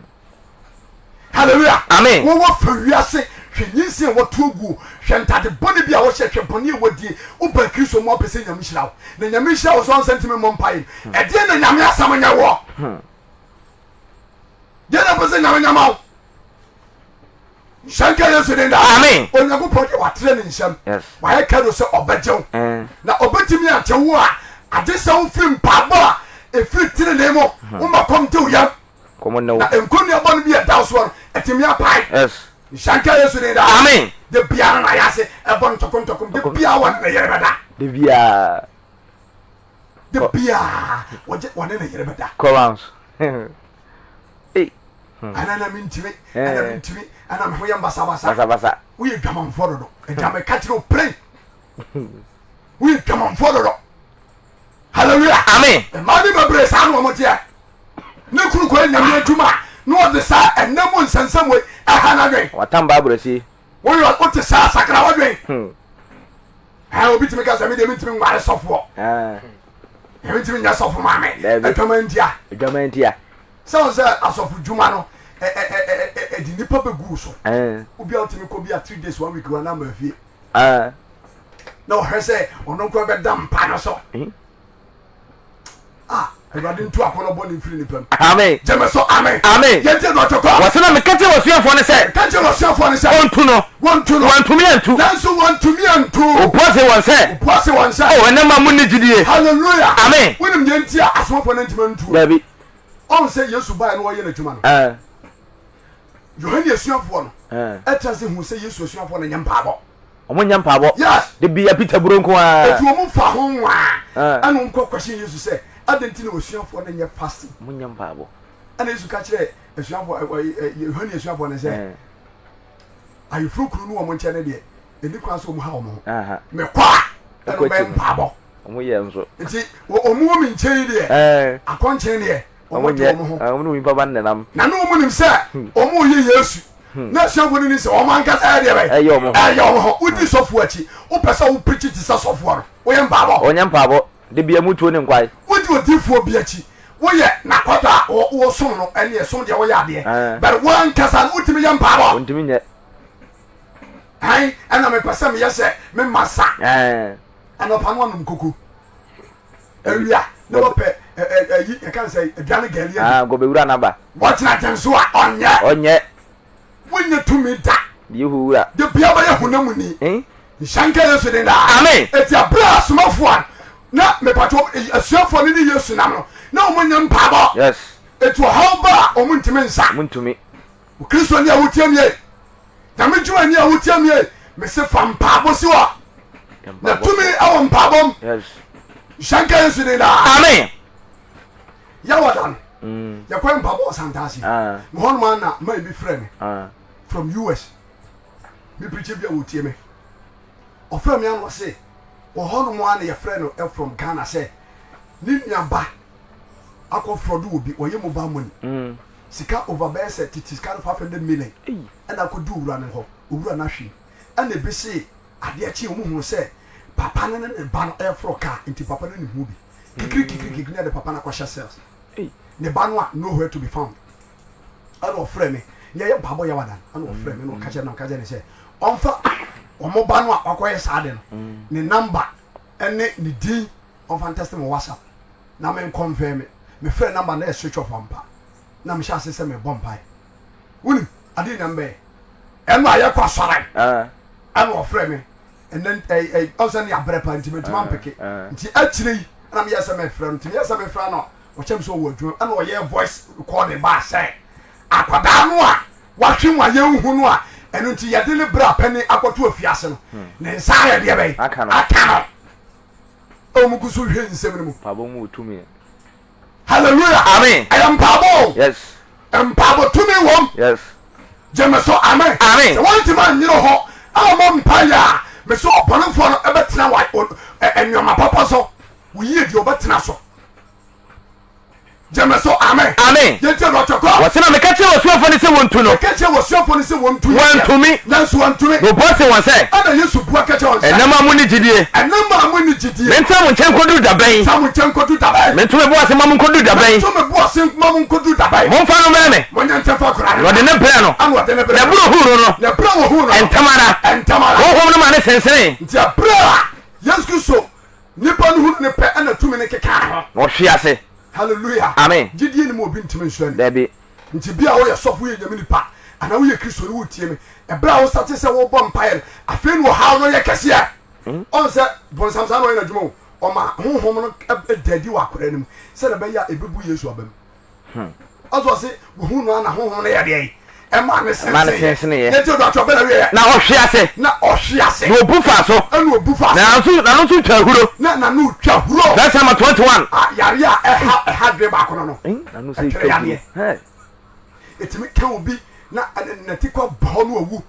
[SPEAKER 1] Hallelujah.
[SPEAKER 4] Amen.
[SPEAKER 1] Wɔwɔ fa wiase, hwɛ nyinsen a wɔto aguo, hwɛ ntade bɔne bi a wɔhyɛ, hwɛ bɔne a wɔdie. Woba Kristo mu apɛ sɛ Nyame hyira wo. Na Nyame hyira wo so ansa ntumi mmɔ mpaeɛ no. Ɛdeɛn na Nyame asɛm nyɛ woɔ? Deɛ na pɛ sɛ Nyame nyɛ ma wo? Nhyɛ nka Yesu din daa.
[SPEAKER 4] Amen.
[SPEAKER 1] Onyankopɔn deɛ watrɛ ne nsam.
[SPEAKER 4] Yes.
[SPEAKER 1] Wayɛ kado sɛ ɔbɛgye wo.
[SPEAKER 4] Eh.
[SPEAKER 1] Na ɔbɛtumi agye wo a, agye sɛ wofiri mpaebɔ a ɛfiri tenenee mu.
[SPEAKER 4] Hmm.
[SPEAKER 1] Woma kɔm de wo yam.
[SPEAKER 4] Kɔm ne wo.
[SPEAKER 1] Na nkonnua bɔne bi a ɛda wo soɔ no, ɛtumi apae.
[SPEAKER 4] Yes.
[SPEAKER 1] Nhyɛ nka Yesu din daa.
[SPEAKER 4] Amen.
[SPEAKER 1] De biara na ayɛ ase ɛbɔ ntɔko ntɔko. De biara wɔne ne yere bɛda.
[SPEAKER 4] De biara.
[SPEAKER 1] De biara wɔgye wɔne ne yere bɛda.
[SPEAKER 4] Kɔ rounds. Ei.
[SPEAKER 1] Ɛna na mentumi, ɛna mentumi, ɛna me ho yɛ mbasabasa.
[SPEAKER 4] Basabasa.
[SPEAKER 1] Woyɛ dwamanfoɔ dodo. Agya meka kyerɛ wo pray. Woyɛ dwamanfoɔ dodo. Hallelujah.
[SPEAKER 4] Amen.
[SPEAKER 1] Mmaa ne bebree saa na wɔn teɛ. Ne kunu kɔ nyame adwuma na ɔde saa ɛnna mu nsɛnsɛm wei ɛha n'adwen.
[SPEAKER 4] Watam Bible asie.
[SPEAKER 1] Woyɛ wote saa sakra wadwen. Hmm. Ɛn obi tumi ka sɛ me deɛ mentumi nware sɔfoɔ. Mentumi nyɛ sɔfo maame. Adwaman ntia.
[SPEAKER 4] Adwaman ntia.
[SPEAKER 1] Sɛ wo sɛ asɔfo dwuma no ɛde nipa bɛgu so. Obi a wotumi kɔ bi a 3 days 1 week wa na ama afie. Na ɔhwɛ sɛ ɔno nko bɛda mpa no so. Ah, Awurade ntu akɔnɔ bɔne mfiri nipa mu.
[SPEAKER 4] Amen.
[SPEAKER 1] Gyeme so amen.
[SPEAKER 4] Amen.
[SPEAKER 1] Yɛn ti dɔtɔ kɔ.
[SPEAKER 4] Wɔsɛ na meka kyerɛ w'asuafoɔ no sɛ.
[SPEAKER 1] Meka kyerɛ w'asuafoɔ no sɛ.
[SPEAKER 4] Wɔntu no.
[SPEAKER 1] Wɔntu no.
[SPEAKER 4] Wɔntumi antu.
[SPEAKER 1] Nanso wɔntumi antu.
[SPEAKER 4] Obua se wɔn sɛ.
[SPEAKER 1] Obua se wɔn sɛ.
[SPEAKER 4] O ɛnɛ ma mo nni gyidie.
[SPEAKER 1] Hallelujah.
[SPEAKER 4] Amen.
[SPEAKER 1] Wonim deɛ nti a asomafoɔ no antumi antu?
[SPEAKER 4] Dabi.
[SPEAKER 1] Ɔn sɛ Yesu baeɛ na ɔyɛ n'adwuma no. Yohane asuafoɔ no ɛtra sɛ hu sɛ Yesu asuafoɔ no nyɛ mpaabɔ.
[SPEAKER 4] Ɔmo nyɛ mpaabɔ.
[SPEAKER 1] Yes.
[SPEAKER 4] De bia Peter buro nko ara.
[SPEAKER 1] Eti ɔmo fa ho nwaa. Ɛna ɔmo kɔ question Yesu sɛ adɛn nti na w'asuafoɔ no nyɛ fasting.
[SPEAKER 4] Ɔmo nyɛ mpaabɔ.
[SPEAKER 1] Ɛna Yesu ka kyerɛ asuafoɔ Yohane asuafoɔ no sɛ ayeforo kunu no wɔn nkyɛn no deɛ ɛni kwan sɛ ɔmo ha wɔn ho. Mekɔ a ɛna ɔbɛyɛ mpaabɔ.
[SPEAKER 4] Ɔmo yɛ nso.
[SPEAKER 1] Nti ɔmo wɔ me nkyɛn yi deɛ akɔnkyɛn deɛ ɔmo de wɔn ho.
[SPEAKER 4] Ɔmo ne onipa ba no nenam.
[SPEAKER 1] Na ne wɔn nim sɛ ɔmo yɛ Yesu. Na asuafoɔ no nim sɛ wɔn ankasa yɛ deɛ bɛn?
[SPEAKER 4] Ɛyɛ wɔn ho.
[SPEAKER 1] Ɛyɛ wɔn ho. Wodi sɔfoɔ akyi. Wopɛ sɛ wo preachi te sɛ sɔfoɔ no. Woyɛ mpaabɔ.
[SPEAKER 4] Ɔnyɛ mpaabɔ. De bia mu tuo ne nkwae.
[SPEAKER 1] Wodi odiifoɔ bi akyi. Woyɛ n'akɔtɔ a wosom no ɛne ɛsom deɛ woyɛ adeɛ. But wo ankasa no wotumi yɛ mpaabɔ.
[SPEAKER 4] Wontumi nyɛ.
[SPEAKER 1] Ɛn ɛna mepɛ sɛ meyɛ sɛ me masa. Anɔpa no anom koko. Awia na wɔpɛ ɛyi yɛka ne sɛ aduane gari adi.
[SPEAKER 4] Ah, gɔbɛwura n'aba.
[SPEAKER 1] Wɔgyina gyɛn so a ɔnyɛ.
[SPEAKER 4] Ɔnyɛ.
[SPEAKER 1] Wonyɛ tumi da.
[SPEAKER 4] Deɛ hu wura.
[SPEAKER 1] De bia bɛyɛ honam ni.
[SPEAKER 4] Eh?
[SPEAKER 1] Nhyɛ nka Yesu din daa.
[SPEAKER 4] Amen.
[SPEAKER 1] Eti abere a asomafoɔ a na mepatɔ asuafoɔ no ne Yesu nam no na wɔn nyɛ mpaabɔ.
[SPEAKER 4] Yes.
[SPEAKER 1] Eti ɔhaw ba a wɔn ntumi nsa.
[SPEAKER 4] Wɔn ntumi.
[SPEAKER 1] Kristo ni a wotie mi ye. Nyame dwuma ni a wotie mi ye. Mese fa mpaabɔ si hɔ. Na tumi wɔ mpaabɔ mu.
[SPEAKER 4] Yes.
[SPEAKER 1] Nhyira nka Yesu din daa.
[SPEAKER 4] Amen.
[SPEAKER 1] Yɛwɔ da no. Yɛkɔ mpaabɔ wɔ Santase.
[SPEAKER 4] Ah.
[SPEAKER 1] Me hɔ nom a na man bi frɛ me.
[SPEAKER 4] Ah.
[SPEAKER 1] From US. Me preacher bi a wɔtie me. Ɔfrɛ me ano ɔse wɔ hɔ nom a na yɛfrɛ no eh, from Ghana sɛ ne nuaba akɔ fraud wɔ bi ɔyɛ mobile money.
[SPEAKER 4] Mm.
[SPEAKER 1] Sika over bɛyɛ sɛ tete sika no 500 million. Ɛna akɔdu owura no hɔ. Owura no ahwim. Ɛna ebi se Adeɛ kyee wɔn hunuu sɛ papa no ne ne ba no reforo kaa nti papa no nim ho bi. Kikiri kikiri kikiri na yɛde papa no akɔhyɛ cells. Ne ba no a nowhere to be found. Ɛna ɔfrɛ me na yɛyɛ mpaabɔ yawada no ɛna ɔfrɛ me na ɔka kyerɛ na ɔka kyerɛ ne sɛ ɔmfa wɔn ba no a wakɔyɛ saa de no ne number ɛne ne din ɔmfa ntɛste me WhatsApp na me nkɔnfɛn me. Mefrɛ number no na ɛyɛ switch off ampa na mehyɛ ase sɛ mebɔ mpae. Wonim adeɛ nyinaa mbɛyɛ ɛno a yɛkɔ asɔre ɛna ɔfrɛ me ɛnɛ ɛɛ ɔsɛ ne abrɛ pa nti mɛntumi ampeke nti akyire yi ɛna meyɛ sɛ mɛfrɛ no nti meyɛ sɛ mɛfrɛ no ɔkyɛm sɛ ɔwɔ adwuma ɛna ɔyɛ voice recording baa sɛ akwadaa no a wahwe mu a yɛnhu no a ɛno nti yɛde ne berɛ apɛne akɔto afiase no hmm. ne nsa ayɛ deɛ bɛyɛ aka no ɛwɔ mu gu so hwɛ nsɛm no mu
[SPEAKER 4] mpaabɔ mu tumi
[SPEAKER 1] Hallelujah.
[SPEAKER 4] Amen.
[SPEAKER 1] Ɛyɛ mpaabɔ o.
[SPEAKER 4] Yes.
[SPEAKER 1] Mpaabɔ tumi wɔm.
[SPEAKER 4] Yes.
[SPEAKER 1] Gyeme so amen.
[SPEAKER 4] Amen.
[SPEAKER 1] Sɛ wɔntumi anyere hɔ ama mpaeɛ a, mese ɔbɔnefoɔ no ɛbɛtena wa nneɛma papa so. Wo yie deɛ ɔbɛtena so. Gyeme so amen.
[SPEAKER 4] Amen.
[SPEAKER 1] Yɛntie no ɔtɔ kɔ.
[SPEAKER 4] Wɔse na meka kyerɛ w'asuafoɔ no sɛ wɔntu no.
[SPEAKER 1] Meka kyerɛ w'asuafoɔ no sɛ wɔntu.
[SPEAKER 4] Wɔantumi.
[SPEAKER 1] Nanso wɔantumi.
[SPEAKER 4] Na ɔbua see wɔn sɛ.
[SPEAKER 1] Ɛna Yesu bua ka kyerɛ wɔn sɛ.
[SPEAKER 4] Ɛnnɛ mo a monni gyidie.
[SPEAKER 1] Ɛnnɛ mo a monni gyidie.
[SPEAKER 4] Mentena mo nkyɛn nkɔduru da bɛn?
[SPEAKER 1] Mentena mo nkyɛn nkɔduru da bɛn?
[SPEAKER 4] Mento me bo ase mma mo nkɔduru da bɛn?
[SPEAKER 1] Mento me bo ase mma mo nkɔduru da bɛn?
[SPEAKER 4] Momfa no mmrɛ me.
[SPEAKER 1] Monyɛ ntɛm fa akwadaa no.
[SPEAKER 4] Na ɔde no brɛɛ no.
[SPEAKER 1] Ɛna ɔde no brɛɛ no.
[SPEAKER 4] Na ɛberɛ a ɔhuu no no.
[SPEAKER 1] Na ɛberɛ a ɔhuu no no.
[SPEAKER 4] Ntɛm ara.
[SPEAKER 1] Ntɛm ara.
[SPEAKER 4] Honhom no maa no sensenee.
[SPEAKER 1] Nti ɛberɛ a Yesu Kristo nipa no hunu no pɛ ɛna tumi no kekaa ne ho.
[SPEAKER 4] Na ɔhwee ase.
[SPEAKER 1] Hallelujah.
[SPEAKER 4] Amen.
[SPEAKER 1] Gyidie ni mu obi ntumi nsɔ ani.
[SPEAKER 4] Dabi.
[SPEAKER 1] Nti bia woyɛ sɔfo woyɛ nyame nipa anaa woyɛ kristoni wotie me ɛberɛ a wosate sɛ wobɔ mpaeɛ no afei na ɔhaw no yɛ kɛseɛ. Ɔn sɛ bonsam saa na ɔyɛ n'adwuma o ɔma honhom no da adi wɔ akwadaa no mu sɛdeɛ ɛbɛyɛ a ɛbɛbu Yesu aba mu. Ɔsɛ ɔse wɔhu no a na honhom no yɛ deɛ ɛma ne senseneeɛ. Yɛnti ɔdɔ atwa bɛn awieɛ.
[SPEAKER 4] Na ɔhwe ase.
[SPEAKER 1] Na ɔhwe ase.
[SPEAKER 4] Na ɔbu faa so.
[SPEAKER 1] Ɛna ɔbu faa so.
[SPEAKER 4] Nanso n'ano nso twa ahuro.
[SPEAKER 1] Na n'ano twa huro.
[SPEAKER 4] Verse number 21.
[SPEAKER 1] Ah, yareɛ a ɛha ɛha dwe baako no no. Ɛtwerɛ yadeɛ. Ɛtumi ka obi na nati kɔ bɔ hɔ no awu.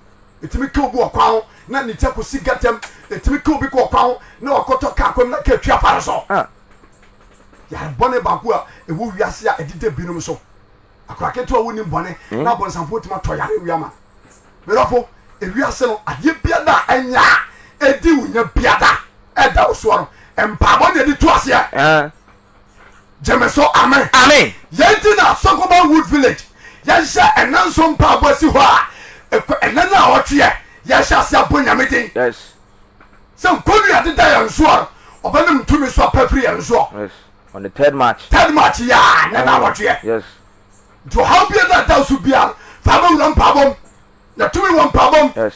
[SPEAKER 1] Ɛtumi ka obi wɔ kwan ho na ne ti akɔsi gatam. Ɛtumi ka obi kɔ kwan ho na wakɔtɔ kaa kwan mu na kaa twi afa no so.
[SPEAKER 4] Ah.
[SPEAKER 1] Yare bɔne baako a ɛwɔ wiase a ɛdeda binom so. Akora ketewa a wonim bɔne hmm. na abɔnsamfoɔ tumi atɔ yare wia ma. Medɔfo, ewiase no adeɛ biada a ɛnyɛ a ɛdi wo nya biada ɛda wo soɔ no mpaabɔ na ɛde tu aseɛ.
[SPEAKER 4] Ah.
[SPEAKER 1] Gyeme so amen.
[SPEAKER 4] Amen.
[SPEAKER 1] Yɛn ti na Sokoban Wood Village yɛnhyɛ ɛnɛ nso mpaabɔ asi hɔ a ɛnɛ no a ɔtweɛ yɛhyɛ ase abɔ nyame din.
[SPEAKER 4] Yes.
[SPEAKER 1] Sɛ nkonnua deda yɛn soɔ no, ɔbɛnam tumi so apɛ firi yɛn soɔ.
[SPEAKER 4] Yes. On the third March.
[SPEAKER 1] Third March yɛ a ne na awɔtweɛ.
[SPEAKER 4] Yes.
[SPEAKER 1] Nti ɔhaw biara da da so biara fa bɛwura mpaabɔ mu. Na tumi wɔ mpaabɔ mu.
[SPEAKER 4] Yes.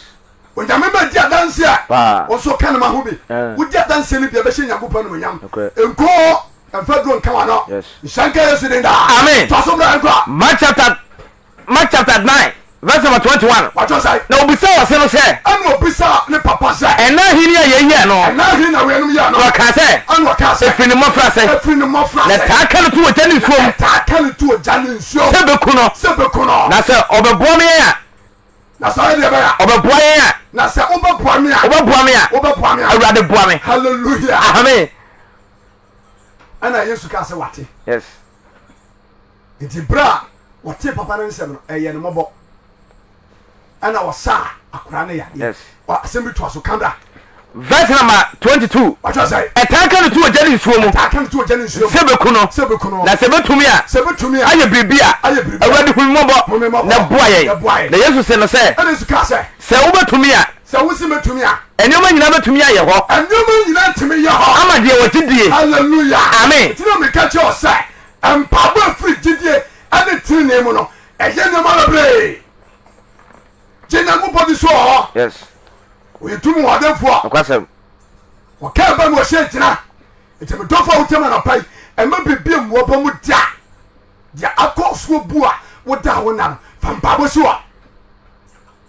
[SPEAKER 1] Onyame ma di adanse a
[SPEAKER 4] Paa.
[SPEAKER 1] wɔn nso ka ne ma ho bi.
[SPEAKER 4] Eh.
[SPEAKER 1] Wodi adanse no bi a ɛbɛhyɛ Nyankopɔn animuonyam.
[SPEAKER 4] Nokorɛ.
[SPEAKER 1] Nkoo mfa duro nka w'ano.
[SPEAKER 4] Yes.
[SPEAKER 1] Nhyɛ nka Yesu din daa.
[SPEAKER 4] Amen.
[SPEAKER 1] Toa so bra yɛnkɔ.
[SPEAKER 4] Mark chapter Mark chapter 9 verse number 21.
[SPEAKER 1] Watwerɛ sɛn?
[SPEAKER 4] Na obisaa ɔse no sɛ.
[SPEAKER 1] Ɛna obisaa ne papa sɛ.
[SPEAKER 4] Ɛna ahe ni a yei yɛɛ no?
[SPEAKER 1] Ɛna ahe na weinom yɛɛ no?
[SPEAKER 4] Na ɔkaa sɛ.
[SPEAKER 1] Ɛna ɔkaa sɛ.
[SPEAKER 4] Ɛfiri ne mmɔfraase.
[SPEAKER 1] Ɛfiri ne mmɔfraase.
[SPEAKER 4] Na ɛtaa ka no to ogya ne nsuo mu.
[SPEAKER 1] Na ɛtaa ka no to ogya ne nsuo mu.
[SPEAKER 4] Sɛ bɛku no.
[SPEAKER 1] Sɛ bɛku no.
[SPEAKER 4] Na sɛ ɔbɛboa me yɛn a.
[SPEAKER 1] Na sɛ ɔyɛ deɛ bɛyɛ a.
[SPEAKER 4] Ɔbɛboa yɛn a.
[SPEAKER 1] Na sɛ wobɛboa me a.
[SPEAKER 4] Wobɛboa me a.
[SPEAKER 1] Wobɛboa me a.
[SPEAKER 4] Awurade boa me.
[SPEAKER 1] Hallelujah.
[SPEAKER 4] Amen.
[SPEAKER 1] Ɛna Yesu kaa sɛ wate.
[SPEAKER 4] Yes.
[SPEAKER 1] Enti berɛ a wɔtee papa no nsɛm no, ɛyɛɛ no mmɔbɔ. Ɛna ɔsaa akwadaa no yadeɛ.
[SPEAKER 4] Yes.
[SPEAKER 1] Asɛm bi toa so, ka bra.
[SPEAKER 4] Verse number 22.
[SPEAKER 1] Watwerɛ sɛ.
[SPEAKER 4] Ɛtaa ka no to ogya ne nsuo mu.
[SPEAKER 1] Ɛtaa ka no to ogya ne nsuo mu.
[SPEAKER 4] Sɛ bɛku no.
[SPEAKER 1] Sɛ bɛku no.
[SPEAKER 4] Na sɛ bɛtumi a.
[SPEAKER 1] Sɛ bɛtumi a.
[SPEAKER 4] Ayɛ biribi a.
[SPEAKER 1] Ayɛ biribi a.
[SPEAKER 4] Awurade hu me mmɔbɔ.
[SPEAKER 1] Hu me mmɔbɔ.
[SPEAKER 4] Na boa yɛn.
[SPEAKER 1] Na boa yɛn.
[SPEAKER 4] Na Yesu se no sɛ.
[SPEAKER 1] Ɛna Yesu kaa sɛ.
[SPEAKER 4] Sɛ wobɛtumi a.
[SPEAKER 1] Sɛ wose mɛtumi a.
[SPEAKER 4] Nneɛma nyinaa bɛtumi ayɛ hɔ.
[SPEAKER 1] Nneɛma nyinaa tumi yɛ hɔ.
[SPEAKER 4] Ama deɛ wɔgye die.
[SPEAKER 1] Hallelujah.
[SPEAKER 4] Amen.
[SPEAKER 1] Nti na meka kyerɛ wo sɛ. Mpaebɔ a ɛfiri gyidie ne tenenee mu no, ɛyɛ nneɛma bebree. Gye Nyankopɔn di so wɔ hɔ.
[SPEAKER 4] Yes.
[SPEAKER 1] Ɔyɛ tumi hoɔdenfoɔ.
[SPEAKER 4] Nokwasɛm.
[SPEAKER 1] Ɔka ɛba mu ɔhyɛ gyina. Nti me dɔfo a wotie me anɔpa yi, ɛma biribi mmoa ba mu da. Deɛ akɔ soɔ bu a woda wo nna no, fa mpaebɔ si hɔ.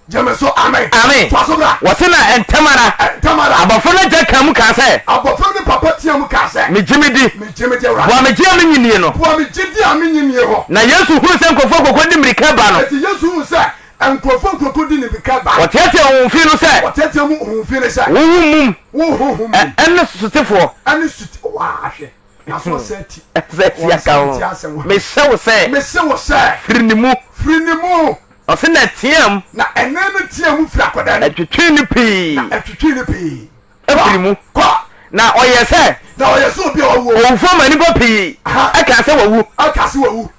[SPEAKER 1] Gyeme so amen.
[SPEAKER 4] Amen.
[SPEAKER 1] Toa so bra.
[SPEAKER 4] Wɔse na ntɛm ara.
[SPEAKER 1] Ntɛm ara.
[SPEAKER 4] Abɔfra no agya kaa mu kaa sɛ.
[SPEAKER 1] Abɔfra no papa teaa mu kaa sɛ.
[SPEAKER 4] Megye medi.
[SPEAKER 1] Megye medi Awurade.
[SPEAKER 4] Boa me gye a mennye nnie no.
[SPEAKER 1] Boa me gyedie a mennye nnie hɔ.
[SPEAKER 4] Na Yesu hunuu sɛ nkurɔfoɔ akuakuo de mmirika reba no.
[SPEAKER 1] Enti Yesu hunuu sɛ nkurɔfoɔ akuakuo de mmirika reba.
[SPEAKER 4] Ɔteateaa honhom fi no sɛ.
[SPEAKER 1] Ɔteateaa mu honhom fi no sɛ.
[SPEAKER 4] Wo honhom mum.
[SPEAKER 1] Wo honhom mum.
[SPEAKER 4] Ɛne sotefoɔ.
[SPEAKER 1] Ɛne sote, waa hwɛ. N'aso ɔsɛ ti.
[SPEAKER 4] Ɛsɛ ti aka ho. Mehyɛ wo sɛ.
[SPEAKER 1] Mese wo sɛ.
[SPEAKER 4] Firi ne mu.
[SPEAKER 1] Firi ne mu.
[SPEAKER 4] Ɔse na ɛteaam.
[SPEAKER 1] Na ɛnne no teaa mu firi akwadaa no mu.
[SPEAKER 4] Ɛtwetwee no pii.
[SPEAKER 1] Na ɛtwetwee no pii.
[SPEAKER 4] Firi mu.
[SPEAKER 1] Kɔ.
[SPEAKER 4] Na ɔyɛɛ sɛ.
[SPEAKER 1] Na ɔyɛɛ sɛ obi a wawuo.
[SPEAKER 4] Owufoɔ maa nnipa pii. Ɛkaa sɛ wawu.
[SPEAKER 1] Ɛkaa sɛ wawu.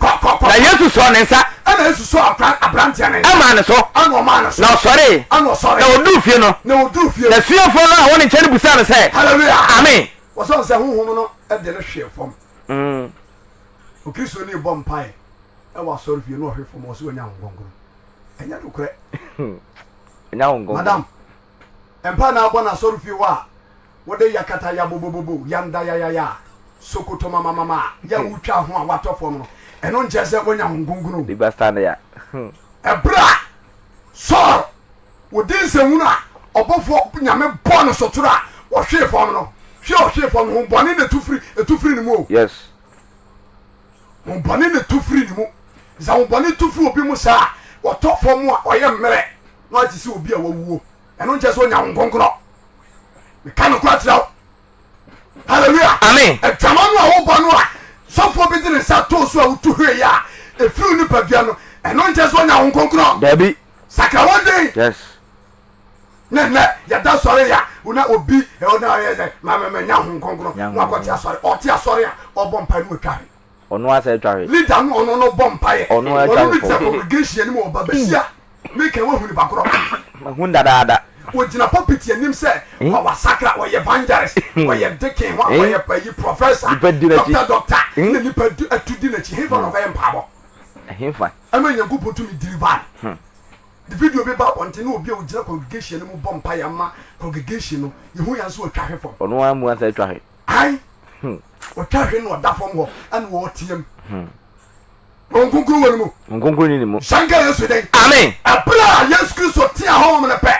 [SPEAKER 1] Kɔ, kɔ, kɔ.
[SPEAKER 4] Na Yesu sɔɔ ne nsa.
[SPEAKER 1] Ɛna Yesu sɔɔ akora aberanteɛ no nsa.
[SPEAKER 4] Ɛmaa ne so.
[SPEAKER 1] Ɛna ɔmaa ne so.
[SPEAKER 4] Na ɔsɔree.
[SPEAKER 1] Ɛna ɔsɔree.
[SPEAKER 4] Na ɔduruu fie no.
[SPEAKER 1] Na ɔduruu fie no.
[SPEAKER 4] N'asuafoɔ no a wɔwɔ ne nkyɛn no bisaa no sɛ.
[SPEAKER 1] Hallelujah.
[SPEAKER 4] Amen.
[SPEAKER 1] Wɔsɔɔ sɛ Honhom no de no hwee fam. Okristoni rebɔ mpaeɛ wɔ asɔrefie na ɔhwe fam ɔsɛ wanya Honhom Kronkron. Ɛnyɛ nokorɛ.
[SPEAKER 4] Ɛnyɛ Honhom Kronkron.
[SPEAKER 1] Madam, mpaeɛ na abɔ no asɔrefie hɔ a wode yakata yabobobobo yanda yayaya sokoto mamamama a yɛ wotwa ho a watɔ fam no, ɛno nkyerɛ sɛ wanya Honhom Kronkron.
[SPEAKER 4] Biba stand ya.
[SPEAKER 1] Ɛberɛ a Saul Ɔdi nsɛnhunu a ɔbɔfoɔ Nyame bɔɔ no sotoro a ɔhwee fam no. Hwe a ɔhwee fam no, honhom bɔne na ɛtu firi, ɛtu firi ne mu o.
[SPEAKER 4] Yes.
[SPEAKER 1] Honhom bɔne na ɛtu firi ne mu. Sɛ honhom bɔne tu firi obi mu saa a, ɔtɔ fam a ɔyɛ mmerɛ na wagye sɛ obi a wawuo. Ɛno nkyerɛ sɛ ɔnya honhom kronkron. Meka nokorɛ kyerɛ wo. Hallelujah.
[SPEAKER 4] Amen.
[SPEAKER 1] Adwama no a wobɔ no a sɔfoɔ bi de ne nsa too so a wotu hwee a ɛfiri wo nipadua no, ɛno nkyerɛ sɛ ɔnya honhom kronkron.
[SPEAKER 4] Dabi.
[SPEAKER 1] Sakra w'adwen.
[SPEAKER 4] Yes.
[SPEAKER 1] Ne nnɛ yɛda sɔre ya na obi na ɔyɛ sɛ ma ma nya ho nkonkron na wakɔte asɔre ɔte asɔre a ɔbɔ mpae no atwa hwe.
[SPEAKER 4] Ɔno asɛ atwa hwe.
[SPEAKER 1] Leader no ɔno no bɔ mpaeɛ.
[SPEAKER 4] Ɔno atwa hwe.
[SPEAKER 1] Ɔno no gyina congregation anim ɔba bɛhyia meka wahu nipa korɔ.
[SPEAKER 4] Mahu dadaada.
[SPEAKER 1] Ogyina pulpit anim sɛ wasakra ɔyɛ evangelist ɔyɛ deacon ɔyɛ payi professor doctor doctor na nipa atu di n'akyi hefa na ɔkɔyɛ mpaabɔ.
[SPEAKER 4] Hefa.
[SPEAKER 1] Ɛma Nyankopɔn tumi deliver no. De video bi ba abɔnten na obi a ogyina congregation no mu bɔ mpaeɛ ama congregation no, yɛhu yɛn nso ɔtwa hwe fam.
[SPEAKER 4] Ɔno ara mu ansa atwa hwe.
[SPEAKER 1] Ae, ɔtwa hwe na ɔda fam hɔ ɛna ɔreteam. Honhom Kronkron wɔ ne mu.
[SPEAKER 4] Honhom Kronkron ni ne mu.
[SPEAKER 1] Hyɛ nka Yesu den.
[SPEAKER 4] Amen.
[SPEAKER 1] Ɛberɛ a Yesu Kristo tea honhom no pɛ,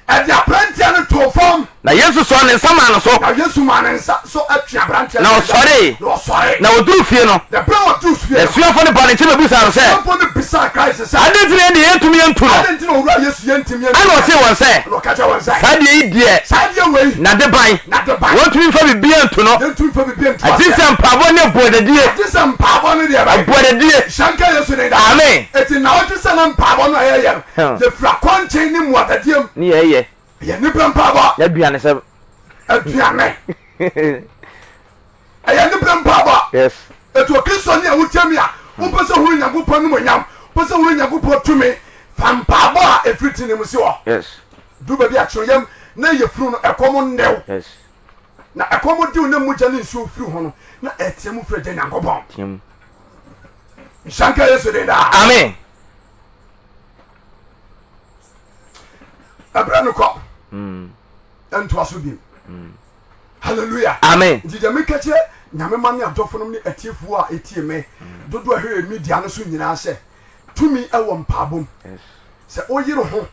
[SPEAKER 1] ɛde aberanteɛ no too fam.
[SPEAKER 4] Na Yesu sɔɔ ne nsa maa no so.
[SPEAKER 1] Na Yesu maa ne nsa so twee aberanteɛ no.
[SPEAKER 4] Na ɔsɔree.
[SPEAKER 1] Na ɔsɔree.
[SPEAKER 4] Na ɔduruu fie no.
[SPEAKER 1] Na berɛ a ɔduruu fie no.
[SPEAKER 4] N'asuafoɔ no baa ne nkyɛn bɛbisaa no sɛ.
[SPEAKER 1] N'asuafoɔ no bisaa Christ sɛ.
[SPEAKER 4] Adɛn nti na yɛn deɛ yɛntumi antu no?
[SPEAKER 1] Adɛn nti na Owura Yesu yɛntumi antu no?
[SPEAKER 4] Ɛnna ɔsee wɔn sɛ.
[SPEAKER 1] Ɛnna ɔka kyerɛɛ wɔn sɛ.
[SPEAKER 4] Saa deɛ yi deɛ.
[SPEAKER 1] Saa deɛ wei.
[SPEAKER 4] N'adeban.
[SPEAKER 1] N'adeban.
[SPEAKER 4] Wɔntumi mfa biribiara ntu no.
[SPEAKER 1] Yɛntumi mfa biribiara ntu aseɛ.
[SPEAKER 4] Agye sɛ mpaebɔ ne abuadadie.
[SPEAKER 1] Agye sɛ mpaebɔ ne deɛ bɛn.
[SPEAKER 4] Abuadadie.
[SPEAKER 1] Hyɛ nka Yesu din daa.
[SPEAKER 4] Amen.
[SPEAKER 1] Enti nnawɔtwe sɛ na mpaebɔ no a yɛyɛ no, yɛfiri akɔnkyen ne mmuadadie mu.
[SPEAKER 4] Ne yɛyɛ.
[SPEAKER 1] Ɛyɛ nnipa mpaebɔ.
[SPEAKER 4] N'aduanesɛm.
[SPEAKER 1] Aduane. Ɛyɛ nnipa mpaebɔ.
[SPEAKER 4] Yes.
[SPEAKER 1] Eti Okristoni a wotie me a, wopɛ sɛ hunu Nyankopɔn animuonyam, wopɛ sɛ hunu Nyankopɔn tumi, fa mpaebɔ a ɛfiri tene mu si hɔ.
[SPEAKER 4] Yes.
[SPEAKER 1] Du baabi a kyerewyam na yafunu no ɛkɔm nne wo.
[SPEAKER 4] Yes.
[SPEAKER 1] Na ɛkɔm de wo na mogya ne nsuo firi ho no, na ɛteɛ mu frɛ Agya Nyankopɔn.
[SPEAKER 4] Teɛ mu.
[SPEAKER 1] Nhyira nka Yesu din daa.
[SPEAKER 4] Amen.
[SPEAKER 1] Ɛberɛ no kɔ. Ɛntoa so bio. Hallelujah.
[SPEAKER 4] Amen.
[SPEAKER 1] Nti deɛ meka kyerɛ Nyame ma ne adɔfonom ne atiefoɔ a ɛtie me dodoɔ a ɛhwɛ media no so nyinaa sɛ tumi ɛwɔ mpaabɔ mu. Sɛ woyere ho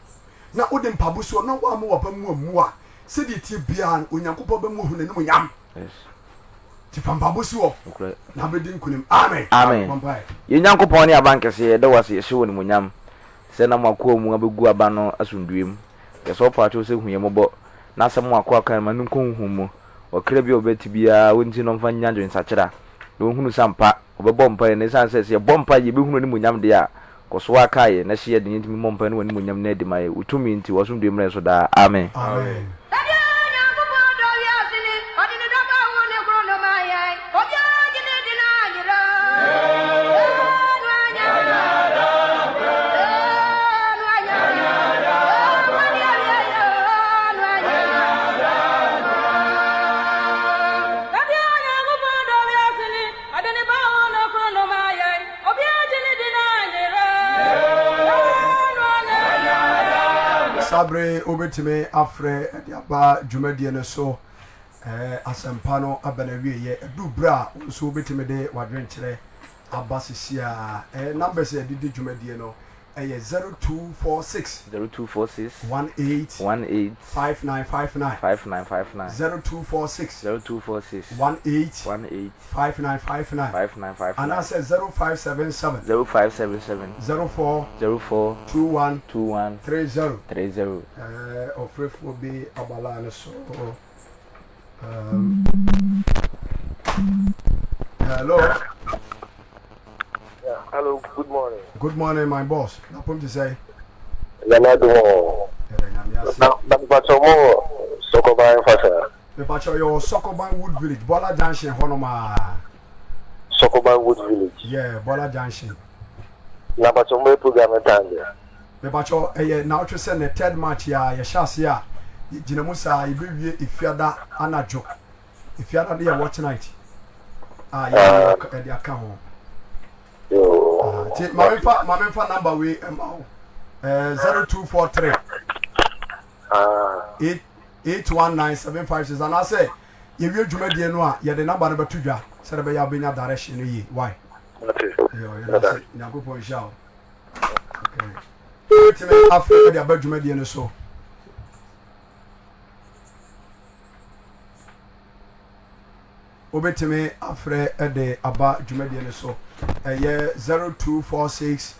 [SPEAKER 1] na wode mpaabɔ si hɔ na woamma w'aba mu ammu a, sɛdeɛ ɛteɛ biara no Onyankopɔn bɛma wahu n'animuonyam. Nti fa mpaabɔ si hɔ na wobɛdi nkonim. Amen.
[SPEAKER 4] Amen.
[SPEAKER 1] Bɔ mpaeɛ.
[SPEAKER 4] Yɛn Nyankopɔn ne Abankɛseɛ, yɛda wo ase, yɛhyɛ wo animuonyam sɛ nam w'akoa mu abɛgu aba no asomdwoeɛ mu. Yɛsrɛ wo paakyɛw sɛ hu yɛn mmɔbɔ, na asɛm a w'akoa kae no ma no nkɔ honhom mu. Ɔkra bi a ɔbɛte biara, ɔnti na ɔmfa nnya adwensakyera, na ɔnhunu sɛ ampa ɔbɛbɔ mpaeɛ, na ɛsiane sɛ sɛ yɛbɔ mpaeɛ yɛbɛhunu w'animuonyam deɛ a, kɔ so ara kae yɛn, na hyɛ yɛn den yɛntumi mmɔ mpaeɛ ne w'animuonyam no adi ma yɛn. Wo tumi nti, w'asomdwoeɛ mmra yɛn so daa. Amen.
[SPEAKER 1] Amen.
[SPEAKER 3] Sɛdeɛ Onyankopɔn dɔ wiase ni, ɔde ne dɔba a ɔwoo ne koro no maa yɛn, obiara gye no di no anyera. Sɛdeɛ Onyankopɔn dɔ wiase ni, ɔde ne ba a ɔwoo no koro no maa yɛn, obiara gye no di no anyera.
[SPEAKER 1] Saa bere yi wobɛtumi afrɛ de aba dwumadie no so. Asɛmpa no aba n'awieeɛ. Ɛduru berɛ a wo nso wobɛtumi de w'adwenkyerɛ aba sisi a. Numbers a yɛde di dwumadie no. Ɛyɛ 0246.
[SPEAKER 4] 0246.
[SPEAKER 1] 18.
[SPEAKER 4] 18.
[SPEAKER 1] 5959.
[SPEAKER 4] 5959.
[SPEAKER 1] 0246.
[SPEAKER 4] 0246.
[SPEAKER 1] 18.
[SPEAKER 4] 18.
[SPEAKER 1] 5959.
[SPEAKER 4] 5959.
[SPEAKER 1] Anaasɛ 0577.
[SPEAKER 4] 0577.
[SPEAKER 1] 04.
[SPEAKER 4] 04.
[SPEAKER 1] 21.
[SPEAKER 4] 21.
[SPEAKER 1] 30.
[SPEAKER 4] 30.
[SPEAKER 1] Ɛɛ ɔfrɛfoɔ bi aba line no so. Um, hello.
[SPEAKER 5] Yeah, hello, good morning.
[SPEAKER 1] Good morning, my boss. Na pom te sɛ.
[SPEAKER 5] Nyame adom o.
[SPEAKER 1] Yɛda Nyame ase.
[SPEAKER 5] Na na mepakyɛ mo wɔ Sɔkɔban fa saa.
[SPEAKER 1] Mepakyɛ yɛwɔ Sɔkɔban Wood Village, Bɔla Junction hɔnom a.
[SPEAKER 5] Sɔkɔban Wood Village.
[SPEAKER 1] Yeah, Bɔla Junction.
[SPEAKER 5] Na pakyɛ mo yɛ program no time bɛn?
[SPEAKER 1] Mepakyɛ ɛyɛ naawɔtwe sɛ nɛ third March yi a yɛhyɛ aseɛ a yɛgyina mu saa yɛbɛwie Efiada anadwo. Efiada no yɛ watch night a yɛde ɛde aka ho. Nti ma memfa ma memfa number wei ɛma wo. Ɛɛ 0243 8 819 756 anaasɛ yɛwie dwumadie no a yɛde number no bɛto dwa sɛdeɛ ɛbɛyɛ a wobɛnya direction no yie. Why? Yɛ yɛda ase. Nyankopɔn nhyira wo. Okay. Wobɛtumi afrɛ de aba dwumadie no so. Wobɛtumi afrɛ de aba dwumadie no so. Ɛyɛ 0246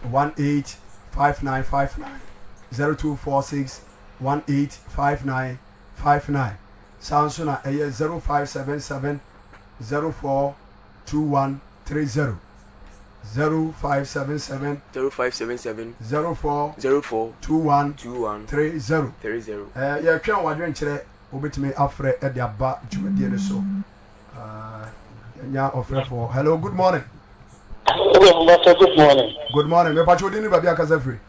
[SPEAKER 1] 18 5959 0246 18 5959 saa nso na ɛyɛ 0577 04 2130 0577
[SPEAKER 6] 0577
[SPEAKER 1] 04
[SPEAKER 6] 04
[SPEAKER 1] 21
[SPEAKER 6] 21
[SPEAKER 1] 30
[SPEAKER 6] 30.
[SPEAKER 1] Eh, yɛtwɛn w'adwenkyerɛ wobɛtumi afrɛ de aba dwumadie no so. Uh, yɛnya ɔfrɛfoɔ. Hello, good morning.
[SPEAKER 7] Hello, Pastor. Good morning.
[SPEAKER 1] Good morning. Mepakyɛ wodin ne baabi akasa firi?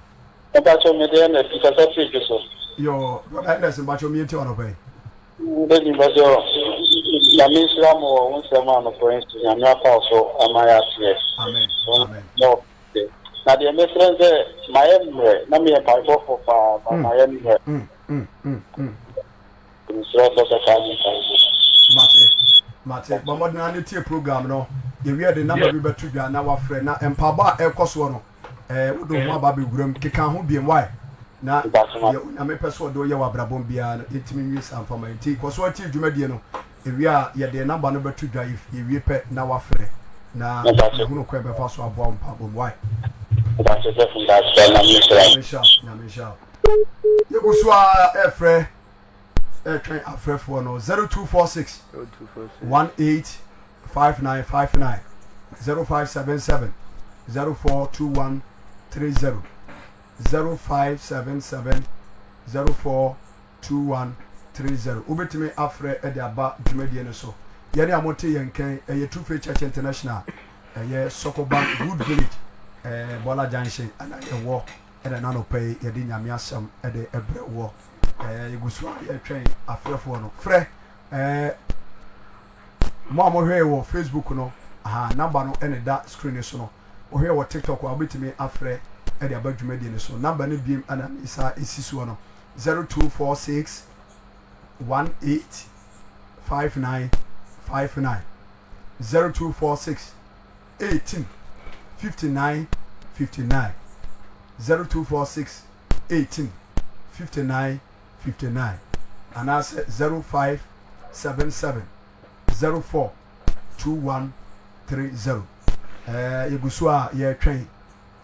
[SPEAKER 7] Mepakyɛ mede Ernest kasa firi dwo so.
[SPEAKER 1] Yo, brother Ernest, mepakyɛ mientie anɔpa yi.
[SPEAKER 7] Daddy mpakyɛ Nyame nhyira mo wɔ wo nsɛm a nokorɛ nso Nyame afa wo so ama yɛateɛ.
[SPEAKER 1] Amen. Amen.
[SPEAKER 7] Na deɛ mɛsrɛ ne sɛ mayɛ mmerɛ na meyɛ mpaebɔfoɔ paa but mayɛ mmerɛ. Mesrɛ sɛ bɛkae me mpaebɔ mu.
[SPEAKER 1] Mate, mate. Bɔ mmɔden ara na tie program no. Yɛwie a yɛde number bi bɛto dwa na wafrɛ. Na mpaebɔ a ɛrekɔ soɔ no, eh, wode wo ho aba abɛwura mu. Keka ho biom, why? Na deɛ Onyame pɛ sɛ ɔde wo yɛ wɔ abrabɔ mu biara no, yɛntumi nwie saa mfa ma yɛn. Nti kɔ so ara tie dwumadie no. Yɛwie a, yɛde number no bɛto dwa. Yɛwie pɛ na wafrɛ na yɛhunu kwan a yɛbɛfa so aboa wo mpaebɔ mu, why? Nyame nhyira wo, Nyame nhyira wo. Yɛgu so ara ɛrefrɛ ɛretwɛn afrɛfoɔ no 0246 185959 0577 042130 0577 042130 wobɛtumi afrɛ de aba dwumadie no so. Yɛne a mote yɛn nkan ɛyɛ True Faith Church International ɛyɛ Sokoban Wood Village ɛɛ Bɔla Junction ɛna yɛwɔ ɛna n'anɔpa yi yɛde Nyame asɛm ɛde ɛbrɛ woɔ. Ɛɛ yɛgu so a yɛretwɛn afrɛfoɔ no. Frɛ ɛɛ mo a mohwɛɛ wɔ Facebook no, aha number no ɛna ɛda screen no so no. Wohwɛ wɔ TikTok a wobɛtumi afrɛ ɛde aba dwumadie no so. Number no biem ɛna mesa ɛsi soɔ no 0246 18 59 59 0246 18 59 59 0246 18 59 59 anaasɛ 0577 04 2130. Ɛɛ yɛgu so a yɛretwɛn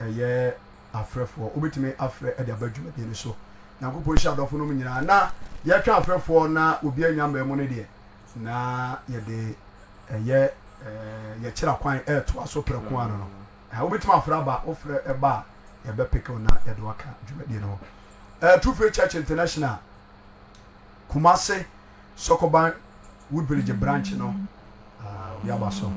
[SPEAKER 1] ɛyɛ afrɛfoɔ. Wobɛtumi afrɛ de aba dwumadie no so. Nyankopɔn nhyira adɔfo nom nyinaa. Na yɛretwɛn afrɛfoɔ na obi anya mmaa mu no deɛ na yɛde ɛyɛ ɛɛ yɛkyerɛ kwan ɛretoa so prɛko ano no. Wobɛtumi afrɛ aba, wofrɛ ɛba a yɛbɛpeke wo na yɛde wo aka dwumadie no ho. Eh, True Faith Church International, Kumase, Sokoban, Woodbridge branch no, ah, obi aba so.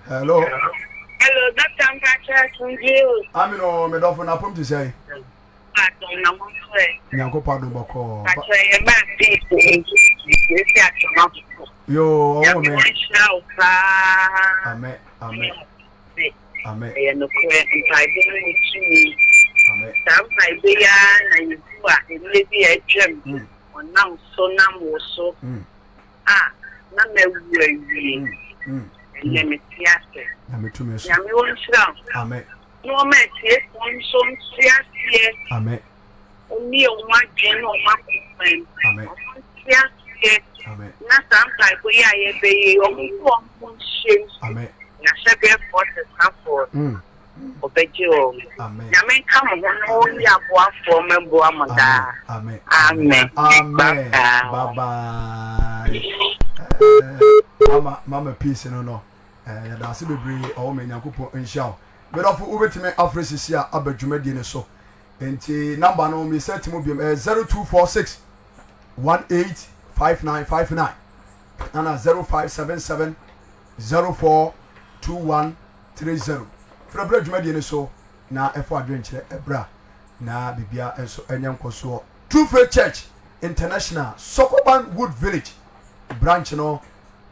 [SPEAKER 1] Hello.
[SPEAKER 8] Hello, Dr. Mpakyɛ asomdwie o.
[SPEAKER 1] Amino, me dɔfo na pom te sɛ.
[SPEAKER 8] Adom na mo nso ɛ.
[SPEAKER 1] Nyankopɔn adom bɔkɔɔ.
[SPEAKER 8] Mpakyɛ yɛ maa peace esi atwoma.
[SPEAKER 1] Yo, ɔwɔ me.
[SPEAKER 8] Nyame nhyira wo paa.
[SPEAKER 1] Amen, amen.
[SPEAKER 8] ase.
[SPEAKER 1] Amen.
[SPEAKER 8] Ɛyɛ nokorɛ, mpaebɔ no wɔ tumi.
[SPEAKER 1] Amen.
[SPEAKER 8] Saa mpaebɔ yi ara na Yehowa mmerɛ bi a atwam, ɔnam so nam wo so a na mawu awie. Ɛnnɛ mete ase.
[SPEAKER 1] Nyame tumi so.
[SPEAKER 8] Nyame ɔnhyira wo.
[SPEAKER 1] Amen.
[SPEAKER 8] Na ɔma atiefoɔ nso nte aseɛ.
[SPEAKER 1] Amen.
[SPEAKER 8] Ɔmmue wɔn adwene ne wɔn akoma mu.
[SPEAKER 1] Amen.
[SPEAKER 8] Wɔn nte aseɛ.
[SPEAKER 1] Amen.
[SPEAKER 8] Na saa mpaebɔ yi a yɛbɛyɛ yi, wɔn nso wɔn ho nhyɛ mu.
[SPEAKER 1] Amen.
[SPEAKER 8] Na hyɛberɛfoɔ sesafoɔ no, ɔbɛgye wɔn.
[SPEAKER 1] Amen.
[SPEAKER 8] Nyame nka mo ho na ɔnyi aboafoɔ mmɛboa mo daa.
[SPEAKER 1] Amen.
[SPEAKER 8] Amen.
[SPEAKER 1] Amen.
[SPEAKER 8] Bye
[SPEAKER 1] Bye
[SPEAKER 8] bye.
[SPEAKER 1] bye. Eh, mama, mama peace no no. Eh, yɛda ase bebree ɔwɔ ma Nyankopɔn nhyira wo. Medɔfo wobɛtumi afrɛ sisi a aba dwumadie no so. Nti namba no mesa ti mu biom ɛyɛ 0246 185959 ana 0577 042130. Frɛ berɛ dwumadie no so na ɛfo adwenkyerɛ ɛbra na bibia nso ɛnyɛ nkɔsoɔ. True Faith Church International Sokoban Wood Village branch no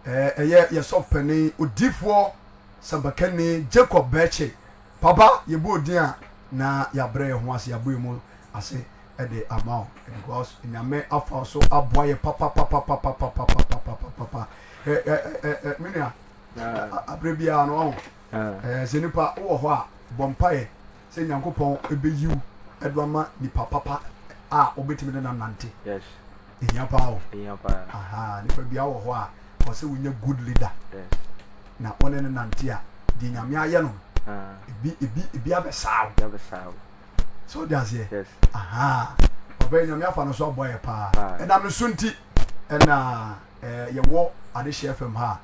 [SPEAKER 1] ɛyɛ yɛ sɔfo panin odifoɔ sɛmpakani Jacob Bɛkye papa yɛbɔ odin a na yɛabrɛ yɛn ho ase yɛabɔ yɛn mu ase de ama wo because nyame afa so aboa yɛ papapapapapapapapapapa ɛ ɛ ɛ ɛ me nua abrɛ biara no ɔho ɛɛ sɛ nipa wowɔ hɔ a bɔ mpaeɛ sɛ Nyankopɔn bɛyi wo de ama nipa papa a wobɛtumi ne no anante.
[SPEAKER 4] Yes.
[SPEAKER 1] Ehia paa o.
[SPEAKER 4] Ehia paa.
[SPEAKER 1] Aha, nipa bia wɔ hɔ a ɔsɛ wonya good leader.
[SPEAKER 4] Yes.
[SPEAKER 1] Na wɔne no nante a, deɛ Nyame ayɛ no,
[SPEAKER 4] ah.
[SPEAKER 1] ebi ebi ebi abɛsaa wo.
[SPEAKER 4] Ebi abɛsaa wo.
[SPEAKER 1] So ɔde aseɛ.
[SPEAKER 4] Yes.
[SPEAKER 1] Aha. Papa yi Nyame afa no so aboa yɛ paa. Ɛnam ne so nti ɛna ɛɛ yɛwɔ Adehyeɛ FM ha.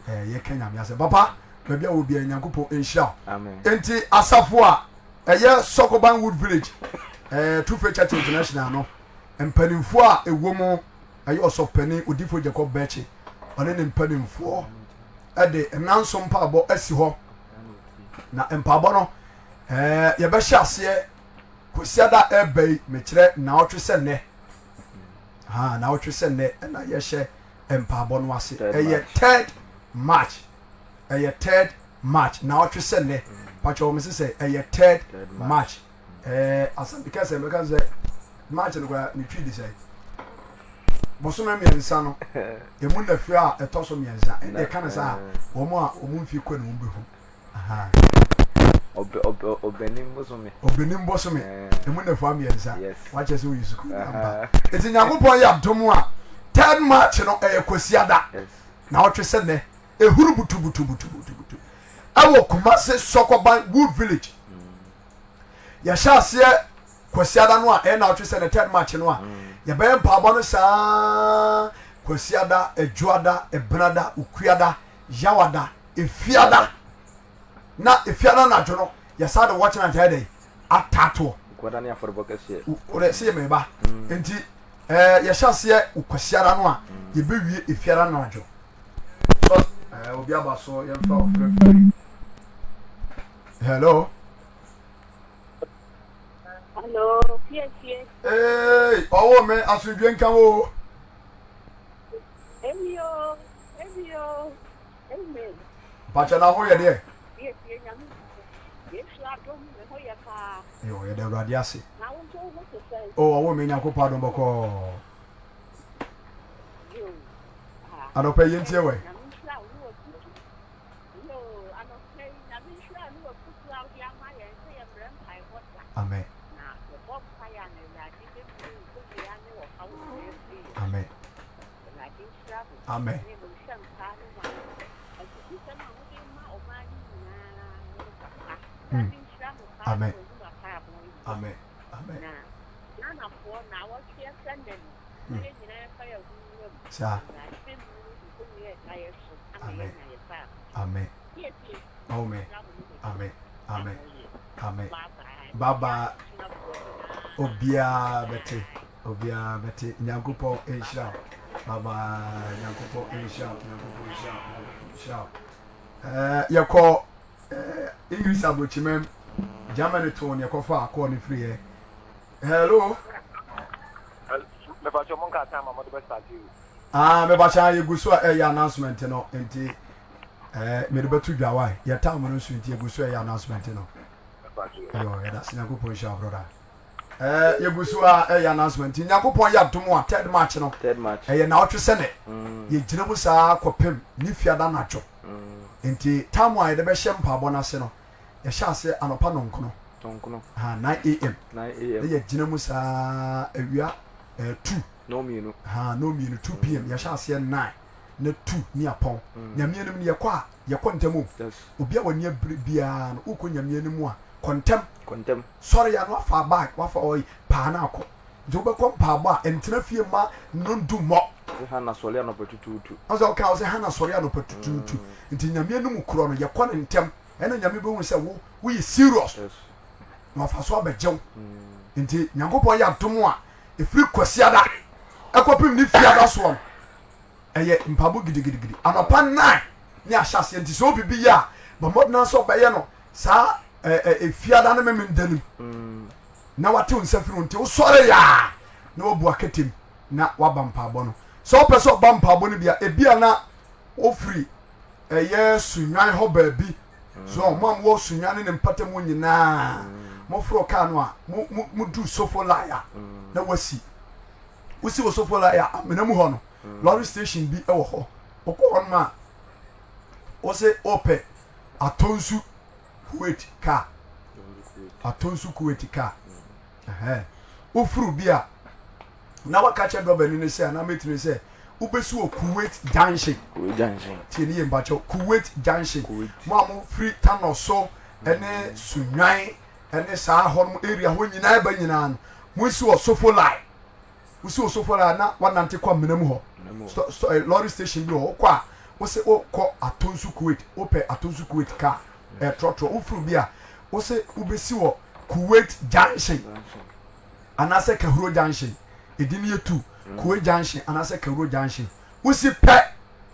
[SPEAKER 1] Eh, yɛka Nyame asɛm. Papa, baabi a wɔ biara Nyankopɔn nhyira wo. Enti asafo a ɛyɛ Sokoban Wood Village, eh, True Faith Church International no, mpanimfoɔ a ɛwɔ mu ɛyɛ ɔsɔfopanin Odifo Jacob Bɛkye, ɔne ne mpanimfoɔ ɛde nnanso mpaabɔ asi hɔ. Na mpaabɔ no, eh, yɛbɛhyɛ aseɛ Kwasiada ɛreba yi, mekyerɛ naawɔtwe sɛ nnɛ. Ha, naawɔtwe sɛ nnɛ ɛna yɛhyɛ mpaabɔ no ase. Ɛyɛ third March. Ɛyɛ third March. Naawɔtwe sɛ nnɛ. Pakyɛ wɔn sɛ ɛyɛ third March. Ɛɛ asante kɛsɛ mbɛka sɛ March no koraa ne twi de sɛ bosome mmiɛnsa no emu nnafua a ɛtɔ so mmiɛnsa ɛnna ɛka no saa wɔn a wɔn mfe kɔ ne wɔn bɛhu.
[SPEAKER 4] Ɔbɛnem bosome.
[SPEAKER 1] Ɔbɛnem bosome. Emu nnafua mmiɛnsa. Wakyɛ sɛ woyɛ sukuu namba. Eti Nyankopɔn yɛ adom a third March no ɛyɛ Kwasiada. Na ɔtwe sɛ nɛ ehuru butubutubutubutu ɛwɔ Kumasi Sɔkɔban Wood Village. Yɛhyɛ aseɛ Kwasiada no a ɛyɛ na ɔtwe sɛ nɛ third March no a yɛbɛyɛ mpaabɔ no saa Kwasiada, Adwoada, Ɛbenada, Okuada, Yawada, Efiada na Efiada anadwo no yɛsan de watch night ayɛ dɛ atatoɔ.
[SPEAKER 4] Nkwada ne afɔrebɔ kɛseɛ.
[SPEAKER 1] Wode sɛ yɛ mɛba mm. nti ɛɛ yɛhyɛ aseɛ Kwasiada no a mm. yɛbɛwie Efiada anadwo. So ɛɛ obi aba so yɛmfa ɔfrɛ firi. Hello.
[SPEAKER 8] Hello, fie fie.
[SPEAKER 1] Ee, ɔwɔ me asomdwe nka wo.
[SPEAKER 8] Emi o, emi o. Amen.
[SPEAKER 1] Mpakyɛ na ho yɛ deɛ?
[SPEAKER 8] Yie Nyame Yesu adom me ho yɛ paa.
[SPEAKER 1] Yo, yɛda Awurade ase.
[SPEAKER 8] Na wo nso wo ho te sɛn?
[SPEAKER 1] O, ɔwo me Nyankopɔn adom bɔkɔɔ.
[SPEAKER 8] Yo. Ah.
[SPEAKER 1] Anɔpa yi yɛntie wɛ.
[SPEAKER 8] Nyame nhyira wo ne w'afutu. Yo, anɔpa yi Nyame nhyira wo ne w'afutu a wode ama yɛn sɛ yɛmmrɛ mpaebɔ da.
[SPEAKER 1] Amen.
[SPEAKER 8] Na yɛbɔ mpaeɛ a na Awurade bɛbue nkonnua ne ɔhaw nyinaa afiri yɛn so.
[SPEAKER 1] Amen.
[SPEAKER 8] Awurade nhyira mo.
[SPEAKER 1] Amen.
[SPEAKER 8] Ne mo nsɛmpa ne mo afutusɛm a mode ma ɔman no nyinaa ne mo papa. Awurade nhyira mo paa ne
[SPEAKER 1] Amen.
[SPEAKER 8] mo adwuma pa a moyɛ.
[SPEAKER 1] Amen. Amen.
[SPEAKER 8] Na Ghanafoɔ naawɔtwe ɛsɛ nnɛ no, na yɛn nyinaa yɛmfa yɛn ho nwura mu.
[SPEAKER 1] Saa.
[SPEAKER 8] Awurade bɛmmu nkonnua a ɛda yɛn so ama
[SPEAKER 1] Amen.
[SPEAKER 8] yɛanya yɛn paa.
[SPEAKER 1] Amen.
[SPEAKER 8] Siesie.
[SPEAKER 1] Amen.
[SPEAKER 8] Nhyira mo ne mo adwuma
[SPEAKER 1] Amen.
[SPEAKER 8] pa a
[SPEAKER 1] Amen.
[SPEAKER 8] moyɛ.
[SPEAKER 1] Amen.
[SPEAKER 8] Bye bye.
[SPEAKER 1] Bye bye.
[SPEAKER 8] Asuafoɔ nyinaa.
[SPEAKER 1] Obiara bɛte. Obiara bɛte. Nyankopɔn nhyira wo. Bye bye. Nyankopɔn nhyira wo. Nyankopɔn nhyira wo. Nyankopɔn nhyira wo. Eh, yɛkɔ eh, English aburokyimam Germany to ne yɛkɔfa akɔɔ ne firi yɛ. Hello.
[SPEAKER 5] Mepakyɛ mo nka time a mode bɛ start o.
[SPEAKER 1] Ah, mepakyɛ yɛgu so a ɛyɛ announcement no nti eh, mede bɛto dwa wae. Yɛ time no nso nti yɛgu so ɛyɛ announcement no. Yo, yɛda ase Nyankopɔn nhyira wo brother. Eh, yɛgu so a ɛyɛ announcement nti Nyankopɔn yɛ adom a third March no
[SPEAKER 4] Third March.
[SPEAKER 1] ɛyɛ naawɔtwe sɛ nɛ yɛgyina mu saa kɔpem ne fiada anadwo nti time a yɛde bɛhyɛ mpaabɔ no ase no. Yɛhyɛ aseɛ anɔpa nɔnkono.
[SPEAKER 4] Nɔnkono.
[SPEAKER 1] Ha, 9 am.
[SPEAKER 4] 9 am.
[SPEAKER 1] Na yɛgyina mu saa awia eh, 2.
[SPEAKER 4] Nɔnmienu.
[SPEAKER 1] Ha, nɔnmienu, 2 pm. Yɛhyɛ aseɛ 9 na 2 ne apɔn. Mm. Nyame anim no yɛkɔ a, yɛkɔ ntɛm o.
[SPEAKER 4] Yes.
[SPEAKER 1] Obi a w'ani abere biara no, wokɔ Nyame anim a, kɔ ntɛm.
[SPEAKER 4] Kɔ ntɛm.
[SPEAKER 1] Sɔre ya no afa bag, wafa ɔyi, paa na akɔ. Nti wobɛkɔ mpaabɔ a, ntena fie mma nnɔndu mmɔ.
[SPEAKER 4] Ɔse Hana sɔre anɔpa tutuutu.
[SPEAKER 1] Ɔsɛ ɔka ɔsɛ Hana sɔre anɔpa tutuutu. Nti Nyame anim korɔ no, yɛkɔ no ntɛm. Ɛna Nyame bɛhu sɛ wo, woyɛ serious. Na wafa so abɛgye wo. Nti Nyankopɔn yɛ adom a, ɛfiri Kwasiada ɛkɔpem ne Fiada soɔ no, ɛyɛ mpaabɔ gidigidigidi. Anɔpa 9 ne ahyɛ aseɛ. Nti sɛ obi bi yɛ a, bɔ mmɔden ara sɛ ɔbɛyɛ no saa Fiada ne Memenda no mu. Na wate wo nsa firi wo nti wosɔre yɛ a na wabu akatem na waba mpaabɔ no. Sɛ wopɛ sɛ ɔba mpaabɔ no bi a, ebia na wofiri ɛyɛ Sunnwan hɔ baabi. So mo a mowɔ Sunnwan ne ne mpatamu nyinaa, moforo kaa no a, mo mo moduru Sofo Lai a, na wasi. Wosi wɔ Sofo Lai a, amena mu hɔ no, lorry station bi wɔ hɔ. Wokɔ hɔ nom a, wose wopɛ Atonsu Kuwait kaa. Atonsu Kuwait kaa. Ɛhɛn. Woforo bi a, na waka kyerɛ dɔbani no sɛ anaa mate no sɛ wobɛsi wɔ Kuwait Junction.
[SPEAKER 4] Kuwait Junction.
[SPEAKER 1] Tie ne yie mpakyɛw. Kuwait Junction.
[SPEAKER 4] Kuwait.
[SPEAKER 1] Mo a mofiri Tanɔ so ne Sunnwan ne saa hɔ nom area hɔ nyinaa ba nyinaa no, monsi wɔ Sofo Line. Wosi wɔ Sofo Line na wanante kɔ Amena mu hɔ. Stɔ, stɔ, eh, lorry station bi wɔ hɔ. Wokɔ a, wose wokɔ Atonsu Kuwait, wopɛ Atonsu Kuwait car, ɛtrɔtrɔ. Wofiri bi a, wose wobɛsi wɔ Kuwait Junction. Anaasɛ Kahuro Junction. Edin no yɛ tu. Kuwait Junction anaasɛ Kahuro Junction. Wosi pɛ,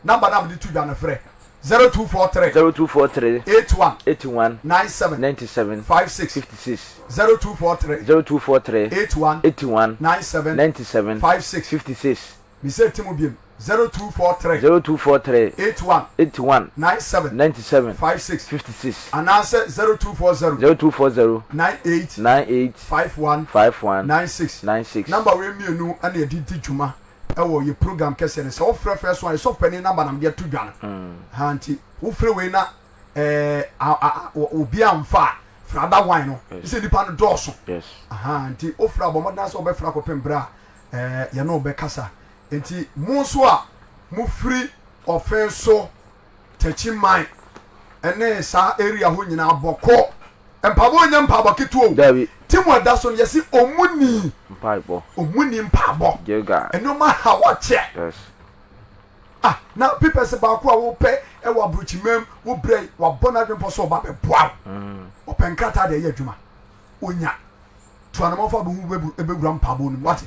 [SPEAKER 1] number no a mede to dwa no frɛ, 0243.
[SPEAKER 4] 0243.
[SPEAKER 1] 81.
[SPEAKER 4] 81.
[SPEAKER 1] 97.
[SPEAKER 4] 97.
[SPEAKER 1] 56.
[SPEAKER 4] 56.
[SPEAKER 1] 0243.
[SPEAKER 4] 0243.
[SPEAKER 1] 81.
[SPEAKER 4] 81.
[SPEAKER 1] 97.
[SPEAKER 4] 97.
[SPEAKER 1] 56.
[SPEAKER 4] 56.
[SPEAKER 1] Mise ti mu biem. 0243.
[SPEAKER 4] 0243.
[SPEAKER 1] 81.
[SPEAKER 4] 81.
[SPEAKER 1] 97.
[SPEAKER 4] 97.
[SPEAKER 1] 56.
[SPEAKER 4] 56.
[SPEAKER 1] Anaasɛ 0240.
[SPEAKER 4] 0240.
[SPEAKER 1] 98.
[SPEAKER 4] 98.
[SPEAKER 1] 51.
[SPEAKER 4] 51.
[SPEAKER 1] 96.
[SPEAKER 4] 96.
[SPEAKER 1] Number wei mmienu na yɛde di dwuma wɔ yɛ program kɛseɛ no. Sɛ wofrɛ frɛ so a, yɛ sɔfo panin number na mede ato dwa no. Ha nti wofrɛ wei na ɛɛ obi amfa a, frɛ ada one no. Sɛ nipa no dɔɔso.
[SPEAKER 4] Yes.
[SPEAKER 1] Aha nti wofrɛ a bɔ mmɔden sɛ wobɛfrɛ akɔpem berɛ a ɛɛ yɛne wo bɛkasa. Nti mo nso a mofiri ɔfe so Techiman ɛne saa area hɔ nyinaa bɔkɔ mpaabɔ nyɛ mpaabɔ ketewa o.
[SPEAKER 4] Dabi.
[SPEAKER 1] Ti mu ɛda so no yɛsi ɔmu ni.
[SPEAKER 4] Mpaebɔ.
[SPEAKER 1] Ɔmu ni mpaabɔ.
[SPEAKER 4] Gilgal.
[SPEAKER 1] Nneɛma ha wɔkyɛ.
[SPEAKER 4] Yes.
[SPEAKER 1] Ah na pipɛs baako a wopɛ ɛwɔ aburokyimam wo brɛ yi wabɔ n'adwene pɔ so ɔba bɛboa wo.
[SPEAKER 4] Mm.
[SPEAKER 1] Ɔpɛ nkrataa de ɛyɛ adwuma. Onya. Tu anamɔfo abɛhu bɛwura mpaabɔ no mu wate.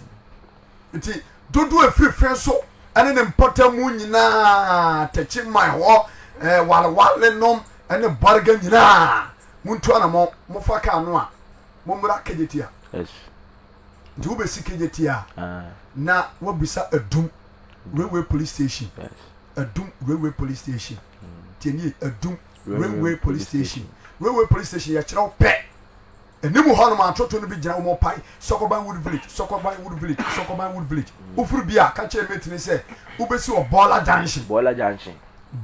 [SPEAKER 1] Nti dodoɔ a ɛfiri fɛ so ne ne mpɔtam nyinaa, Tɛkyi man hɔ, eh, Walewale nom ne Barga nyinaa, montu anamɔ, mofa kaa no a, mommra Kejetia.
[SPEAKER 4] Yes.
[SPEAKER 1] Nti wobɛsi Kejetia a,
[SPEAKER 4] Ah.
[SPEAKER 1] na wabisa Adum Railway Police Station.
[SPEAKER 4] Yes.
[SPEAKER 1] Adum Railway Police Station. Tie nie, Adum Railway Police Station. Railway Police Station yɛkyerɛ wo pɛ. Anim hɔ nom atoto no bi gyina wɔn pae Sɔkɔban Wood Village, Sɔkɔban Wood Village, Sɔkɔban Wood Village. Woforo bi a, ka kyerɛ mate no sɛ wobɛsi wɔ Bɔɔla Junction.
[SPEAKER 4] Bɔɔla Junction.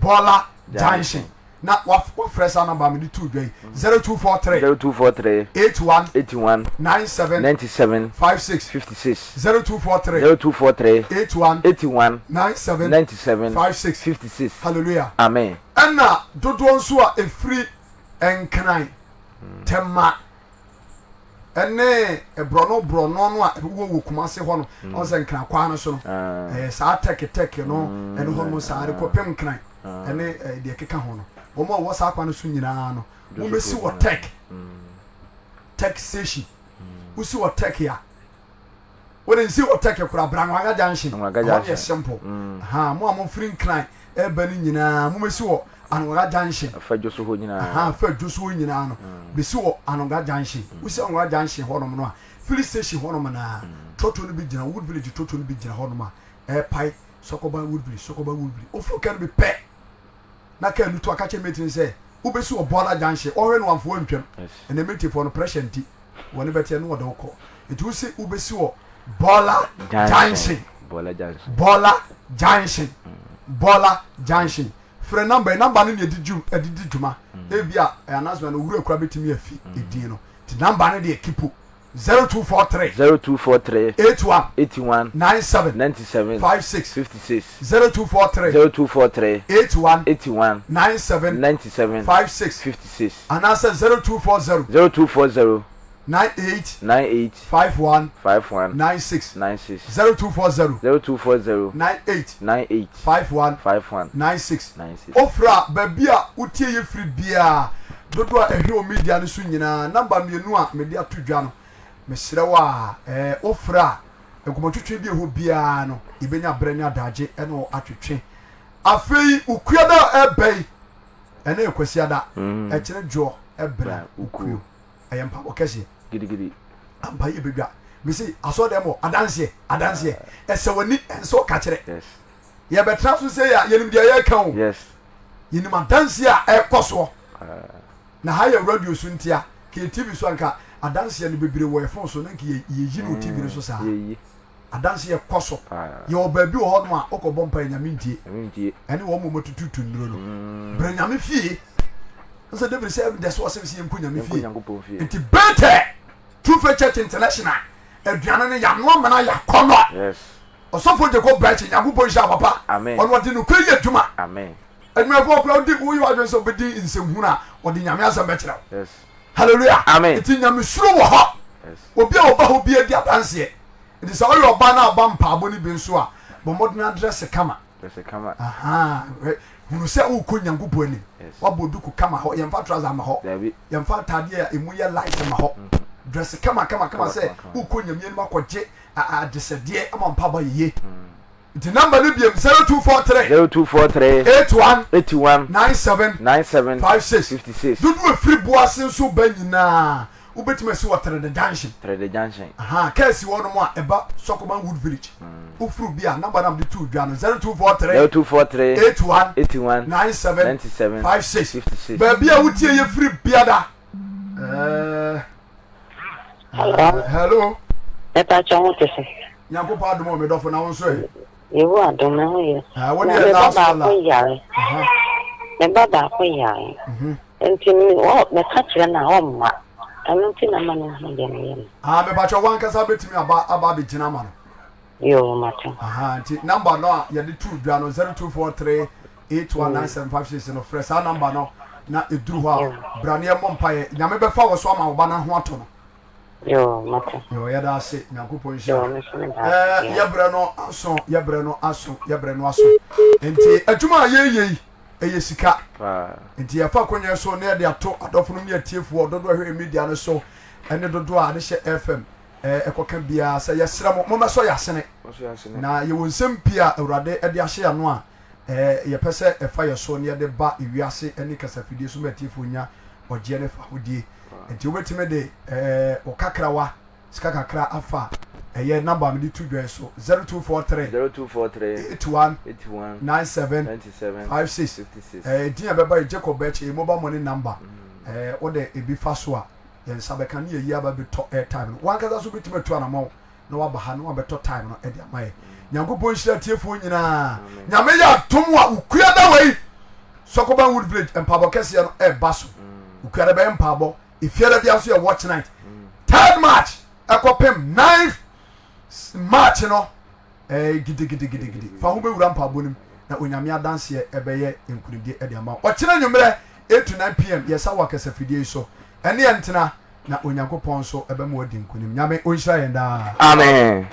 [SPEAKER 1] Bɔɔla Junction. Na wafrɛ saa namba a mede too dwa yi, 0243.
[SPEAKER 4] 0243.
[SPEAKER 1] 81.
[SPEAKER 4] 81.
[SPEAKER 1] 97.
[SPEAKER 4] 97.
[SPEAKER 1] 56.
[SPEAKER 4] 56.
[SPEAKER 1] 0243.
[SPEAKER 4] 0243.
[SPEAKER 1] 81.
[SPEAKER 4] 81.
[SPEAKER 1] 97.
[SPEAKER 4] 97.
[SPEAKER 1] 56.
[SPEAKER 4] 56.
[SPEAKER 1] Hallelujah.
[SPEAKER 4] Amen.
[SPEAKER 1] Ɛna dodoɔ nso a ɛfiri Nkran. Tema ne borɔno borɔno no a ɛwɔ wɔ Kumase hɔ no mm. ɔn sɛ Nkran kwan no so no ah. ɛyɛ saa tɛke tɛke no mm. ɛne hɔ no saa de kɔpem Nkran ah. ɛne deɛ ɛkeka ho no wɔn a wɔwɔ saa kwan no so nyinaa no wɔn bɛsi wɔ tɛk tɛk station wosi wɔ tɛk a Wode nsi wɔ Turkey koraa, bra Anwaga Junction.
[SPEAKER 4] Anwaga
[SPEAKER 1] Ɛhɔ
[SPEAKER 4] Junction.
[SPEAKER 1] deɛ simple. Ha, mo a mofiri Nkran ɛreba no nyinaa, mommɛsi wɔ Anwaga Junction.
[SPEAKER 4] Fa dwo so hɔ nyinaa.
[SPEAKER 1] Ha, fa dwo so hɔ nyinaa no, bɛsi wɔ Anwaga Junction. Wosi Anwaga Junction hɔnom no a, filling station hɔnom no a, trɔtrɔ no bi gyina, Wood Village trɔtrɔ no bi gyina hɔnom a, ɛrepae Sɔkɔban Wood Village, Sɔkɔban Wood Village. Woforo kaa no bi pɛ, na kaa no tu aka kyerɛ mate no sɛ, wobɛsi wɔ Bɔɔla Junction. Ɔhwɛ no wamfa wantwam. Ɛnna matefoɔ no, pressure nti. Wɔne bɛteɛ no wɔde wo kɔ. Nti wo se wobɛsi wɔ Bɔla Junction.
[SPEAKER 4] Bɔla Junction.
[SPEAKER 1] Bɔla Junction. Bɔla Junction. Frɛ number yi, number no na yɛde di yɛde di dwuma. Ebi a announcement no owura kura bɛtumi afi edin no. Nti number no deɛ kipo 0243
[SPEAKER 4] 0243
[SPEAKER 1] 81
[SPEAKER 4] 81
[SPEAKER 1] 97
[SPEAKER 4] 97
[SPEAKER 1] 56
[SPEAKER 4] 56
[SPEAKER 1] 0243
[SPEAKER 4] 0243
[SPEAKER 1] 81
[SPEAKER 4] 81
[SPEAKER 1] 97
[SPEAKER 4] 97
[SPEAKER 1] 56
[SPEAKER 4] 56
[SPEAKER 1] anaasɛ 0240
[SPEAKER 4] 0240
[SPEAKER 1] 98
[SPEAKER 4] 98
[SPEAKER 1] 51
[SPEAKER 4] 51
[SPEAKER 1] 96
[SPEAKER 4] 96
[SPEAKER 1] 0240
[SPEAKER 4] 0240
[SPEAKER 1] 98
[SPEAKER 4] 98
[SPEAKER 1] 51
[SPEAKER 4] 51
[SPEAKER 1] 96
[SPEAKER 4] 96.
[SPEAKER 1] Wofrɛ a, baabi a wotie yɛ firi biara, dodoɔ a ɛhwɛ wɔ media no so nyinaa, namba mmienu a mede ato dwa no, mesrɛ wo a, ɛɛ, wofrɛ a, nkɔmmɔtwetwe bi a ɛhɔ biara no, yɛbɛnya berɛ ne adagye ne wo atwetwe. Afei, Okuada a ɛreba yi, ɛnnɛ yɛ Kwasiada, ɛkyene dwoɔ ɛbra Okuo. Ɛyɛ mpaebɔ kɛseɛ.
[SPEAKER 4] Gidigidi.
[SPEAKER 1] Ampa yɛ bɛdwa. Mese, asɔre dɛm hɔ, adanseɛ, adanseɛ. Ɛsɛ w'ani, ɛnsɛ ɔkakyerɛ.
[SPEAKER 4] Yes.
[SPEAKER 1] Yɛbɛtena so sei a, yɛnim deɛ yɛreka o.
[SPEAKER 4] Yes.
[SPEAKER 1] Yɛnim adanseɛ a ɛrekɔ soɔ. Na ha yɛ radio so ntia, ka yɛ TV so a nka adanseɛ no bebree wɔ yɛ phone so na nka yɛyi no wɔ TV no so saa.
[SPEAKER 4] Yɛyi.
[SPEAKER 1] Adanseɛ kɔ so.
[SPEAKER 4] Paa.
[SPEAKER 1] Yɛwɔ baabi wɔ hɔnom a wokɔbɔ mpaeɛ Nyame ntie.
[SPEAKER 4] Nyame ntie.
[SPEAKER 1] Ɛne wɔn a wɔatututu nnuro no. Brɛ Nyame fie. Nsɛ David sɛ ɛdɛ so ɔsɛ sɛ yɛnkɔ Nyame
[SPEAKER 4] Yɛnkɔ
[SPEAKER 1] fie.
[SPEAKER 4] Nyankopɔn fie.
[SPEAKER 1] Nti Bethel, True Faith Church International, aduane no yɛanoa ma no ayɛ akɔnnɔ.
[SPEAKER 4] Yes.
[SPEAKER 1] Ɔsɔfo Jacob Bɛkye, Nyankopɔn nhyira wo papa.
[SPEAKER 4] Amen.
[SPEAKER 1] Ɔno ɔde nokorɛ yɛ adwuma.
[SPEAKER 4] Amen.
[SPEAKER 1] Adwumayɛfoɔ koraa wodi woyɛ w'adwene sɛ wobɛdi nsɛmhunu a, ɔde Nyame asɛm bɛkyerɛ wo.
[SPEAKER 4] Yes.
[SPEAKER 1] Hallelujah.
[SPEAKER 4] Amen.
[SPEAKER 1] Nti Nyamesuro wɔ hɔ.
[SPEAKER 4] Yes.
[SPEAKER 1] Obi a ɔba hɔ biara di adanseɛ. Nti sɛ woyɛ ɔbaa na aba mpaabɔ no bi nso a, bɔ mmɔden adrɛse kama.
[SPEAKER 4] Drɛse kama.
[SPEAKER 1] Ahaa, hwɛ, hunu sɛ worekɔ Nyankopɔn anim.
[SPEAKER 4] Yes.
[SPEAKER 1] Woabɔ duku kama hɔ, yɛmfa trouser mma hɔ.
[SPEAKER 4] Dabi.
[SPEAKER 1] Yɛmfa ataadeɛ a ɛmu yɛ light mma hɔ. Drɛse kama kama kama
[SPEAKER 4] Kama,
[SPEAKER 1] sɛ
[SPEAKER 4] kama, kama.
[SPEAKER 1] worekɔ Nyame anim akɔgye adesɛdeɛ ama mpaabɔ ayɛ yie. Nti number no biom 0243.
[SPEAKER 4] 0243.
[SPEAKER 1] 81.
[SPEAKER 4] 81.
[SPEAKER 1] 97.
[SPEAKER 4] 97.
[SPEAKER 1] 56.
[SPEAKER 4] 56.
[SPEAKER 1] Dodoɔ ɛfiri Boase nso ba nyinaa wobɛtumi asi wɔ Trede Junction.
[SPEAKER 4] Trede Junction.
[SPEAKER 1] Ahaa, kaa si hɔ nom a ɛba Sokoban Wood Village. Wofiri bi a number no a mede too dwa no 0243.
[SPEAKER 4] 0243.
[SPEAKER 1] 81.
[SPEAKER 4] 81.
[SPEAKER 1] 97.
[SPEAKER 4] 97.
[SPEAKER 1] 56.
[SPEAKER 4] 56.
[SPEAKER 1] Baabi a wotie yɛ firi biada. Ɛɛ.
[SPEAKER 8] Hello.
[SPEAKER 1] Hello.
[SPEAKER 8] Ɛpa kyɛ ho te sɛ.
[SPEAKER 1] Nyankopɔn adom o me dɔfo na wo nso ɛ?
[SPEAKER 8] Yehowa adom me ho yɛ.
[SPEAKER 1] Ah, wo
[SPEAKER 8] Na
[SPEAKER 1] deɛ
[SPEAKER 8] me ba
[SPEAKER 1] last
[SPEAKER 8] baako
[SPEAKER 1] caller.
[SPEAKER 8] yare.
[SPEAKER 1] Aha.
[SPEAKER 8] Me ba baako yare.
[SPEAKER 1] Mhm.
[SPEAKER 8] Nti me wɔ meka kyerɛ no a ɔmma. Ɛno nti na ma me ho deɛ meyɛ no.
[SPEAKER 1] Ah, me pakyɛ wankasa bɛtumi aba aba abɛgyina ama no.
[SPEAKER 8] Yoo, mate.
[SPEAKER 1] Aha, nti number no a yɛde too dwa no 0243 819756 no frɛ saa number no na ɛduru hɔ a bra ne yɛmmɔ mpaeɛ. Nyame bɛfa wɔ so ama wo ba no ho atɔ no.
[SPEAKER 8] Yoo, mate.
[SPEAKER 1] Yoo, yɛda ase. Nyankopɔn nhyira.
[SPEAKER 8] Yoo, me nso meda ase.
[SPEAKER 1] Ɛɛ, yɛbrɛ no aso, yɛbrɛ no aso, yɛbrɛ no aso. Nti adwuma a yɛyɛ yi, ɛyɛ sika. Nti yɛfa akonnwa so na yɛde ato adɔfonom ne atiefoɔ dodoɔ ɛhwɛ media no so ɛne dodoɔ a Adehyɛ FM ɛkɔka biara sɛ yɛsrɛ mo mommɛsɔ yɛn asene. Na yɛwɔ nsɛm pii a Awurade de ahyɛ yɛn ano a yɛpɛ sɛ ɛfa yɛn so na yɛde ba ewiase ne kasafidie so ma atiefoɔ nya ɔgyeɛ ne fahodie. Nti wobɛtumi de wo kakrawa, sika kakra afa ɛyɛ number a mede to dwa yi so, 0243
[SPEAKER 4] 0243
[SPEAKER 1] 81
[SPEAKER 4] 81
[SPEAKER 1] 97
[SPEAKER 4] 97
[SPEAKER 1] 56.
[SPEAKER 4] 56.
[SPEAKER 1] Ɛɛ din a ɛbɛba yɛ Jacob Bɛkye, ɛyɛ mobile money number. Ɛɛ wode ebi fa so a, yɛn nsa bɛka ne yɛyi aba bɛtɔ airtime no. Wankasa nso wobɛtumi atu anamɔn na waba ha na wabɛtɔ time no de ama yɛ. Nyankopɔn nhyira atiefoɔ nyinaa. Nyame yɛ adom a Ukua da wei Sɔkɔban Wood Village mpaabɔ kɛseɛ no ɛba so. Ukua da bɛyɛ mpaabɔ. Efiada bia nso yɛ watch night. Third March ɛkɔpem ninth March no ɛɛ gidigidigidigidi. Fa ho bɛwura mpaabɔ no mu na Onyame adanseɛ ɛbɛyɛ nkunimdie ɛde ama wo. Ɔkyena nwummerɛ 8 to 9 pm yɛsa wɔ akasafidie yi so. Ɛne yɛn ntena. Na Onyankopɔn nso bɛma wadi nkonim. Nyame ɔnhyira yɛn daa.
[SPEAKER 4] Amen.